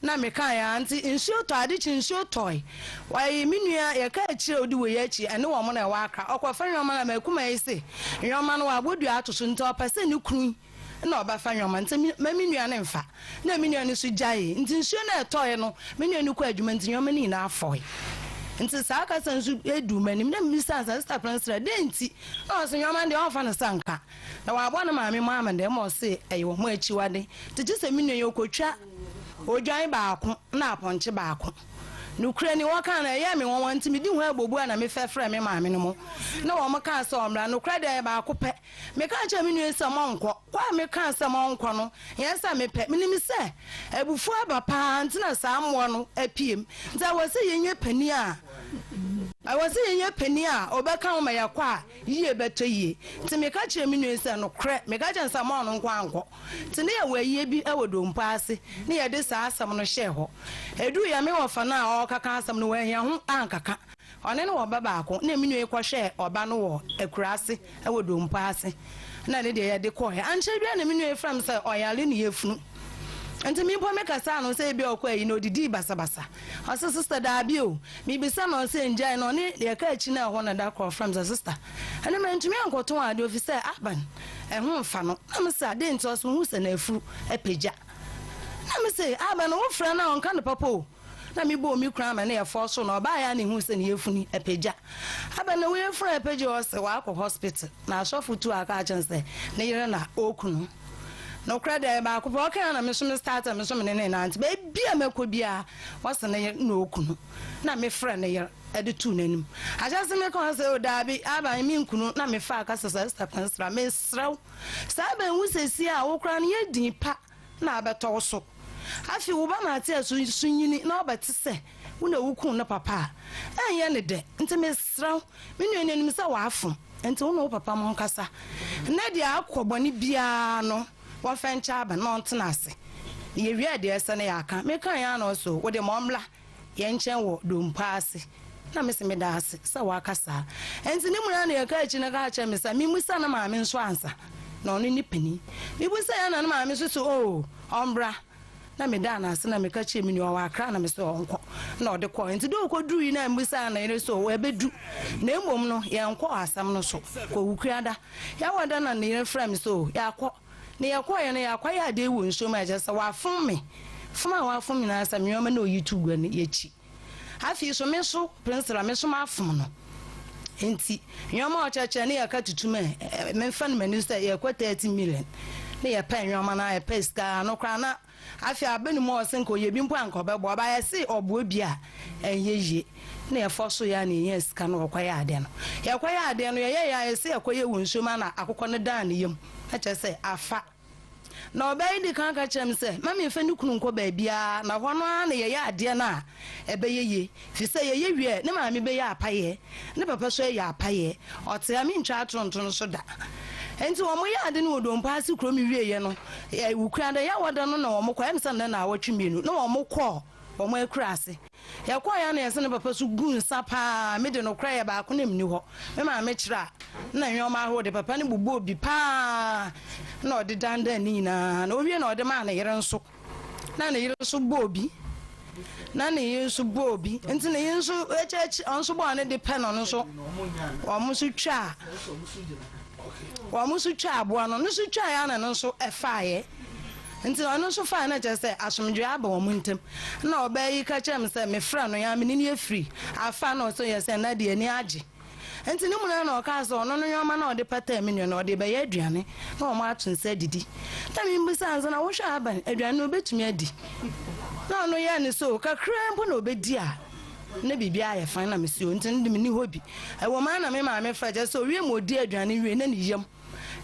Speaker 18: Na mekae ara nti nsuo tɔ ade kye nsuo tɔe wɔyi me nua yɛka akyire a odi wei akyi ɛne wɔn na ɛwɔ akra ɔkɔfa nneɛma na makuma yi se nneɛma no wabɔ dua ato so nti ɔpɛ sɛ ne kunu na ɔbɛfa nneɛma nti ma me nua no mfa na me nua no so gyae nti nsuo no ɛtɔe no me nua no kɔ adwuma nti nneɛma no nyinaa fɔe nti saa kasa nso edu m'anim na mmisa sɛ sista Princess dɛn nti na ɔse nneɛma no deɛ ɔmfa no sɛ nka Na wɔabɔ ne maame mu ama dɛm ma ɔse ɛyɛ wɔn akyiwade nti gye sɛ me nua yi ɔkɔtwa odwan baako na apɔnkye baako. Nokorɛ ni wɔkaa no ɛyɛɛ me nwanwa nti medi ho abobuo a na mefɛ frɛɛ me maame no mo na wɔn kaa sɛ ɔmmra. Nokorɛ deɛ ɛyɛ baako pɛ. Mekaa kyerɛɛ me nua yi sɛ mɔnkɔ. Kɔ a mekaa sɛ mɔnkɔ no nyɛ sɛ mepɛ. Menim sɛ abufuo aba paa nti na saa mmoa no apiem nti ɛwɔ sɛ yɛnya panin a ɛwɔ sɛ yɛnya panin a ɔbɛka ho ma yɛkɔ a Yie bɛtɔ yie. Nti meka kyerɛɛ me nua yi sɛ, Nokorɛ, meka kyerɛɛ no sɛ mma ɔno nko ara nkɔ. Nti ne yɛwɔ ayie bi wɔ Dompo ase ne yɛde saa asɛm no hyɛɛ hɔ. Ɛduruiɛ me wɔfa no a ɔrekaka asɛm no wanhia ho ankaka. Ɔne ne wɔba baako na me nua yi kɔhwɛɛ ɔba no wɔ akuraase wɔ Dompo ase na ne deɛ yɛde kɔeɛ. Ankyerɛ biara na me nua yi frɛɛ me sɛ ɔyare ne yafunu. Nti me mpo mekasaa no sɛ ebia ɔkɔ ayi na ɔdidii basabasa. Ɔse sister daabi o. Mebisa no ɔse ngyae no ɔne deɛ ɛka akyi no ɛhɔ na da koro ɔfrɛ me sɛ sister ɛnɛ mantumi ankɔtɔn adeɛ ofisɛ aban ɛho mfa no na mese adeɛ nti ɔse ohu sɛ n'afuru apagya na mese aban no wofrɛ no a ɔnka no papa o na mebɔɔ me kunu ama ne yɛfɔɔ so na ɔbaeɛ a na ehu sɛ ne yafunu apagya aban na wo yafunu apagya ɔse wakɔ hospital na asɔfo tu aka akyerɛ no sɛ ne yere na ɔkunu nokorɛ deɛ baako pɛ ɔka na me so me start me so me ne ne nante baabi a mɛkɔ biara Ɔse ne yer na oku no na me frɛ ne yer de too n'enyim. Ahyɛse mekã ho sɛ, oh daabi, aban me nnku no na mefaa kasa sɛ Esther Pensra, meserɛ wo, sɛ aban wu sesei a wo koraa no yɛ din pa na abɛtɔ wo so. Afei wo ba no atse asu so nyini na ɔbɛtse sɛ wo na wokuu ne papa a, ɛnnyɛ ne dɛ. Ntsi meserɛ wo, me nua no enim sɛ ɔafom, ntsi wo na wo papa monkasa. Ndɛ deɛ akɔ bɔne biara no, Wɔmfa nkyɛ aba na ɔntena ase. Yɛwiee deɛ ɛsɛ no yɛaka. Mekaeɛ ara na ɔse, Wo deɛ ma ɔmmra yɛn nkyɛn wɔ dompo ase. Na mese, Meda ase sɛ woaka saa. Enti ne mu ara na yɛkaa akyi no kaa kyerɛɛ me sɛ memmisa ne maame nso ansa. Na ɔno ne panin. Mebisaeɛ na ne maame nso se oo ɔmbra. Na medaa no ase na meka kyerɛɛ me nua ɔwɔ Accra na mese ɔnkɔ. Na ɔde kɔɔ. Nti dɛ ɔkɔduruui no a mebisaa ne yere sɛ oo ɛbɛdu. Na mmom no yɛnkɔɔ asɛm no so. Kɔ Wukuada. Yɛawɔ da na ne yere frɛɛ me sɛ oo yɛakɔ. Na yɛkɔeɛ no yɛakɔyɛ adeɛ wɔ nsuo mu a kyerɛ sɛ wafom me. Fom a wafom nyinaa sɛ me nnoɔma na ɔyi to gua no yɛkyi. Afei so me so Priscilla me so mafom no. Nti nnoɔma a ɔkyerɛkyerɛ ne yɛka tutum ɛ, memfa no m'ani so sɛ yɛkɔ 30 million ne yɛpɛ nnoɔma no a yɛpɛ sika no koraa na afei aba ne mu a ɔse nka ɔyɛ bi mpo a nka ɔbɛboa ba yɛse ɔboa bi a ɛnyɛ yie na yɛfɔ so yɛ a na yɛnya sika no wɔkɔyɛ adeɛ no. Yɛkɔyɛ adeɛ no yɛyɛ yɛ a yɛse yɛkɔyɛ wɔ nsuo mu a na akokɔ no dan ne yam na kyerɛ sɛ afa. Na ɔbaa yi dii kan ka kyerɛɛ me sɛ mma memmfa ne kunu nnkɔ baabiara, na hɔ no ara na yɛyɛ adeɛ no a ɛbɛyɛ yie, ɛfiri sɛ yɛyɛ wie a, ne maame bɛyɛ apaeɛ, ne papa nso ayɛ apaeɛ. Ɔte ha, mentwa atoro nto no so da. Enti wɔyɛɛ ade no wɔ Dompo ase kurom wieeɛ no, Wukuada, Yawada no na wɔkɔɔ, ɛyɛ me sɛ nnɛ nnawɔtwe mmienu, na wɔkɔɔ wɔn akuraase. Yɛkɔeɛ a na yɛse ne papa so gu nsa paa, me de nokorɛ yɛ baako na menni hɔ. Me maame kyerɛ a na nnoɔma ahorow de papa no bobɔɔ bi paa na ɔde dandan ne nyinaa na ɔwie na ɔde maa ne yere nso na ne yere nso bɔɔ bi na ne yere nso bɔɔ bi nti ne yere nso akyi akyi ɔno nso bɔɔ ne de pɛ na ɔno nso wɔn nso twaa Wɔn nso twaa aboa no, ɔno nso twaeɛ ara na ɛno nso faeɛ. Nti ɔno nso faeɛ na kyerɛ sɛ asomdwoeɛ aba wɔn ntam. Ɛna ɔbaa yi ka kyerɛɛ me sɛ mefrɛ no, yɛn a me ne no afiri afa na ɔsɛ yɛ sɛ ɛnna deɛ ani agye. Nti ne mu no na ɔkaa sɛ ɔno no nneɛma no a ɔde pataa me nua no ɔde rebɛyɛ aduane na wɔn ato nsa adidi. Na mebisaa no sɛ na wohwɛ a aban aduane no ɔbɛtumi adi? Na ɔno yɛɛ ne sɛ o kakraa mpo na ɔbɛdi a na biribiara ayɛ fine na mese o nti no de menni hɔ bi. Ɛwom ara na me maame frɛ kyerɛ sɛ owie ma ɔdi aduane wie na ne yam.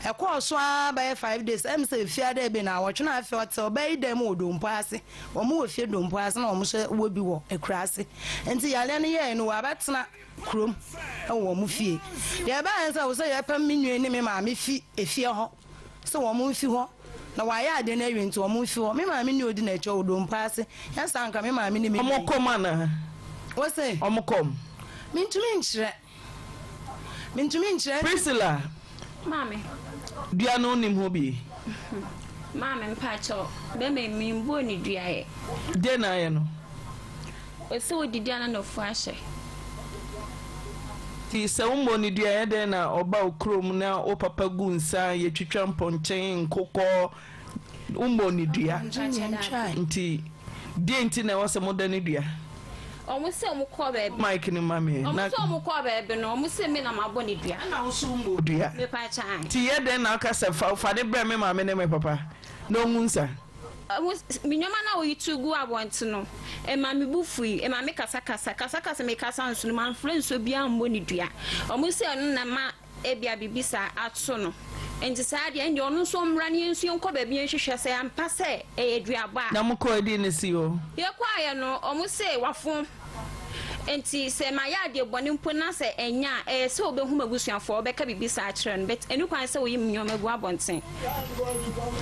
Speaker 18: Ɛkɔɔ so ara bɛyɛ 5 days ɛm sɛ efiada ebe naawɔtwe na afei ɔte ɔbaa yi dan mu wɔ Dompo ase. Wɔn wɔ fie Dompo ase na wɔn nso wɔ bi wɔ akuraase. Nti yareɛ no yɛɛ no wɔabɛtena kurom wɔ wɔn fie. Deɛ ɛbaeɛ ne sɛ wɔ sɛ yɛpam me nua ne me maame fi efie hɔ sɛ wɔn mfi hɔ na wɔayɛ adeɛ no awie nti wɔn mfi hɔ. Me maame ne ɔdi n'akyi wɔ Dompo ase. Nyɛ saa anka me maame ne me nua
Speaker 2: Wɔn kɔm anaa?
Speaker 18: Wo se?
Speaker 2: Wɔn kɔm.
Speaker 18: Mentumi nkyerɛ. Mentumi nkyerɛ.
Speaker 2: Priscilla.
Speaker 19: Maame.
Speaker 2: Dua no wonim ho bi?
Speaker 19: Maame mpakyɛw, bɛma yi membɔɔ ne dua ɛ.
Speaker 2: Deɛ na ayɛ no?
Speaker 19: Ɔsɛ odidi a na n'afu ahyɛ.
Speaker 2: Nti sɛ wommɔɔ ne dua ɛyɛ dɛn na ɔba wo kurom na wo papa gu nsa, yɛtwitwa mpɔnkye, nkokɔ, wommɔɔ ne dua nti deɛ nti na ɛwɔ sɛ moda ne dua?
Speaker 19: Ɔmo se ɔmo kɔɔ baabi.
Speaker 2: Mic no ma me.
Speaker 19: Ɔmo se ɔmo kɔɔ baabi no ɔmo se me na mabɔ ne dua.
Speaker 2: Ɛna wo nso wommɔɔ dua.
Speaker 19: Mepa kyɛ ae.
Speaker 2: Nti yɛ dɛn na woka sɛ fa fa ne brɛ me maame ne me papa na ɔngu nsa?
Speaker 19: Ɔmo me nneɛma no a woyi to gu abɔnten no ɛma me bo fui ɛma me kasa kasa kasa kasa me kasa nso no manfrɛ nsuo biara ammɔ ne dua. Ɔmo se ɛno na ɛma ebia biribi saa ato no. Enti saa deɛ, ɛndeɛ ɔno nso ɔmmra na yɛn nso yɛnkɔ baabi nhwehwɛ sɛ ampa sɛ ɛyɛ duaba a.
Speaker 2: Na mokɔɔ ɛdeɛn na ɛsii hɔ?
Speaker 19: Yɛkɔeɛ no, wɔse wafom. Enti sɛ mayɛ adeɛ bɔne mpo na sɛ ɛnyɛ a, ɛyɛ sɛ wɔbɛhu m'abusuafoɔ, wɔbɛka biribi saa akyerɛ no. But ɛnni kwan sɛ wɔyi me nneɛma gu abɔnten.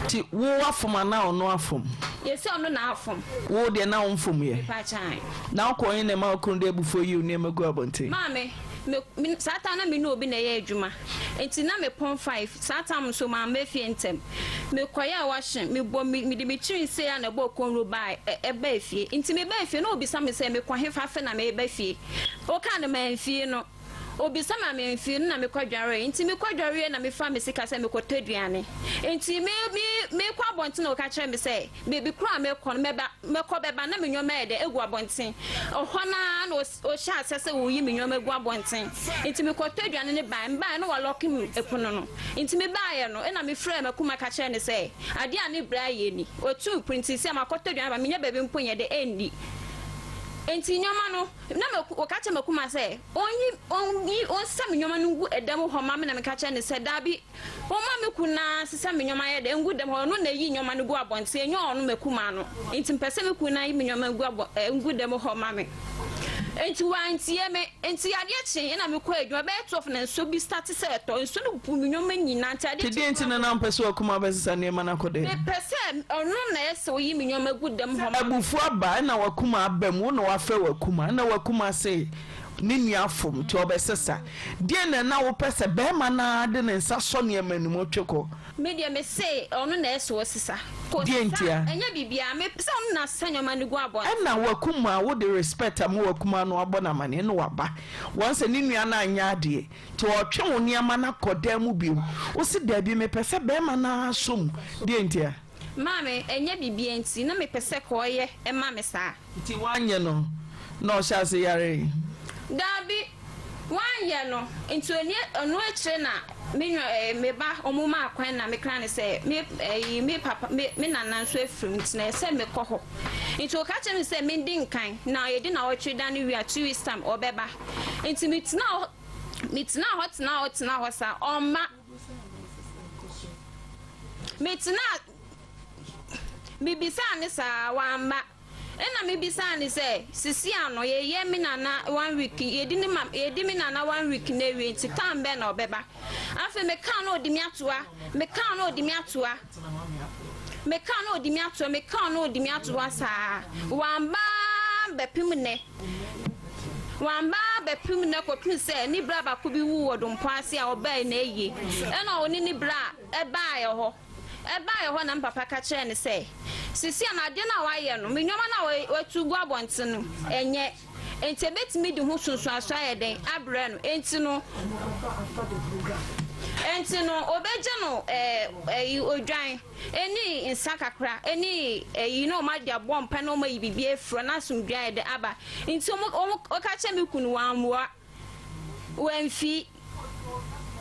Speaker 2: Nti wo wafom anaa ɔno afom?
Speaker 19: Yɛse ɔno na afom.
Speaker 2: Wo deɛ na womfomyɛ?
Speaker 19: Mepaakyɛw ae.
Speaker 2: Na wokɔɔ he na ɛma wo kunu de abufuo yii wo nneɛma guu abɔnten?
Speaker 19: Maame, me, me, saa time na me ne obi na ɛyɛ adwuma nti na me pɔn five, saa time nso mamma fie ntɛm. Me kɔyɛɛ washing, me bɔ me, mede me tiri sei a na ɛbɔɔ kɔnro baa, ɛ, ɛbaa fie. Nti me baa fie na obisa me sɛ mekɔ hefa afei na meba fie. Okaa no mamfie no. Obisa me a mamfie no na mekɔ dwaree. Nti mekɔ dwareɛ na mefa me sika sɛ mekɔtɔ aduane. Nti me, me, mekɔ abɔnten na ɔka kyerɛ me sɛ baabi korɔ a mekɔ no mɛba, mɛkɔ bɛba na me nnoɔma ayɛ dɛ agu abɔnten. Ɛhɔ no ara na ɔhyɛɛ aseɛ sɛ ɔreyi me nnoɔma agu abɔnten. Nti mekɔtɔ aduane no baeɛ. Mebaeɛ no walɔke me pono no. Nti mebaeɛ no ɛna mefrɛɛ m'akuma ka kyerɛɛ no sɛ adeɛ a ne brɛ ayɛ ni. Ɔtuu pono nti sɛ makɔtɔ aduane aba mennya baabi mpo nyɛ dɛ ɛnni. Nti nnoɔma no na maku, ɔka kyerɛɛ m'akuma sɛ ɔnyi, ɔnyi, ɔnsesa me nnoɔma no ngu ɛdan mu hɔ ma me na meka kyerɛɛ no sɛ daabi. Wɔma me kun no ara sesa me nneɛma yɛ dɛ ngu dɛm hɔ, ɔno na eyi nneɛma no gu abɔnten, ɛnyɛ ɔno m'akumaa no. Enti mepɛ sɛ me kun no ara yi me nneɛma gu abɔ eh, ngu dɛm hɔ ma me. Enti wantie me. Enti adeɛ kyee na mekɔɔ adwuma, bɛyɛ 12 na nsuo bi starte sɛ ɛtɔ, nsuo no buu me nneɛma nyinaa, nti adeɛ
Speaker 2: Nti
Speaker 19: kyee
Speaker 2: deɛn nti na na wompɛ sɛ w'akumaa bɛsesa nneɛma no akɔ dɛm?
Speaker 19: Mepɛ sɛ ɔno na ɛyɛ sɛ ɔyi me nneɛma gu dɛm hɔ ma me.
Speaker 2: Abufuo aba ɛna w'akumaa aba mu, wo na wafrɛ w'akumaa, ɛna w'akumaa se. Ne nua afom nti ɔbɛsesa. Deɛn na na wopɛ sɛ barima no ara de ne nsa sɔ nneɛma no mu twe kɔ?
Speaker 19: Me deɛ me se ɔno na ɛsɛ ɔsesa. Kɔ
Speaker 2: Deɛn
Speaker 19: sesa
Speaker 2: ntia?
Speaker 19: ɛnyɛ biribiara me sɛ ɔno na asesa nneɛma no gu abɔnten.
Speaker 2: Ɛna wakum a wode respect ama wakum a na wabɔ no amaneɛ na waba. Wɔn sɛ ne nua no anyɛ adeɛ nti ɔretwe wo nneɛma no akɔ dan mu bio. Wose daabi mepɛ sɛ barima no ara sɔ mu. Deɛn ntia?
Speaker 19: Maame, ɛnyɛ biribiara nti, na mepɛ sɛ kɔ ɔyɛ ma me saa.
Speaker 2: Nti woanyɛ no na ɔhyɛ ase yaree?
Speaker 19: Daabi, wanyɛ no, nti ɔni ɔno akyire na me nua ɛɛ me ba ɔmo maa kwan na me kra no sɛ me ɛyi me papa me me nana nso afiri mu nti na ɛsɛ me kɔ hɔ. Nti ɔka kyerɛ me sɛ me ndi nkan na yɛdi nawɔtwe da no wie a 2 weeks time ɔbɛba. Nti me tena hɔ me tena hɔ tena hɔ tena hɔ saa ɔmma. Me tenaa mebisaa no saa wamma. Ɛna mebisaa no sɛ sisi ano yɛyɛ me nana one week yɛdi ne ma yɛdi me nana one week na awie nti time bɛn na ɔbɛba. Afei mekaa no ɔdi me atoa mekaa no ɔdi me atoa mekaa no ɔdi me atoa mekaa no ɔdi me atoa saa wamba bɛpem nnɛ. Wamba bɛpem nnɛ kɔpem sɛ ne bra baako bi wuu wɔ dompo ase a ɔbae n'ayie. Ɛna ɔne ne bra baeɛ hɔ. Ɛbaeɛ hɔ na me papa ka kyerɛɛ no sɛ, Seesei no adeɛ no a wayɛ no, me nneɛma no a watu gu abɔnten no, ɛnyɛ. Enti ɛbɛtumi de ho sunsuansoɔ ayɛ dɛn abrɛ no. Enti no, enti no ɔbɛgye no ɛɛ ɛyi odwan. Ɛne nsa kakra ɛne ɛyi na wɔn ade abɔ mpa na wɔn ayi biribi afiri hɔ na asomdwoe ayɛ dɛ aba nti wɔn wɔn wɔka kyerɛ me kunu wammua wamfi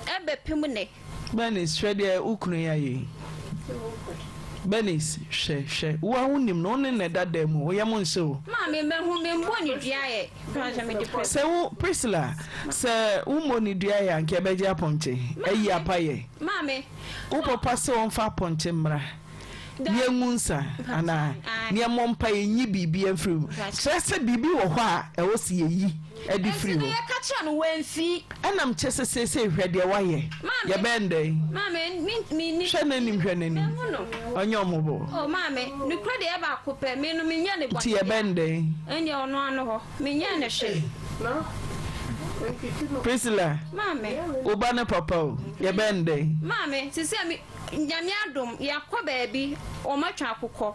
Speaker 19: ɛbɛpem nnɛ.
Speaker 2: Bernice, hwɛ deɛ wo kunu yi ayɛ yi. Bernice, hwɛ, hwɛ, wo ara wonim no, wo ne no na ɛda dan mu, wo yam nhyɛ o.
Speaker 19: Maame, mahu, memmɔɔ no dua ɛ, pakyɛ mede pɛ.
Speaker 2: Sɛ wo, Priscilla, sɛ wommɔɔ no dua ɛ a, anka yɛbɛgye apɔnkye, ayi apayɛ.
Speaker 19: Maame.
Speaker 2: Wo papa se ɔmfa apɔnkye mmra na yɛngu nsa anaa? Na yɛmmɔ mpaeɛ nyi biribi mfiri mu. Kyerɛ sɛ biribi wɔ hɔ a ɛwɔ sɛ yɛyi de firi hɔ.
Speaker 19: Nti no yɛka kyerɛ no wamfi.
Speaker 2: Ɛnam kyɛ sɛ seesei hwɛ deɛ wayɛ. Yɛbɛyɛ no dɛn?
Speaker 19: Maame, me, me,
Speaker 2: Hwɛ n'anim, hwɛ n'anim.
Speaker 19: Mahu no.
Speaker 2: Ɔnyɛ ɔmmɔbɔ.
Speaker 19: Oh, maame, nokorɛ deɛ ɛyɛ baako pɛ, me no menyɛ no bɔne
Speaker 2: Nti yɛbɛyɛ no dɛn?
Speaker 19: Ɛndeɛ ɔno ano hɔ. Menyɛɛ no hwee.
Speaker 2: Priscilla,
Speaker 19: Maame.
Speaker 2: wo ba ne papa o, yɛbɛyɛ no dɛn?
Speaker 19: Maame, te sɛ me, Nyame adom, yɛakɔ baabi, wɔatwa akokɔ,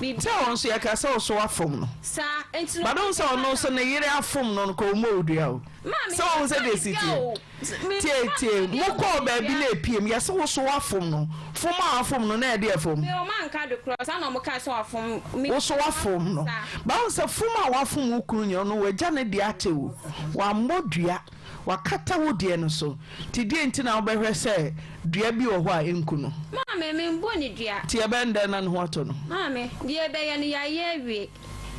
Speaker 19: biribi.
Speaker 2: Sɛ wɔn nso yɛka sɛ wo so woafom no.
Speaker 19: Saa, nti no.
Speaker 2: But wohu sɛ ɔno nso ne yere afom no no, kɔ ɔmmɔ wo dua o.
Speaker 19: Maame,
Speaker 2: Sɛ wohu sɛ
Speaker 19: yɛmfa
Speaker 2: deɛ
Speaker 19: no
Speaker 2: ɛsi
Speaker 19: dua
Speaker 2: teɛ.
Speaker 19: o.
Speaker 2: Tie tie, mo kɔɔ baabi na epiem, yɛse wo so wafom no, fom a wafom no na ɛdeɛ fom?
Speaker 19: Me ɔmo anka do koraa, saa na ɔmo kaa sɛ wafom me.
Speaker 2: Wo so wafom no, but wohu sɛ fom a wafom wo kunu nyɛ ɔno wagya ne deɛ akyɛ wo, wammɔ dua, wakata wo deɛ no so, nti deɛ nti na wobɛhwɛ sɛ dua bi wɔ hɔ a ɛnku no?
Speaker 19: Maame, menbɔ ne dua.
Speaker 2: Nti ɛbɛn dɛn na ne ho atɔ no?
Speaker 19: Maame, deɛ ɛbɛyɛ no yɛayɛ awie.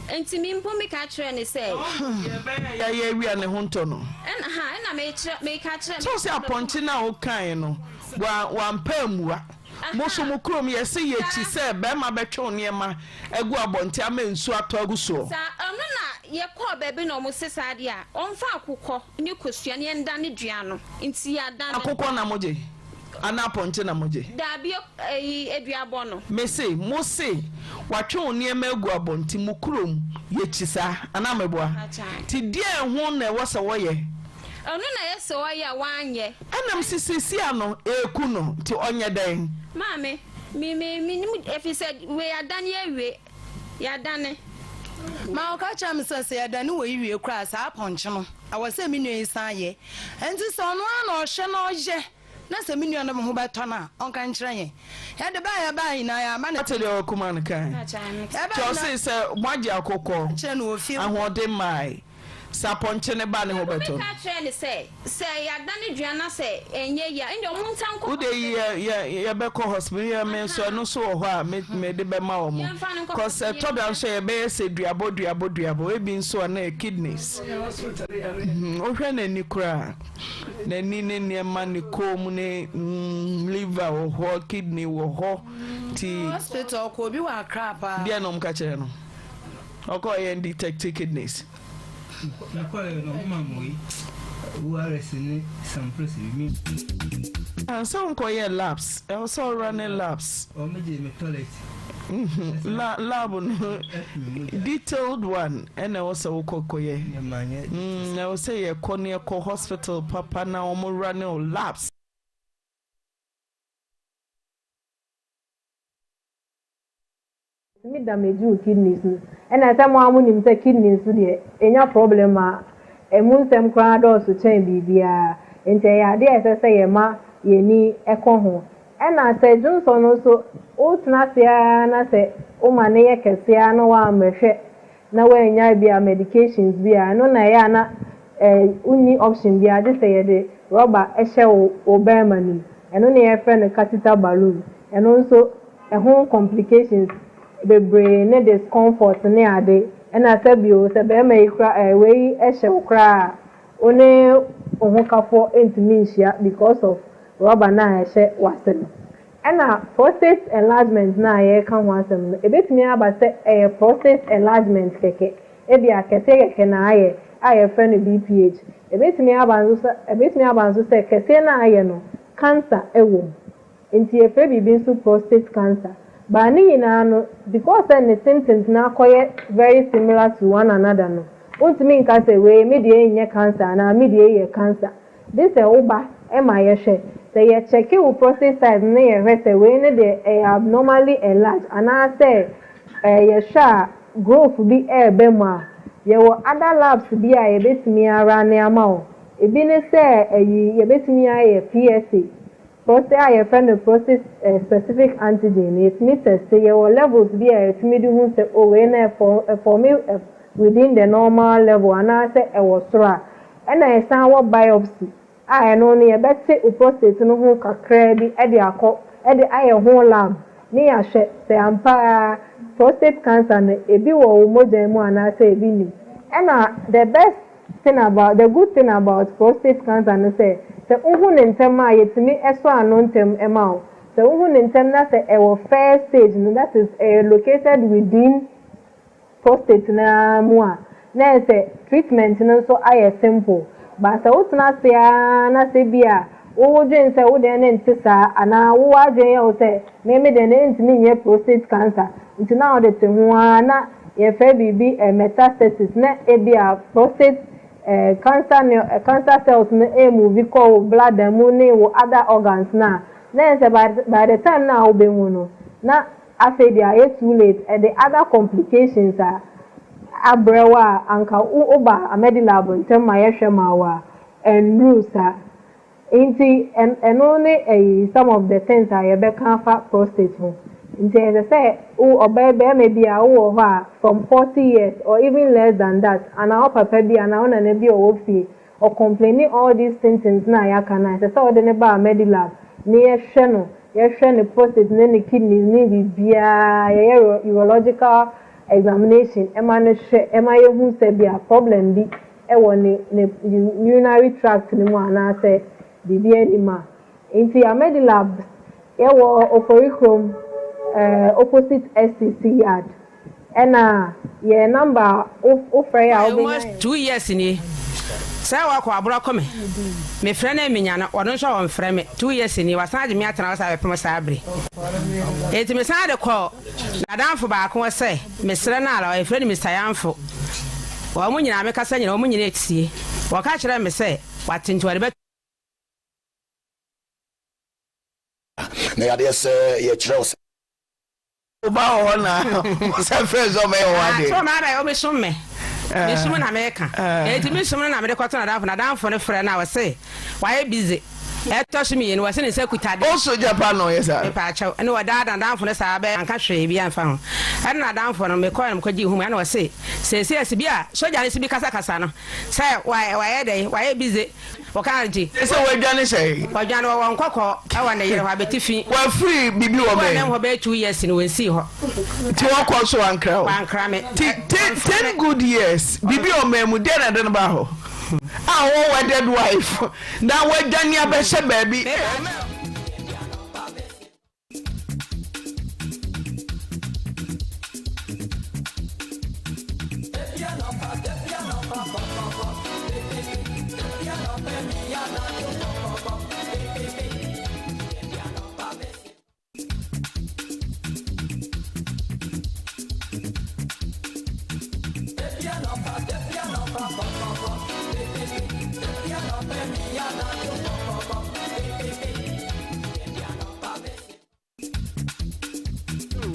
Speaker 19: Enti me mpo meka kyerɛɛ no sɛ.
Speaker 2: Deɛ ɛbɛyɛ a yɛayɛ awie a ne ho ntɔ no.
Speaker 19: Ɛna, ha, ɛna mekyerɛ, meka kyerɛɛ.
Speaker 2: Sɛ wo sɛ apɔnkye no a wokaeɛ no, wa, wampɛ ammua. Mo nso mo kurom, yɛse yɛkyi sɛ barima bɛtwe wo nneɛma agu abɔnten ama nsuo atɔ agu soɔ.
Speaker 19: Saa, ɛno na yɛkɔɔ baabi na wɔse saa deɛ a, wɔmfa akokɔ ne kosua na yɛndane dua no. Nti yɛadane.
Speaker 2: Akokɔ na mogye? Anaa apɔnkye na mogye?
Speaker 19: Daabi, eyi, aduabɔ no.
Speaker 2: Mese, mose, watwe wo nneɛma agu abɔnten, mo kurom, yɛkyi saa, anaa meboa? Nti deɛn ho na ɛwɔ sɛ wɔyɛ?
Speaker 19: Ɛno na ɛyɛ sɛ ɔyɛ a wanyɛ.
Speaker 2: Ɛna mese, seesei ano, ɛreku no, nti ɔnyɛ dɛn?
Speaker 19: Maame, me, me, menim, ɛfiri sɛ wei adane awie. Yɛadane.
Speaker 18: Ma ɔka kyerɛɛ me sɛ, sɛ yɛdane wei wie koraa a, saa apɔnkye no, ɛwɔ sɛ me nua yi san yɛ. Enti sɛ ɔno ara na ɔhwɛ na ɔyɛ, na sɛ me nua no ho bɛtɔ no a, ɔnka nkyerɛ yɛn. Yɛde bae a yɛbae nyinaa, yɛamma no.
Speaker 2: Woate deɛ ɔkumaa no kae? Nti ɔsee sɛ moagye akokɔ, ahoɔden mmae. Sɛ apɔnkye no ba ne ho bɛtɔ no.
Speaker 19: Meka kyerɛɛ no sɛ, sɛ yɛadane dua na sɛ ɛnyɛ yie a, ɛnde wɔn nsan nkɔ
Speaker 2: Wo deɛ yi yɛ yɛ yɛbɛkɔ hospital yɛ me nso ɛno nso wɔ hɔ a me mede bɛma wɔn.
Speaker 19: Yɛmfa no nkɔ
Speaker 2: Cause ɛtɔ da nso a yɛbɛyɛ sɛ duabɔ duabɔ duabɔ ebi nso a na yɛ kidneys. Wohwɛ n'ani koraa n'ani ne nneɛma ne kɔn mu ne mm, liver wɔ hɔ kidney wɔ hɔ ti.
Speaker 18: Hospital ɔkɔ obi wɔ Accra paa.
Speaker 2: Deɛ na wɔn ka kyerɛ no ɔkɔ yɛn detect kidneys.
Speaker 20: Mekɔeɛ no, wɔmaa me wei, ORS ne some pills bi. Me.
Speaker 2: Ansa wonkɔyɛɛ labs, ɛwɔ sɛ wo runne labs.
Speaker 20: Wɔn gyee me toilet.
Speaker 2: La lab no detailed one ɛna ɛwɔ sɛ wokɔ kɔyɛ. Ɛwɔ sɛ yɛkɔ ne yɛkɔ hospital papa na wɔn wura ne o labs.
Speaker 16: Ɛtumi damage wo kidneys no. Ɛna sɛ mo ara mo nim sɛ kidney nso deɛ ɛnya problem a ɛmu nsɛm koraa dɔɔso kyɛn biribiara. Nti ɛyɛ adeɛ a ɛsɛ sɛ yɛma yɛn ani kɔ ho. Ɛna sɛ dwonsɔ no nso wotena ase ara na sɛ woma no yɛ kɛse ara na woammɛhwɛ na woannya ebia medications bi a, ɛno na ɛyɛ a na wonni option biara gye sɛ yɛde rɔba hyɛ wo wo bɛrima no mu. Ɛno na yɛfrɛ no catheter balloon. Ɛno nso ɛho complications bebree ne discomfort ne ade. Ɛna sɛ bio sɛ bɛrima yi kora wei hyɛ wo koraa a, wo ne wo hokafoɔ ntumi nhyia because of rɔba no a ɛhyɛ w'ase no. Ɛna prostate enlargement no a yɛreka ho asɛm no, ɛbɛtumi aba sɛ ɛyɛ prostate enlargement kɛkɛ, ebia kɛseɛ kɛkɛ na ayɛ a yɛfrɛ no BPH. Ɛbɛtumi aba nso sɛ ɛbɛtumi aba nso sɛ kɛseɛ no a ayɛ no, cancer wɔ mu. Nti yɛfrɛ biribi nso prostate cancer. But ne nyinaa no, because sɛ ne symptoms no akɔyɛ very similar to one another no, wontumi nka sɛ wei me deɛ nyɛ cancer anaa me deɛ yɛ cancer. Gye sɛ wo ba ma yɛhwɛ. Sɛ yɛ kyɛke wo prostate size no na yɛhwɛ sɛ wei no deɛ ɛyɛ abnormally enlarged anaa sɛ yɛhwɛ a growth bi ɛɛba mu a, yɛwɔ other labs bi a yɛbɛtumi a runne ama wo. Ebi ne sɛ ɛyi yɛbɛtumi ayɛ PSA, prostate a yɛfrɛ no prostate specific antigen no yɛtumi teste, yɛwɔ levels bi a yɛtumi de hu sɛ oh wei no ɛforme within the normal level anaa sɛ ɛwɔ soro a. Ɛna yɛsan wɔ biopsy a ɛno no yɛbɛte wo prostate no ho kakraa bi de akɔ de ayɛ ho lab ne yɛahwɛ sɛ ampa ara prostate cancer no ebi wɔ wo mogya mu anaasɛ ebi nnim. Ɛna the best thing about the good thing about prostate cancer no sɛ sɛ wohu no ntɛm a yɛtumi sɔ ano ntɛm ma wo. Sɛ wohu no ntɛm na sɛ ɛwɔ first stage no that is ɛyɛ located within prostate no ara mu a, na ayɛ sɛ treatment no nso ayɛ simple. But sɛ wotena ase ara na sɛ bi a wo dwen sɛ wo deɛ no nte saa anaa wo w'adwen yɛ wo sɛ me me deɛ no ɛntumi nyɛ prostate cancer nti na wode te ho ara na yɛfrɛ biribi metastasis na ebi a prostate cancer no cancer cells no ɛremovi kɔ wo bladder mu ne wo other organs no a, na ayɛ sɛ by the time no a wobɛhu no na Afei deɛ ayɛ too late, ɛde other complications a abrɛ wo a anka wo ba Amedilab ntɛm ma yɛhwɛ ma wo a, ɛnnuru saa. Nti ɛno ne ɛyi some of the things a yɛbɛka afa prostate ho. Nti ɛsɛ sɛ wo ɔbaa barima bi a wowɔ hɔ a from 40 years or even less than that anaa wo papa bi anaa wo nana bi a ɔwɔ fie Ɔ complaini all these symptoms no a yɛaka no a, ɛsɛ sɛ wode no ba Medilab na yɛhwɛ no, yɛhwɛ ne prostate ne ne kidneys ne biribiara, yɛyɛ urological examination ma no hwɛ ma yɛhu sɛ bia problem bi wɔ ne ne urinary tract no mu anaasɛ biribiara nnim a. Nti Amedilab yɛwɔ Oforikrom eh, opposite STC yard. Ɛna yɛn number a wo frɛ yɛ a wobɛnya
Speaker 21: Almost
Speaker 16: yɛn.
Speaker 21: two years nie sɛ wakɔ aboro akɔ me me frɛ no a menya no ɔno nso a ɔnfrɛ me two years nie wasan agye me atena hɔ saa bɛpem saa bere enti me san de kɔ nadamfo baako hɔ sɛ mesrɛ no ara yɛfrɛ no Mister Yanfo wɔn nyinaa me kasa nyinaa wɔn nyinaa tie wɔka kyerɛ me sɛ wate nti wɔde bɛ
Speaker 22: Na yadeɛ sɛ yɛkyerɛ wo sɛ.
Speaker 2: Wo ba wɔ hɔ na sɛ frɛ sɛ ɔbɛyɛ wo adeɛ.
Speaker 21: So ɔma abɛ ɔbɛsum me. Me sum na meka. Enti me sum no na mede kɔto n'adamfo. N'adamfo no frɛ no a ɔse wayɛ busy. Ɛtɔ so mmienu ɔse ne nsa kuta de.
Speaker 2: Wo sogya pa na ɔyɛ saa.
Speaker 21: Mepaakyɛw. Ɛne ɔdaadaa n'adamfo no saa bɛyɛ anka hwee biara mfa ho. Ɛne n'adamfo no mekɔɛ no mekɔgyee home ɛna ɔse seesei ɛse bi a sogya no se bi kasakasa no sɛ wayɛ dɛn wayɛ busy. Wɔkaa nti.
Speaker 2: Sɛ wadwane sɛn?
Speaker 21: Wadwane ɔwɔ nkɔkɔ wɔ ne yere hɔ abetifi.
Speaker 2: Wafiri biribi wɔ bɛn?
Speaker 21: Wɔ ne hɔ bɛyɛ 2 years no wɔnsii hɔ.
Speaker 2: Nti wɔkɔ so wankra wo?
Speaker 21: Wankra me.
Speaker 2: Ti 10 good years biribi wɔ ɔman mu deɛ na ɛde no baa hɔ a ɔwɔ wedded wife na wadwane abɛhyɛ baabi.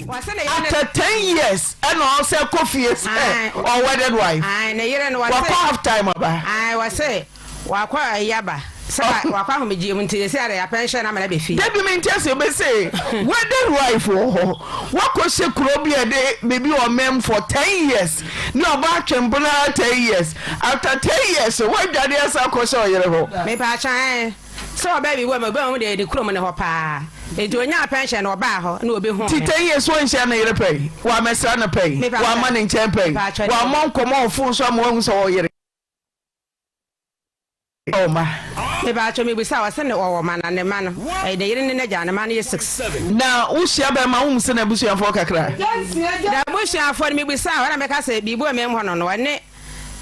Speaker 2: After 10 years ɛna ɔsɛ kɔ fie sɛ ɔ wedded wife. Wakɔ half time aba.
Speaker 21: Wɔse wakɔ ayi aba sɛ wakɔ ahomegyeɛ mu nti sɛ ada yɛapɛnhyɛ no ama no abɛfie.
Speaker 2: Dabi mente ase mese wedded wife wɔ hɔ wakɔ hyɛ kuro bi a ɛde biribi wɔ mɛm for 10 years ne ɔba atwempena ara 10 years after 10 years wadwane asa akɔ hyɛ ɔyere hɔ.
Speaker 21: Mepaakyɛw ɛɛ sɛ ɔbaa bi wɔ mu ɔbaa mu deɛ ne kurom ne hɔ paa nti onyaa pɛnhyɛn no ɔbaa hɔ na obi huu
Speaker 2: Ti
Speaker 21: me.
Speaker 2: 10 years wanhyia ne yere pɛn wammɛsra no pɛn
Speaker 21: Mepaakyɛw
Speaker 2: wamma ne nkyɛn pɛn
Speaker 21: mepaakyɛw
Speaker 2: wammɔ nkɔmmɔ wɔ phone so ama wahu sɛ ɔyere. Ɔwɔ mma?
Speaker 21: Mepaatwɔ mebisa wo, ɔse ne ɔwɔ mma na ne mma no ɛyɛ ne yere ne n'agya ne mma no yɛ 6.
Speaker 2: Na wo hyia bɛɛma wo hu sɛ n'abusuafoɔ kakra?
Speaker 21: N'abusuafoɔ no mebisa wo ɛna meka sɛ biribi wɔ mɛm hɔ no no ɔne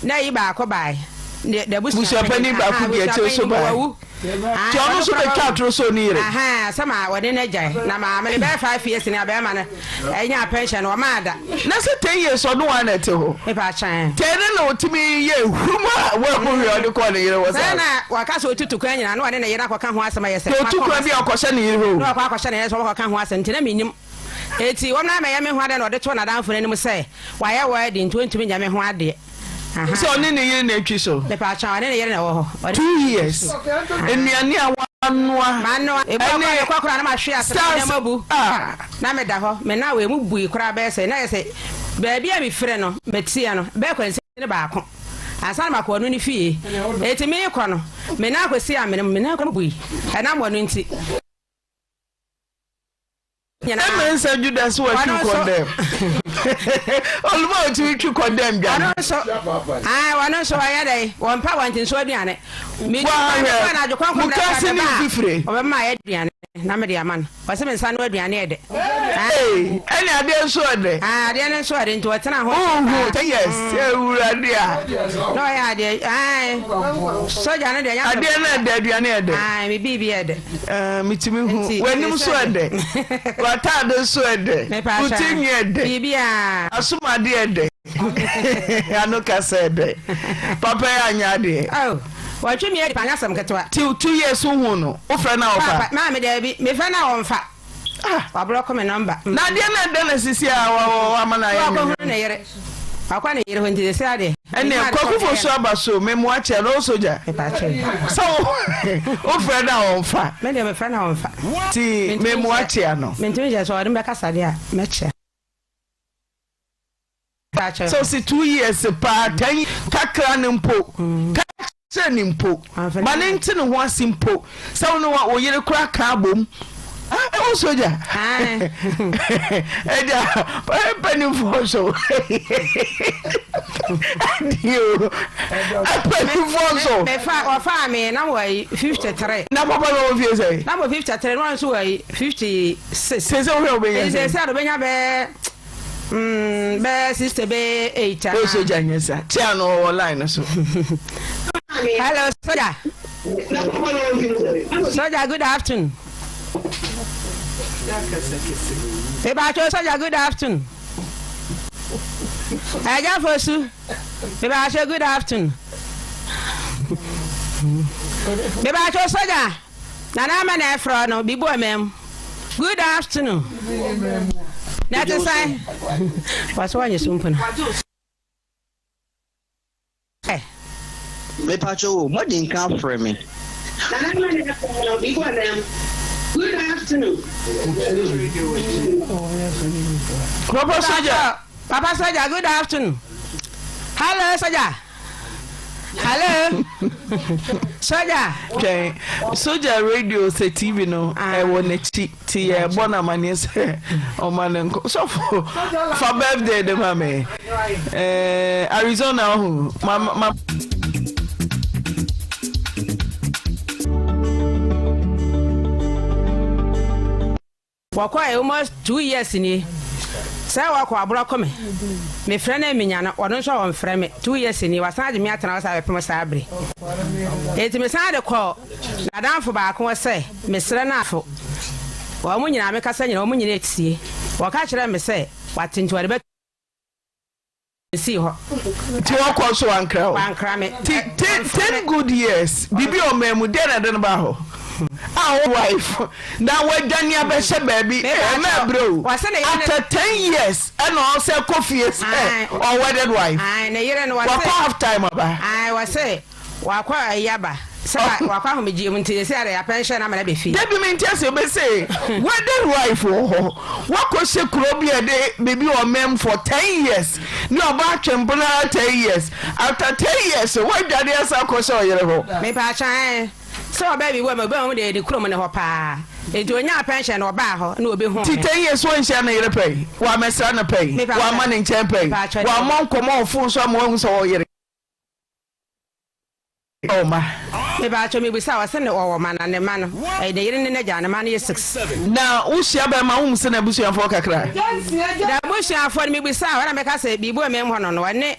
Speaker 21: n'ayi baako bae ne n'abusua
Speaker 2: Abusuapanin baako di akyire so bae.
Speaker 21: wawu.
Speaker 2: Nti ɔno nso bɛtwa atoro sɛ ɔni yere?
Speaker 21: Ahaa sɛ ma ɔne n'agya na maame no bɛyɛ 5 years ni a bɛɛma no Ɛnya pension no ɔmaa da.
Speaker 2: Na sɛ 10 years ɔno waa na ɛte hɔ.
Speaker 21: Mepa kyɛn.
Speaker 2: Tɛn ne na ɔtumi yɛ hurum a wahu hwee ɔde kɔɔ ne yere hɔ saa.
Speaker 21: Sɛ na waka sɛ ɔtutu kwan nyinaa na ɔne ne yere akɔka ho asɛm ayɛ sɛ.
Speaker 2: Ɔtu kwan bi a ɔkɔhyɛ ne yere hɔ o.
Speaker 21: Na ɔkɔ akɔhyɛ ne yere sɛ ɔbɛkɔka ho asɛm nti na mennim. Enti wɔn na mɛyɛ me ho adeɛ na ɔde too n'adamfo no anim sɛ wayɛ wedding nti ɔntumi nyɛ me ho adeɛ.
Speaker 2: Sɛ ɔne ne yere na atwi so.
Speaker 21: Mepa kyɛw ɔne ne yere na ɛwɔ hɔ.
Speaker 2: 2 years nnuane a wanoa.
Speaker 21: Manoa ebu akɔ
Speaker 2: Ɛne
Speaker 21: mekɔ koraa na mahwe ase na
Speaker 2: stars
Speaker 21: me nneɛma bu.
Speaker 2: a.
Speaker 21: Na meda hɔ me nan wɔ emu bui koraa bɛyɛ sɛ na ayɛ sɛ baabi a mefiri no meteɛ no bɛyɛ kwansini baako ansa na makɔ ɔno ne fie. Enti merekɔ no me nan kɔsii amena mu me nan bui ɛnam ɔno nti.
Speaker 2: Ɛmɛ nsa Judas wa twi kɔndɛm. Oluba otumi twi kɔndɛm dwane.
Speaker 21: Ɔno nso, ae, ɔno nso ɔyɛ dɛ, wɔmpa wɔn nti nso aduane.
Speaker 2: Wahwɛ, mukase ne mfifire.
Speaker 21: Ɔbɛma ayɛ aduane na mede ama no. Ɔsɛ me nsa no aduane yɛ dɛ.
Speaker 2: Ee, ɛne adeɛ nso yɛ dɛ.
Speaker 21: Ah, adeɛ no nso yɛ dɛ nti ɔtena ho.
Speaker 2: Ohu, yes, ewurade a.
Speaker 21: Na ɔyɛ adeɛ, ae, sogya no deɛ.
Speaker 2: Adeɛ no yɛ dɛ, aduane yɛ dɛ.
Speaker 21: Ae, me biribi yɛ dɛ.
Speaker 2: Eh, metumi hu. W'anim so ɛdɛ. W'ataade nso ɛdɛ. Wo ti nwi ɛdɛ. Asomade ɛdɛ. Ano kasa ɛdɛ. Papa yi anyɛ adeɛ.
Speaker 21: Oh, wɔtwe mi adi pa anyɛ asɛm ketewa.
Speaker 2: Till 2 years wohu no, wofrɛ no a ɔfa?
Speaker 21: Papa, maame daabi, mefrɛ no a ɔmfa. Ah, wabrɔko me nɔmba.
Speaker 2: Na adeɛ no ɛdɛ na sisi a wama no ayɛ
Speaker 21: nwene. ne yere. Wakɔ ne yere hɔ nti sisi adeɛ.
Speaker 2: Ɛnneɛ Kwaku Fosu aba so me mua kyɛ no sogya. Sɛ wo wofrɛ no a ɔmfa.
Speaker 21: Me deɛ mefrɛ no a ɔmfa.
Speaker 2: Ti me mua kyea no.
Speaker 21: Mentumi nkyɛ sɛ ɔde bɛkasa deɛ a mɛkyea.
Speaker 2: Sɛ ɔsi 2 years paa 10 kakra no mpo. Ka kyerɛ no mpo. Ma ne nte ne ho ase mpo. Sɛ wo ne wo yere kora ka abom. Ah, ɛwɔ sogya. Ɛgya, mpanimfoɔ so. Adio, mpanimfoɔ so.
Speaker 21: Mefa, wɔfaa me na wɔ yi 53.
Speaker 2: Na papa na wɔ fie sɛ?
Speaker 21: Na wɔ 53, na wɔn nso wɔ yi 56.
Speaker 2: Sɛ sɛ wohwɛ wobɛnya sɛ?
Speaker 21: Sɛ sɛ wobɛnya bɛɛ bɛɛ 60 bɛɛ 8.
Speaker 2: O sogya nyɛ sa. Tia no wɔ line no so.
Speaker 21: Hello, soja. Soja, good afternoon. Mepacho soja, good afternoon. Ẹja Fosu, mepacho good afternoon. Mepacho soja, nana ama na ɛfrɛ no bibu ɔmɛm. Good afternoon. Na ɛte sɛn? Wɔsɛ wɔnyɛ so mpo no.
Speaker 1: Mepacho o, moadi nka afrɛ me.
Speaker 21: Nana ama na ɛfrɛ no bibu ɔmɛm. Good afternoon.
Speaker 2: Papa soja.
Speaker 21: Papa soja, good afternoon. Hello soja. Hello. Soja.
Speaker 2: Twɛn soja radio sɛ TV no ɛwɔ n'akyi ti yɛ bɔ no amaneɛ sɛ ɔma no nkɔ sɔfo fa birthday de ma me ɛɛ Arizona ɔho ma ma.
Speaker 21: Wɔkɔe almost 2 years nie. Sɛ wɔkɔ aborɔ kɔ me. Mefrɛ no a menya no, ɔno nso a ɔmfrɛ me. 2 years nie, wasan agye me atena hɔ saa bɛpem saa bere. Enti mesan de kɔɔ n'adamfo baako hɔ sɛ mesrɛ no afo. Wɔn nyinaa mekasa nyinaa wɔn nyinaa tie. Wɔka kyerɛɛ me sɛ wate nti wɔde bɛto sii hɔ.
Speaker 2: Nti wɔkɔ so wankra wo?
Speaker 21: Wankra me.
Speaker 2: Ti 10 good years, biribi a ɔmaa mu, deɛ na ɛde no baa hɔ? A wo wife na wadwane abɛhyɛ baabi ɛmɛ brɛ o after 10 years ɛna ɔsɛ kɔ fie sɛ ɔ wedded wife wakɔ half time aba.
Speaker 21: Wɔse wakɔ ayi aba sɛ wakɔ ahomegyeɛ mu nti sɛ yɛde apɛnhyɛ no ama no abɛ fie.
Speaker 2: Dabi mente aseɛ bɛse wedded wife wɔ hɔ wakɔ hyɛ kuro bi a ɛde biribi wɔ mɛm for 10 years ne ɔba atwempena 10 years after 10 years wadwane asa akɔ hyɛ ɔyere hɔ.
Speaker 21: Mepaakyɛw ɛɛ. Sɛ ɔbaa bi wɔ mu a, obi a ɔhu deɛ ne kurom ne hɔ paa. Enti ɔnyaa pɛnhyɛn no, ɔbaa hɔ na ɔbɛhuu me.
Speaker 2: Nti 10 years wanhyia ne yere pɛn? Wammɛsra no pɛn? Wamma ne nkyɛn pɛn? Wammɔ nkɔmmɔ wɔ fon so amma wahu sɛ ɔwɔ yere? Ɔwɔ mma?
Speaker 21: Mepaatwɔ mebisa, ɔse ne ɔwɔ mma na ne mma no, ɛyɛ ne yere ne n'agya, ne mma no yɛ six.
Speaker 2: Na wohyia bɛrima a wohu sɛ n'abusuafoɔ kakra?
Speaker 21: N'abusuafoɔ no mebisaa hɔ na meka sɛ biribi wɔ me hɔ no no ɔne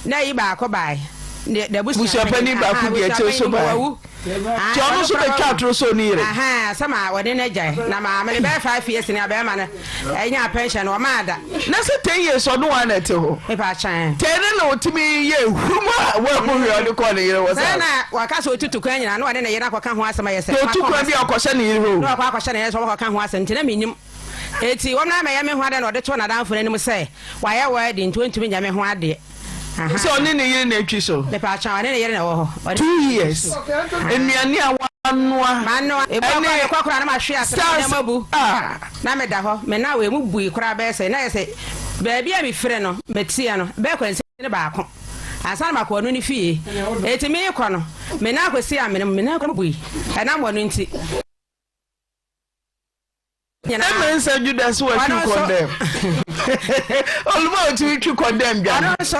Speaker 21: N'ayi baako bae. Ne
Speaker 2: N'abusuapanin baako di akyire nso bae. Nti ɔno nso bɛtwa atoro sɛ ɔne yere.
Speaker 21: Ahaa, asɛm a ɔne no agyae. Na maame no, bɛyɛ 5 years ni a bɛrima no nyaa pension no, ɔmaa da.
Speaker 2: Na sɛ 10 years ɔne wo ara na ɛte hɔ.
Speaker 21: Mepa kyɛn.
Speaker 2: Tɛn ne na ɔtumi yɛ hurum a wanhu hwee a ɔde kɔɔ ne yere hɔ saa.
Speaker 21: Sɛ na waka sɛ ɔtutu kwan nyinaa na ɔne ne yere akɔka ho asɛm ayɛ sɛ.
Speaker 2: Sɛ ɔtu kwan bi a ɔkɔhyɛ ne yere hɔ o.
Speaker 21: Na wakɔ akɔhyɛ ne yere sɛ wɔkɔka ho asɛm nti na mennim. Enti wɔn ara mɛyɛ me ho adeɛ na ɔde too n'adamfo no anim sɛ wayɛ wedding nti ɔntumi nyɛ me ho adeɛ. Ahaa.
Speaker 2: Sɛ ɔne ne yere na atwi so?
Speaker 21: Mepaakyɛw, ɔne ne yere na ɛwɔ hɔ. Ɔne
Speaker 2: 2 years, nnuane a wanoa
Speaker 21: Manoa. Ebi wɔ hɔ koraa
Speaker 2: ɛne
Speaker 21: mekɔ koraa na mahwe ase na me
Speaker 2: stars
Speaker 21: nneɛma abu.
Speaker 2: a.
Speaker 21: Na meda hɔ, me nan wɔ emu bui koraa bɛyɛ sɛ, na ayɛ sɛ baabi a mefiri no, meteɛ no, bɛyɛ kwansin baako ansa na makɔ ɔno ne fie. Enti merekɔ no, me nan kɔsii amena mu, me nan bui, ɛnam ɔno nti.
Speaker 2: Ɛmɛ nsa Judas wa twi kɔndɛm. Oluba otumi twi kɔndɛm dwa.
Speaker 21: Ɔno nso,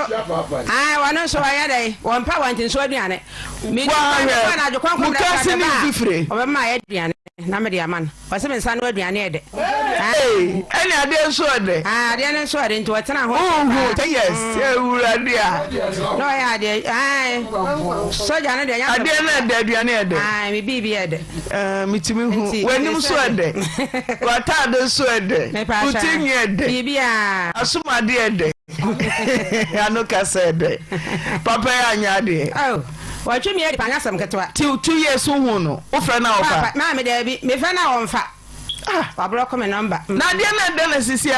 Speaker 21: ayi ɔno nso ɔyɛ dɛ wɔn mpa wɔn nti nso aduane. Mi di kwan mi kɔ anadwo kɔnkɔn
Speaker 2: mi kasi ne nfifire.
Speaker 21: Ɔbɛma ayɛ aduane na mi de ama no. Ɔsɛ mi nsa no aduane yɛ dɛ.
Speaker 2: Ee, ɛne adeɛ nso ɛdɛ.
Speaker 21: Aa adeɛ no nso ɛdɛ nti ɔtena ho.
Speaker 2: Uhu yes ewurade a.
Speaker 21: Na ɔyɛ adeɛ ayi sogya no deɛ.
Speaker 2: Adeɛ no ɛdɛ aduane ɛdɛ.
Speaker 21: Ayi mi biibi ɛdɛ.
Speaker 2: Ɛɛ metumi hu. W'anim nso ɛdɛ. W'ataade nso ɛdɛ. Wo ti nwi ɛdɛ. W'asomadeɛ ɛdɛ. Ano kasa ɛdɛ. Papa yi anyɛ adeɛ.
Speaker 21: Oh, wɔtwe me adi pa, anyɛ asɛm ketewa.
Speaker 2: Till 2 years wohu no, wofrɛ no a ɔfa?
Speaker 21: Papa, maame daabi, mefrɛ no a ɔmfa. Ah! Wabrɔko me nɔmba.
Speaker 2: Na adeɛ no ɛdɛ na sisi a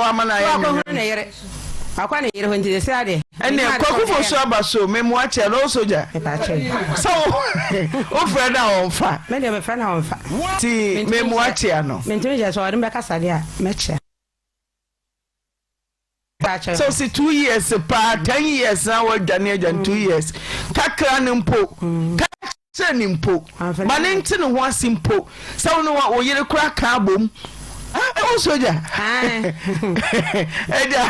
Speaker 2: wama no ayɛ
Speaker 21: nwonwa. Wakɔhunu ne yere. Wakɔ ne yere hɔ nti sisi adeɛ.
Speaker 2: Ɛnneɛ Kwaku Fosu aba so me moa kyɛ no sogya. Sɛ wo wofrɛ no a ɔmfa.
Speaker 21: Me deɛ mefrɛ no a ɔmfa.
Speaker 2: Ti me moa kyea no.
Speaker 21: Mentumi nkyɛ sɛ ɔde me bɛkasa deɛ a mɛkyea.
Speaker 2: Sɛ ɔsi 2 years paa 10 years na wadwane agya no 2 years kakra no mpo. Ka kyerɛ no mpo. Ma ne nte ne ho ase mpo sɛ wo ne wo yere kora ka abom. Ah, ɛwɔ so agya. Agya,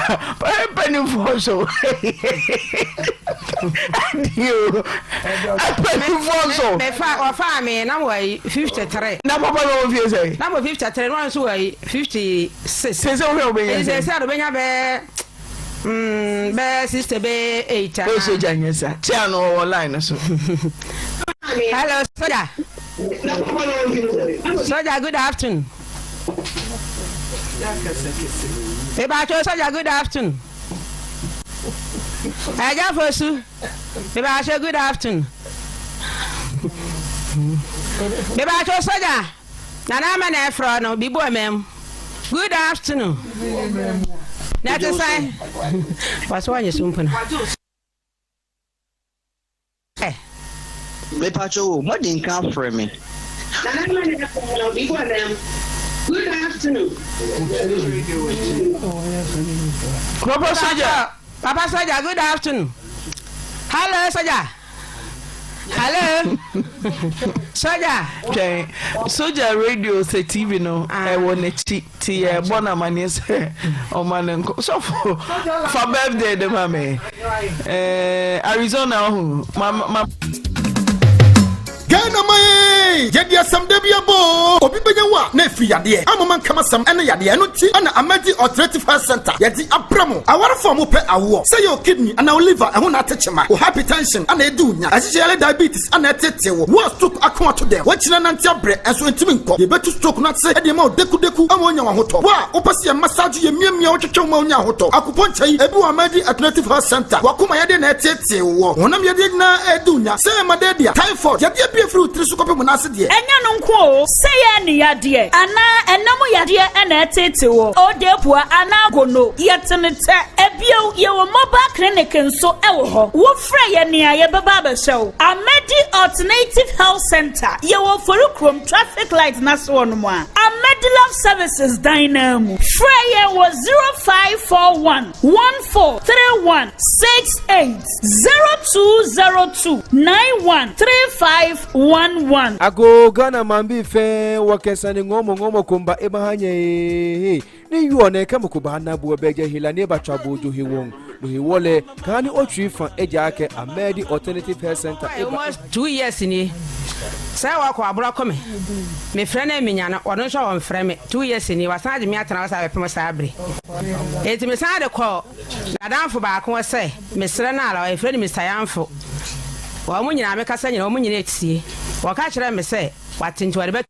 Speaker 2: mpanimfoɔ so. Adio, mpanimfoɔ so.
Speaker 21: Mefa wɔfaa me na wɔ yi 53.
Speaker 2: Na papa no wɔ fie sɛ?
Speaker 21: Na wɔ 53 na wɔn nso wɔ yi 56.
Speaker 2: Sɛ sɛ wohwɛ wobɛnya
Speaker 21: sɛ? Sɛ sɛ wobɛnya bɛɛ bɛɛ 60 bɛɛ 8.
Speaker 2: O sogya nyɛ sa. Tia no wɔ line no so.
Speaker 21: Hello, soja. Soja, good afternoon. Mepacho soja, good afternoon. Ẹja Fosu, mepacho good afternoon. Mepacho soja, nana ama na ɛfrɛ no bibu ɔmɛm. Good afternoon. Na ɛte sɛn? Wɔsɛ wɔnyɛ so mpo no. Ɛ.
Speaker 1: Mepacho o, moadi nka afrɛ me.
Speaker 21: Nana ama na ɛfrɛ no bibu ɔmɛm. Good afternoon.
Speaker 2: Papa soja.
Speaker 21: Papa soja, good afternoon. Hello, soja. Hello. Soja.
Speaker 2: Twɛn soja radio sɛ TV no ɛwɔ n'akyi ti yɛ bɔ no amaneɛ sɛ ɔma no nkɔ sɔfo fa birthday de ma me ɛɛ Arizona ɔho ma ma.
Speaker 4: Ghana man yɛde asɛm da bi abɔ obi bɛnya wo a. wo a na ɛfiri yadeɛ, amoma nkamasɛm ne yadeɛ. Ɛno nti na Amadi Alternative Health Centre yɛde abrɛ mo. Awarefo a mopɛ awoɔ, sɛ ɛyɛ wo kidney anaa wo liver ɛho na ate kyema, wo hypertension na ɛdi wo nya, ɛhyehyɛ yare diabetes na ɛtetee wo, wo a stroke ako ato dɛm, woakyina nante abrɛ nso ɛntumi nkɔ, yɛbɛtu stroke no ase de ama wo dekudeku ama woanya w'ahotɔ. Wo a wopɛ sɛ yɛ massage wo, yɛmiamia wo, twetwe wo ma wonya ahotɔ. Akupɔnkya yi, ebi wɔ Amadi Alternative Health Centre. W'akoma yadeɛ na ɛtetee woɔ, honam yadeɛ nyinaa ɛredi wo nya, sɛ ɛyɛ malaria, typhoid, yadeɛ bi a ɛfiri wo tiri so kɔpem wo nan ase deɛ.
Speaker 9: Ɛnyɛ no nko o, sɛ yɛ ani yadeɛ anaa ɛna mu yadeɛ na ɛtete wo, odeepua anaa gono, yɛte no tɛ. Ebio, yɛwɔ mobile clinic nso wɔ hɔ. Wofrɛ yɛn a, yɛbɛba abɛhwɛ wo. Amadi Alternative Health Centre, yɛwɔ Oforikrom traffic light no ase hɔnom a, Amadi Love Services dan no ara mu. Frɛ yɛn wɔ 0541 1431 68, 0202 91 35 11.
Speaker 8: Ago Ghana man bi fɛn wɔ kɛsani ŋɔmɔ ŋɔmɔ komba eba ha nyɛ ee ni yuɔ nɛ kɛ moko ba na buɔ bɛ jɛ hila ne ba twa bo jo he wɔn no he wɔlɛ kaa ni otwi fa eja kɛ Amɛdi Alternative Health Center eba.
Speaker 21: Almost 2 years nie sɛ wakɔ aboro akɔ me mefrɛ no a menya no ɔno nso a ɔmfrɛ me 2 years nie wasan agye me atena hɔ saa bɛpem saa bere enti mesan de kɔ n'adamfo baako hɔ sɛ mesrɛ no ara yɛfrɛ no Mister Yamfo wɔn nyinaa mekasa nyinaa wɔn nyinaa tie wɔka kyerɛ me sɛ wate nti wɔde bɛ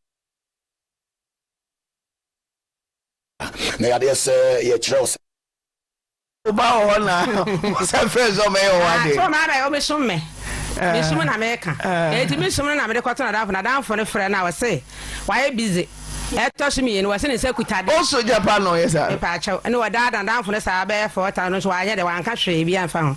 Speaker 22: Na yadeɛ sɛ yɛkyerɛ wo sɛ.
Speaker 2: Wo ba wɔ hɔ na ɔsɛ frɛ sɛ ɔbɛyɛ wɔ adeɛ.
Speaker 21: Sɛ ɔmaa bɛyɛ ɔbɛsum me. Mesum na meka. Enti mesum no na mede kɔto n'adamfo. N'adamfo no frɛ no a ɔse wayɛ busy. Ɛtɔ so mienu ɔse ne nsa kuta de.
Speaker 2: O sogya pa na ɔyɛ saa.
Speaker 21: Mepaakyɛw. Ɛna ɔdaadaa n'adamfo no saa bɛyɛ 4 times no nso wanyɛ dɛ wanka hwee biara amfa ho.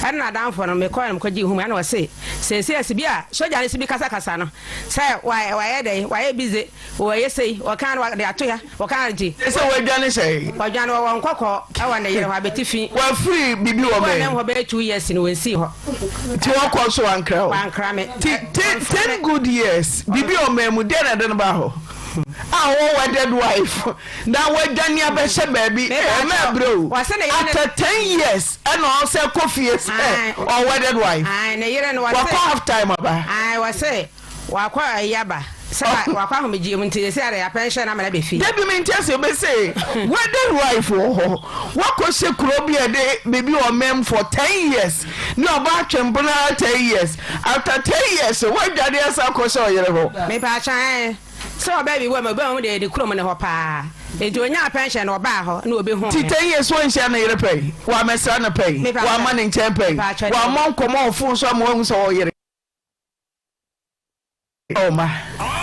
Speaker 21: Ɛna n'adamfo no mekɔe no mekɔgyee home ɛna ɔse seesei ɛse bi a sogya no se bi kasakasa no sɛ wayɛ dɛn wayɛ busy wɔyɛ sei wɔka no wɔde ato ha wɔka no nti.
Speaker 2: Sɛ wɔadwane sɛn.
Speaker 21: Wɔadwane wɔwɔ nkɔkɔɔ ɛwɔ ne yere hɔ abetifi.
Speaker 2: Wafiri biribi wɔ
Speaker 21: bɛn. Wɔn hɔ bɛyɛ 2 years no wɔnsii hɔ.
Speaker 2: Nti wɔkɔ so wankra wo.
Speaker 21: Wankra me.
Speaker 2: Ti 10 good years biribi wɔ mɛn mu deɛ na ɛde no ba hɔ a ɔwɔ wedded wife na wadwane abɛhyɛ baabi ɛmɛ abere o after 10 years ɛna ɔsɛ kɔ fie sɛ ɔwɔ wedded wife wakɔ half time aba.
Speaker 21: Wɔsɛ wakɔ ayi aba sɛ wakɔ ahomegye mu nti sɛ ara yɛapɛnhyɛ no amana bɛfi.
Speaker 2: Dabi mente ase bɛsɛ wedded wife wɔ hɔ wakɔ hyɛ kuro bi a ɛde biribi wɔ mɛm for 10 years ne ɔba atwempena 10 years, after 10 years wadwane asa akɔhyɛ ɔyere hɔ.
Speaker 21: Mepaakyɛn sɛ ɔbaa bi wɔ ma obi a wɔn deɛ ne kurom ne hɔ paa nti onyaa pension na ɔbaa hɔ na obi hu.
Speaker 2: Ti 10 years wɔnhyia ne yere pɛn, wɔamɛsra no pɛn, wɔama ne nkyɛn pɛn, wɔammɔ nkɔmmɔ wɔ phone so ama wahu sɛ ɔyere ɔma.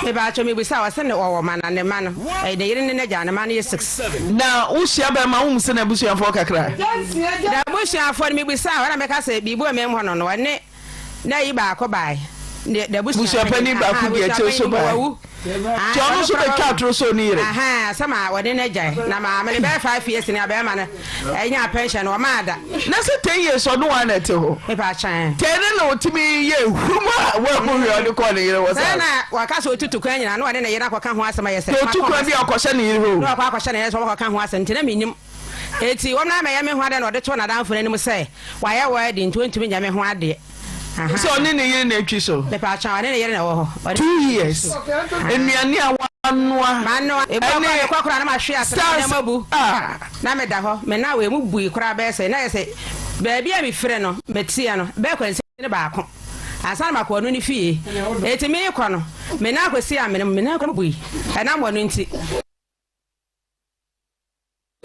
Speaker 21: Mepaakyɛw mebisa ɔse ne ɔwɔ ma na ne ma no ɛyɛ ne yere ne n'agya ne ma no yɛ six.
Speaker 2: Na wohyia bɛrima wohu sɛ n'abusuafoɔ kakra.
Speaker 21: N'abusuafoɔ no mebisa a ɔna mɛka sɛ biribi wɔ mɛm hɔ no no ɔne n'ayi baako bae ne
Speaker 2: Busuapanin baako di akyire so bae. Nti ɔno nso bɛtwa atoro sɛ ɔne yere.
Speaker 21: Asɛm a wɔde no agyae na maame no bɛyɛ 5 years ni a bɛrima no anya pension no ɔmaa da.
Speaker 2: Na sɛ 10 years ɔno wa na ɛte hɔ.
Speaker 21: Mepa kyɛn.
Speaker 2: Tɛn ne na ɔtumi yɛ hurum a wahu hwee ɔde kɔɔ ne yere hɔ saa.
Speaker 21: Sɛ na waka sɛ ɔtutu kwan nyinaa na ɔne ne yere akɔka ho asɛm ayɛ sɛ.
Speaker 2: Ɔtu kwan bi a ɔkɔhyɛ ne yere hɔ.
Speaker 21: Na ɔkɔ akɔhyɛ ne yere sɛ ɔkɔka ho asɛm nti na mennim. Eti wɔn na mɛyɛ me ho adeɛ na ɔde too n'adamfo no anim sɛ wayɛ wedding nti ɔntumi nyɛ me ho adeɛ.
Speaker 2: Sɛ ɔne ne yere na atwi so.
Speaker 21: Mepa kyɛw, ɔne ne yere na ɛwɔ hɔ.
Speaker 2: 2 years nnuane a wanoa.
Speaker 21: Manoa ebu akɔ mekɔ koraa na mahwe ase na me nneɛma bu. Na meda hɔ me nan wɔ emu bui koraa bɛyɛ sɛ na yɛ sɛ baabi a mefiri no meteɛ no bɛyɛ kwansin baako ansa na makɔ ɔno ne fie. Eti mekɔ no me nan akɔsi amena mu me nan bui ɛnam ɔno nti.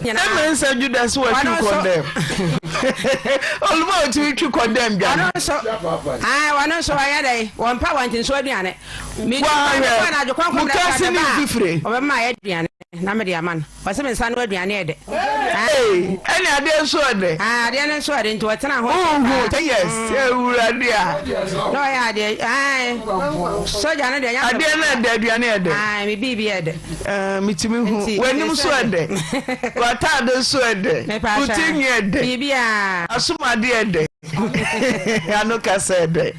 Speaker 2: Ɛmɛ nsa Judas wa twi kɔndɛm. Oluma otumi twi kɔndɛm dwa.
Speaker 21: Ɔno nso, ayi ɔno nso ɔyɛ dɛ wɔn pa wɔn ti nso aduane. Mi
Speaker 2: Wahwɛ mukasi ne nfifire.
Speaker 21: Ɔbɛma ayɛ aduane na mi de ama no. Ɔsɛ mi nsa no aduane yɛ dɛ.
Speaker 2: Ee ɛne adeɛ nso ɛdɛ.
Speaker 21: Adeɛ no nso ɛdɛ nti ɔtena ho.
Speaker 2: Ohu yes ewurade a.
Speaker 21: Na ɔyɛ adeɛ ayi sogya no deɛ nya.
Speaker 2: Adeɛ no ɛdɛ aduane ɛdɛ.
Speaker 21: Ayi mi biibi ɛdɛ.
Speaker 2: Ɛɛ mitumi hu w'anim nso ɛdɛ w'ataade nso ɛdɛ wo ti nwi ɛdɛ asomade ɛdɛ ano kasa ɛdɛ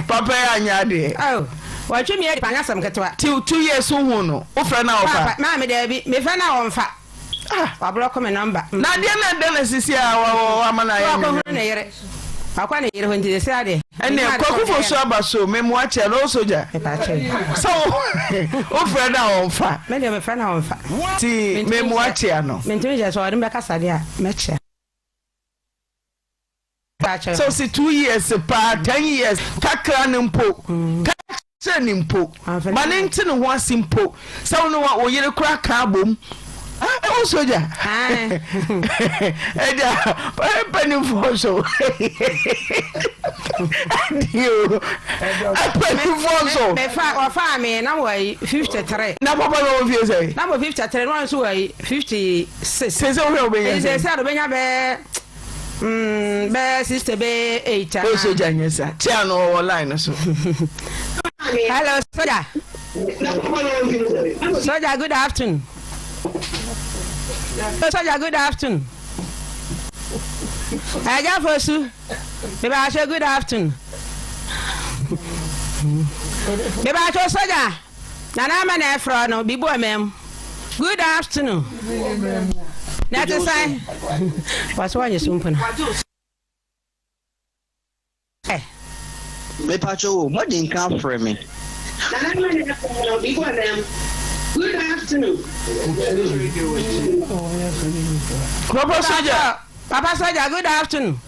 Speaker 2: papa yɛ anya adeɛ.
Speaker 21: Oh, wɔtwe mi adi pa anya asɛm ketewa.
Speaker 2: Ti 2 years hu no wofrɛ no a ɔfa.
Speaker 21: Maame daabi mefrɛ no a ɔmfa. Ah. Wablɔko me nɔmba.
Speaker 2: Na adeɛ no ɛdɛ na sisi a wama no ayɛ
Speaker 21: nwene. Wakɔhunu ne yere. Wakɔ ne yere hɔ nti sɛsɛ adeɛ.
Speaker 2: Ɛnneɛ Kwaku Fosu aba so me moa kyɛ no wo sogya sɛ wo frɛ no a ɔnfa.
Speaker 21: Me deɛ me frɛ no a ɔnfa.
Speaker 2: Nti me moa kyea no.
Speaker 21: Mentumi nkyɛ sɛ ɔne me bɛkasa deɛ a mɛkyea.
Speaker 2: Sɛ ɔsi 2 years paa 10 years kakra no mpo ka kyerɛ no mpo ma ne nte ne ho ase mpo sɛ wo ne wo yere kora ka abom. Ah, wo sogya ɛgya mpanimfoɔ so adio mpanimfoɔ so.
Speaker 21: Mefa wɔfaa me na wɔ yi 53.
Speaker 2: Na papa na wɔ fie sɛ.
Speaker 21: Na wɔ 53 na wɔn nso wɔ yi 56.
Speaker 2: Sɛ sɛ wohwɛ wobɛnya
Speaker 21: sɛ. Sɛ sɛ wobɛnya bɛɛ bɛɛ 60 bɛɛ 8.
Speaker 2: O sogya nyɛ sa tia no ɔwɔ line no so.
Speaker 21: Hello soja. Soja, good afternoon. Soja, good afternoon. Ẹja Fosu, Bíbáṣọ, good afternoon. Bíbáṣọ soja, Nana ama na ɛfrɛ no, bibu ɔmɛm. Good afternoon. Na ɛte sɛn? Wɔsɛ wɔnyɛ so mpo no.
Speaker 1: Mepakyɛ o, moadi nka afrɛ me.
Speaker 21: Nana ama na ɛfrɛ no, bibu ɔmɛm. Good afternoon.
Speaker 2: Papa Soja.
Speaker 21: Papa Soja, good afternoon.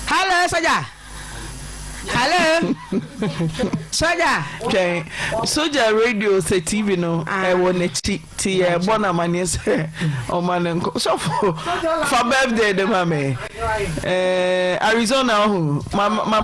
Speaker 21: Hello, Soja. Hello. Soja.
Speaker 2: Twɛn. Soja radio sɛ TV no ɛwɔ n'akyi ti yɛ bɔ no amaneɛ sɛ ɔma no nkɔ. Sɔfo fa birthday de ma me. Eh, Arizona ɔho. Ma ma.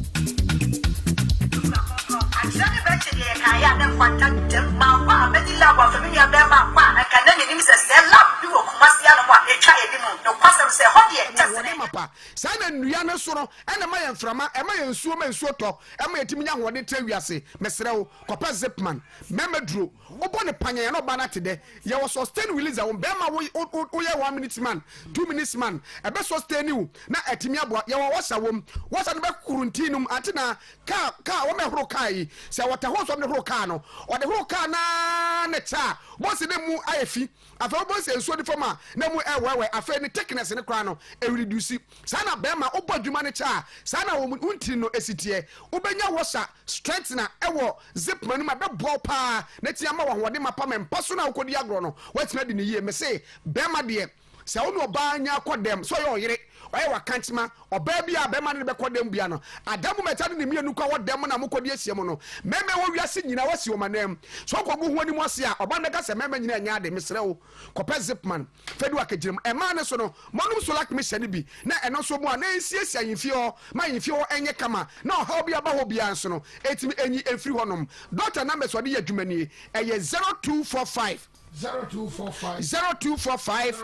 Speaker 14: Akyerɛ ne bɛkye deɛ yɛkaeɛ a na nkwanta dam. Mankɔ a mɛdi lab afa me nua bɛɛma akɔ a anka na menim sɛ sɛɛ lab bi wɔ Kumasi anom a yɛtwa anim. Nokwasɛm sɛ ɛhɔ deɛ kyɛ sene.
Speaker 3: Ahoɔden mapa. Saa na nnua no so no na ɛma yɛn mframa, ɛma yɛn nsuo ma nsuo tɔ, ɛma yɛtumi nya ahoɔden tra wiase. Mesrɛ wo, kɔpɛ Zipman. Mmarima duro. Wobɔ no panyan a na ɔbaa no ate dɛ. Yɛwɔ sustain release a wo barima wo wo woyɛ 1 minute man, 2 minutes man, ɛbɛ sustain wo na atumi aboa. Yɛwɔ wɔsa wom. Wɔsa no bɛhoro ntin no mu. Ante na kaa kaa wɔn ɛhoro kaa yi, sɛ wɔta hose wɔn de horo kaa no, ɔde horo kaa no ara na kyɛ a, wobɛhu sɛ na mu ayɛ fi. Afei wobɛhu sɛ nsuo de fam a na mu ɛwɛwɛ. Afei ne thickness no koraa no ɛreduce. Saa na bɛrima wobɔ adwuma no kyɛ a, saa na wo ntini no si teɛ. Wobɛnya wɔsa strengthener wɔ zipma no mu a ɛbɛboa wo paa na atumi ama wo ahoɔden mapa ma mpa so no a wokɔdi agorɔ no woatumi adi no yie. Mese bɛrima deɛ sɛ wo ne ɔbaa nya kɔ dɛm sɛ ɔyɛ ɔyere ɔyɛ wakankyema ɔbaa bi a bɛrima ne no bɛkɔ dɛm bia no ada mu mɛta ne ne mmienu kɔ wɔ dɛm na mokɔdi ahyia mu no mɛmɛ wɔ wiase nyinaa wasi wɔn anam sɛ wokɔgu ho anim ase a ɔbaa no bɛka sɛ mɛmɛ nyinaa nyɛ ade. Mesrɛ wo kɔpɛ zipman fɛdu akagyina mu ɛmaa ne so no monom solak mehyɛ no bi na ɛno nso mu a na ɛnsiesie ahemfie hɔ ma ahemfie hɔ ɛnyɛ kama na ɔhaw bi aba hɔ biara nso no ɛtumi ɛnyi ɛmfiri hɔnom. Dɔkta numbers ɔde yɛ adwuma nie, ɛyɛ 0245
Speaker 17: 0245
Speaker 3: 0245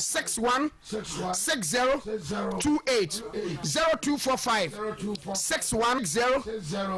Speaker 3: 61 60 28 0245 61 0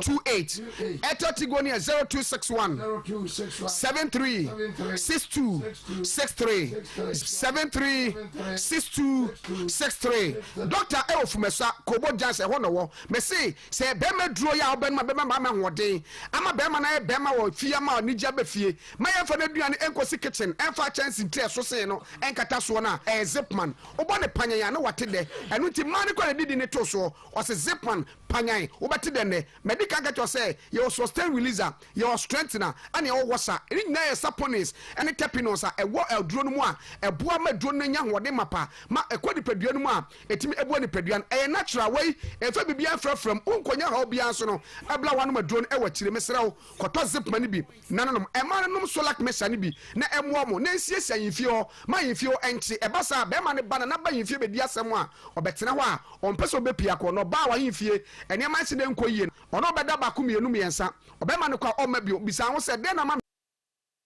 Speaker 3: 28. Airtel Tigo no yɛ 0261 73 62 63 73 62 63. Doctor ɛwɔ Fumasa Kobo Junction ɛhɔ na ɔwɔ. Mese sɛ bɛrima duro yɛ a wobɛnom a bɛma barima ahoɔden ama bɛrima no ayɛ bɛrima wɔ fie ama anigye aba fie. Ma yɛmfa n'aduane nkɔsi kitchen ɛmfa kyɛnse ntiri a ɛso sen no nkata soɔ no a ɛyɛ Zipman. Wobɔ no panyan a na wate dɛ. Ɛno nti mmaa no koraa na ɛde din no too soɔ. Ɔse Zipman panyan wobɛte dɛ nnɛ. Madi kan aka kyerɛ wo sɛ yɛwɔ sustain releaser, yɛwɔ strengthener ɛna yɛwɔ washer. Ne nyinaa yɛ saponins ne terpenols a ɛwɔ aduro no mu a ɛboa ma aduro no nya ahoɔden mapa ma ɛkɔ nipadua no mu a ɛtumi boa nipadua no. Ɛyɛ natural, wei ɛmfa biribiara mfrafra mu, wonkɔnya haw biara nso no ɛbla woanom aduro no ɛwɔ akyire. Mesrɛ wo kɔtɔ Zipman no bi na no nom. Ɛma no nom Solac mixture no bi na ɛmmoa mo na ɛnsiesie ahemfie hɔ ma ahemfie hɔ ɛnkye. Ɛba saa a bɛrima no ba na n'aba ahemfie bɛdi asɛm a ɔbɛtena hɔ a ɔmpɛ sɛ ɔbɛpue akɔ. Na ɔbaa w'ahemfie nneɛma nhyɛ da nkɔ yie no, ɔne wo bɛda baako mmienu mmiɛnsa. Ɔbɛma no kɔ a ɔmma bio. Bisa ho sɛ, 'Dɛn na ama me.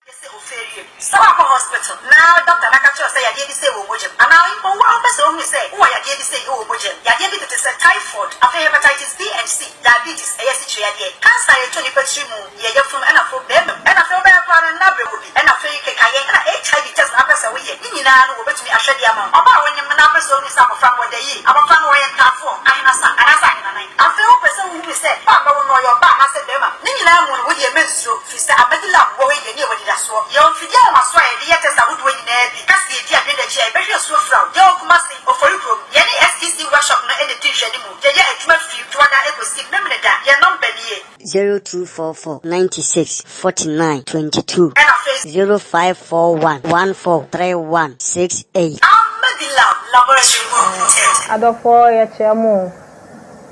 Speaker 14: Sɛ ofeewie sɛ wakɔ hospital na doctor no aka kyerɛ wo sɛ yadeɛ bi sei wɔ wo mogya mu anaa mpo wo ara wopɛ sɛ wohunu sɛ wowɔ yadeɛ bi sei wɔ wo mogya mu, yadeɛ bi tete sɛ typhoid, afei hepatitis B and C, diabetes, ɛyɛ asikyire yadeɛ, cancer a ɛtɔ nipa tiri mu, yɛ yafunu ɛna afei bɛɛma mu, ɛna afei wobɛyɛ koraa no na abrɛkɔ bi, ɛna afei kekayɛ, ɛna HIV test na wopɛ sɛ woyɛ, ne nyinaa no wɔbɛtumi ahwɛ de ama wo. Ɔbaa a wonyem na wopɛ sɛ wohunu sɛ abɔfra no wɔda yie, abɔfra no ɔyɛ ntaafoɔ, ahenasa, anaasɛ ahenanan, afei wopɛ sɛ wohunu sɛ ba a bɛwo no ɔyɛ ɔbaa anaasɛ bɛɛma, ne nyinaa mu no wodeɛ mɛnsuro, firi sɛ Amadi Lab wɔ hɔ yi deɛ ne yɛwɔ anidasoɔ. Yɛwɔ mfidie ahomasoɔ a yɛde yɛ test ahodoɔ nyinaa bi, ka sɛ yɛdi adwene da akyi a yɛbɛhwɛ asuo fira wo. Yɛwɔ Kumasi, Ofori kurom, yɛne SEC workshop no na ɛdi. nhwɛanimu. Yɛyɛ adwuma firi Dwoada kɔsi Memeneda. Yɛn nɔmba nie.
Speaker 15: 0244 96 49 22.
Speaker 14: Ɛna afei.
Speaker 15: 0541 14 31 68.
Speaker 14: Ahmadi Lab Laboratory Limited.
Speaker 16: Adɔfoɔ yɛkyea mo o.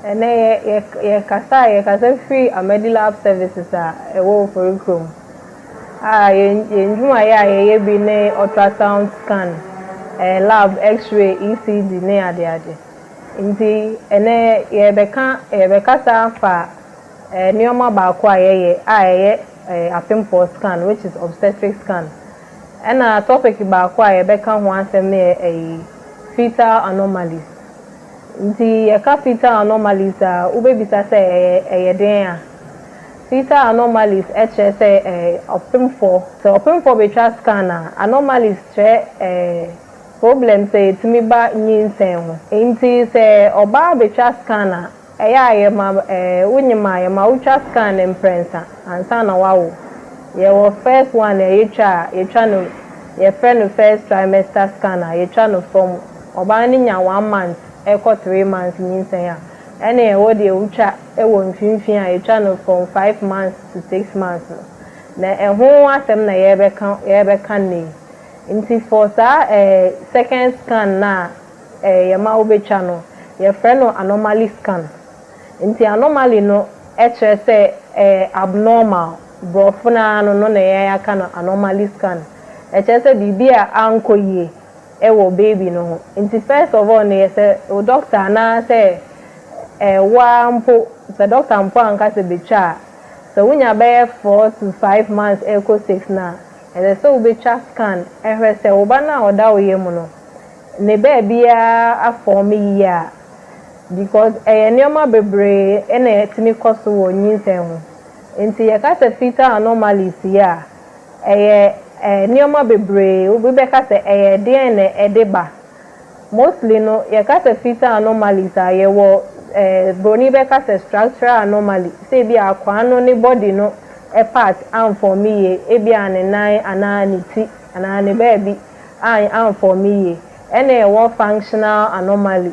Speaker 16: Ɛnɛ yɛ yɛ yɛkasa a yɛkasa firi Ahmadi Lab Services a ɛwɔ Ofori kurom a yɛn yɛn dwumayɛ a yɛyɛ bi ne ultrasound scan, eh, lab, x-ray, ECG ne adeade. Nti ɛnɛ yɛrebɛka yɛrebɛkasa afa eh, nneɛma baako a yɛyɛ a ɛyɛ eh, apemfoɔ scan which is obstetric scan. Ɛna topic baako a yɛbɛka ho asɛm no yɛ ɛyi fetal anomalies. Nti yɛka fetal anomalies a wobɛbisa sɛ ɛyɛ ɛyɛ deɛn a? Fetal anomalies kyerɛ sɛ ɛɛ ɔpemfoɔ sɛ ɔpemfoɔ bɛtwa scan a anomalies kyerɛ ɛɛ problems a ɛtumi ba nyinsɛn ho. Nti sɛ ɔbaa bɛtwa scan a ɛyɛ a yɛma ɛɛ wonyim a yɛma wotwa scan mprɛnsa ansa na woawo. Yɛwɔ first one a yɛtwa a yɛtwa no yɛfrɛ no first trimester scan a yɛtwa no from ɔbaa no nya one month ɛkɔ three months nyinsɛn a ɛna yɛwɔ deɛ wotwa wɔ mfimfini a yɛtwa no from five months to six months no. Na ɛho asɛm na yɛrebɛka yɛrebɛka nnɛ yi. Nti for saa ɛɛ second scan no a ɛɛ yɛma wobɛtwa no, yɛfrɛ no anomaly scan. Nti anomaly no kyerɛ sɛ ɛyɛ abnormal, borɔfo no ara no no na yɛaka no anomaly scan. Ɛkyerɛ sɛ biribi a ankɔ yie wɔ baby no ho. Nti first of all no yɛ sɛ wo doctor anaasɛ ɛɛ wo ara mpo, sɛ doctor mpo anka sɛ bɛtwa a, sɛ wonya bɛyɛ 4 to 5 months ɛrekɔ 6 no a, ɛsɛ sɛ wobɛtwa scan ɛhwɛ sɛ wo ba no a ɔda wo yam no, ne baabiara afɔm yie a because ɛyɛ nneɛma bebree ɛna ɛtumi kɔ so wɔ nyinsɛn ho. Nti yɛka sɛ fetal anomalies yi a, ɛyɛ ɛɛ nneɛma bebree obi bɛka sɛ ɛyɛ deɛn na ɛde ba. Mostly no yɛka sɛ fetal anomalies a yɛwɔ ɛɛ broni bɛka sɛ structural anomaly sɛ ebi a akwaa no ne body no part amform yie ebi a ne nan anaa ne ti anaa ne baabi a amform yie. Ɛna yɛwɔ functional anomaly.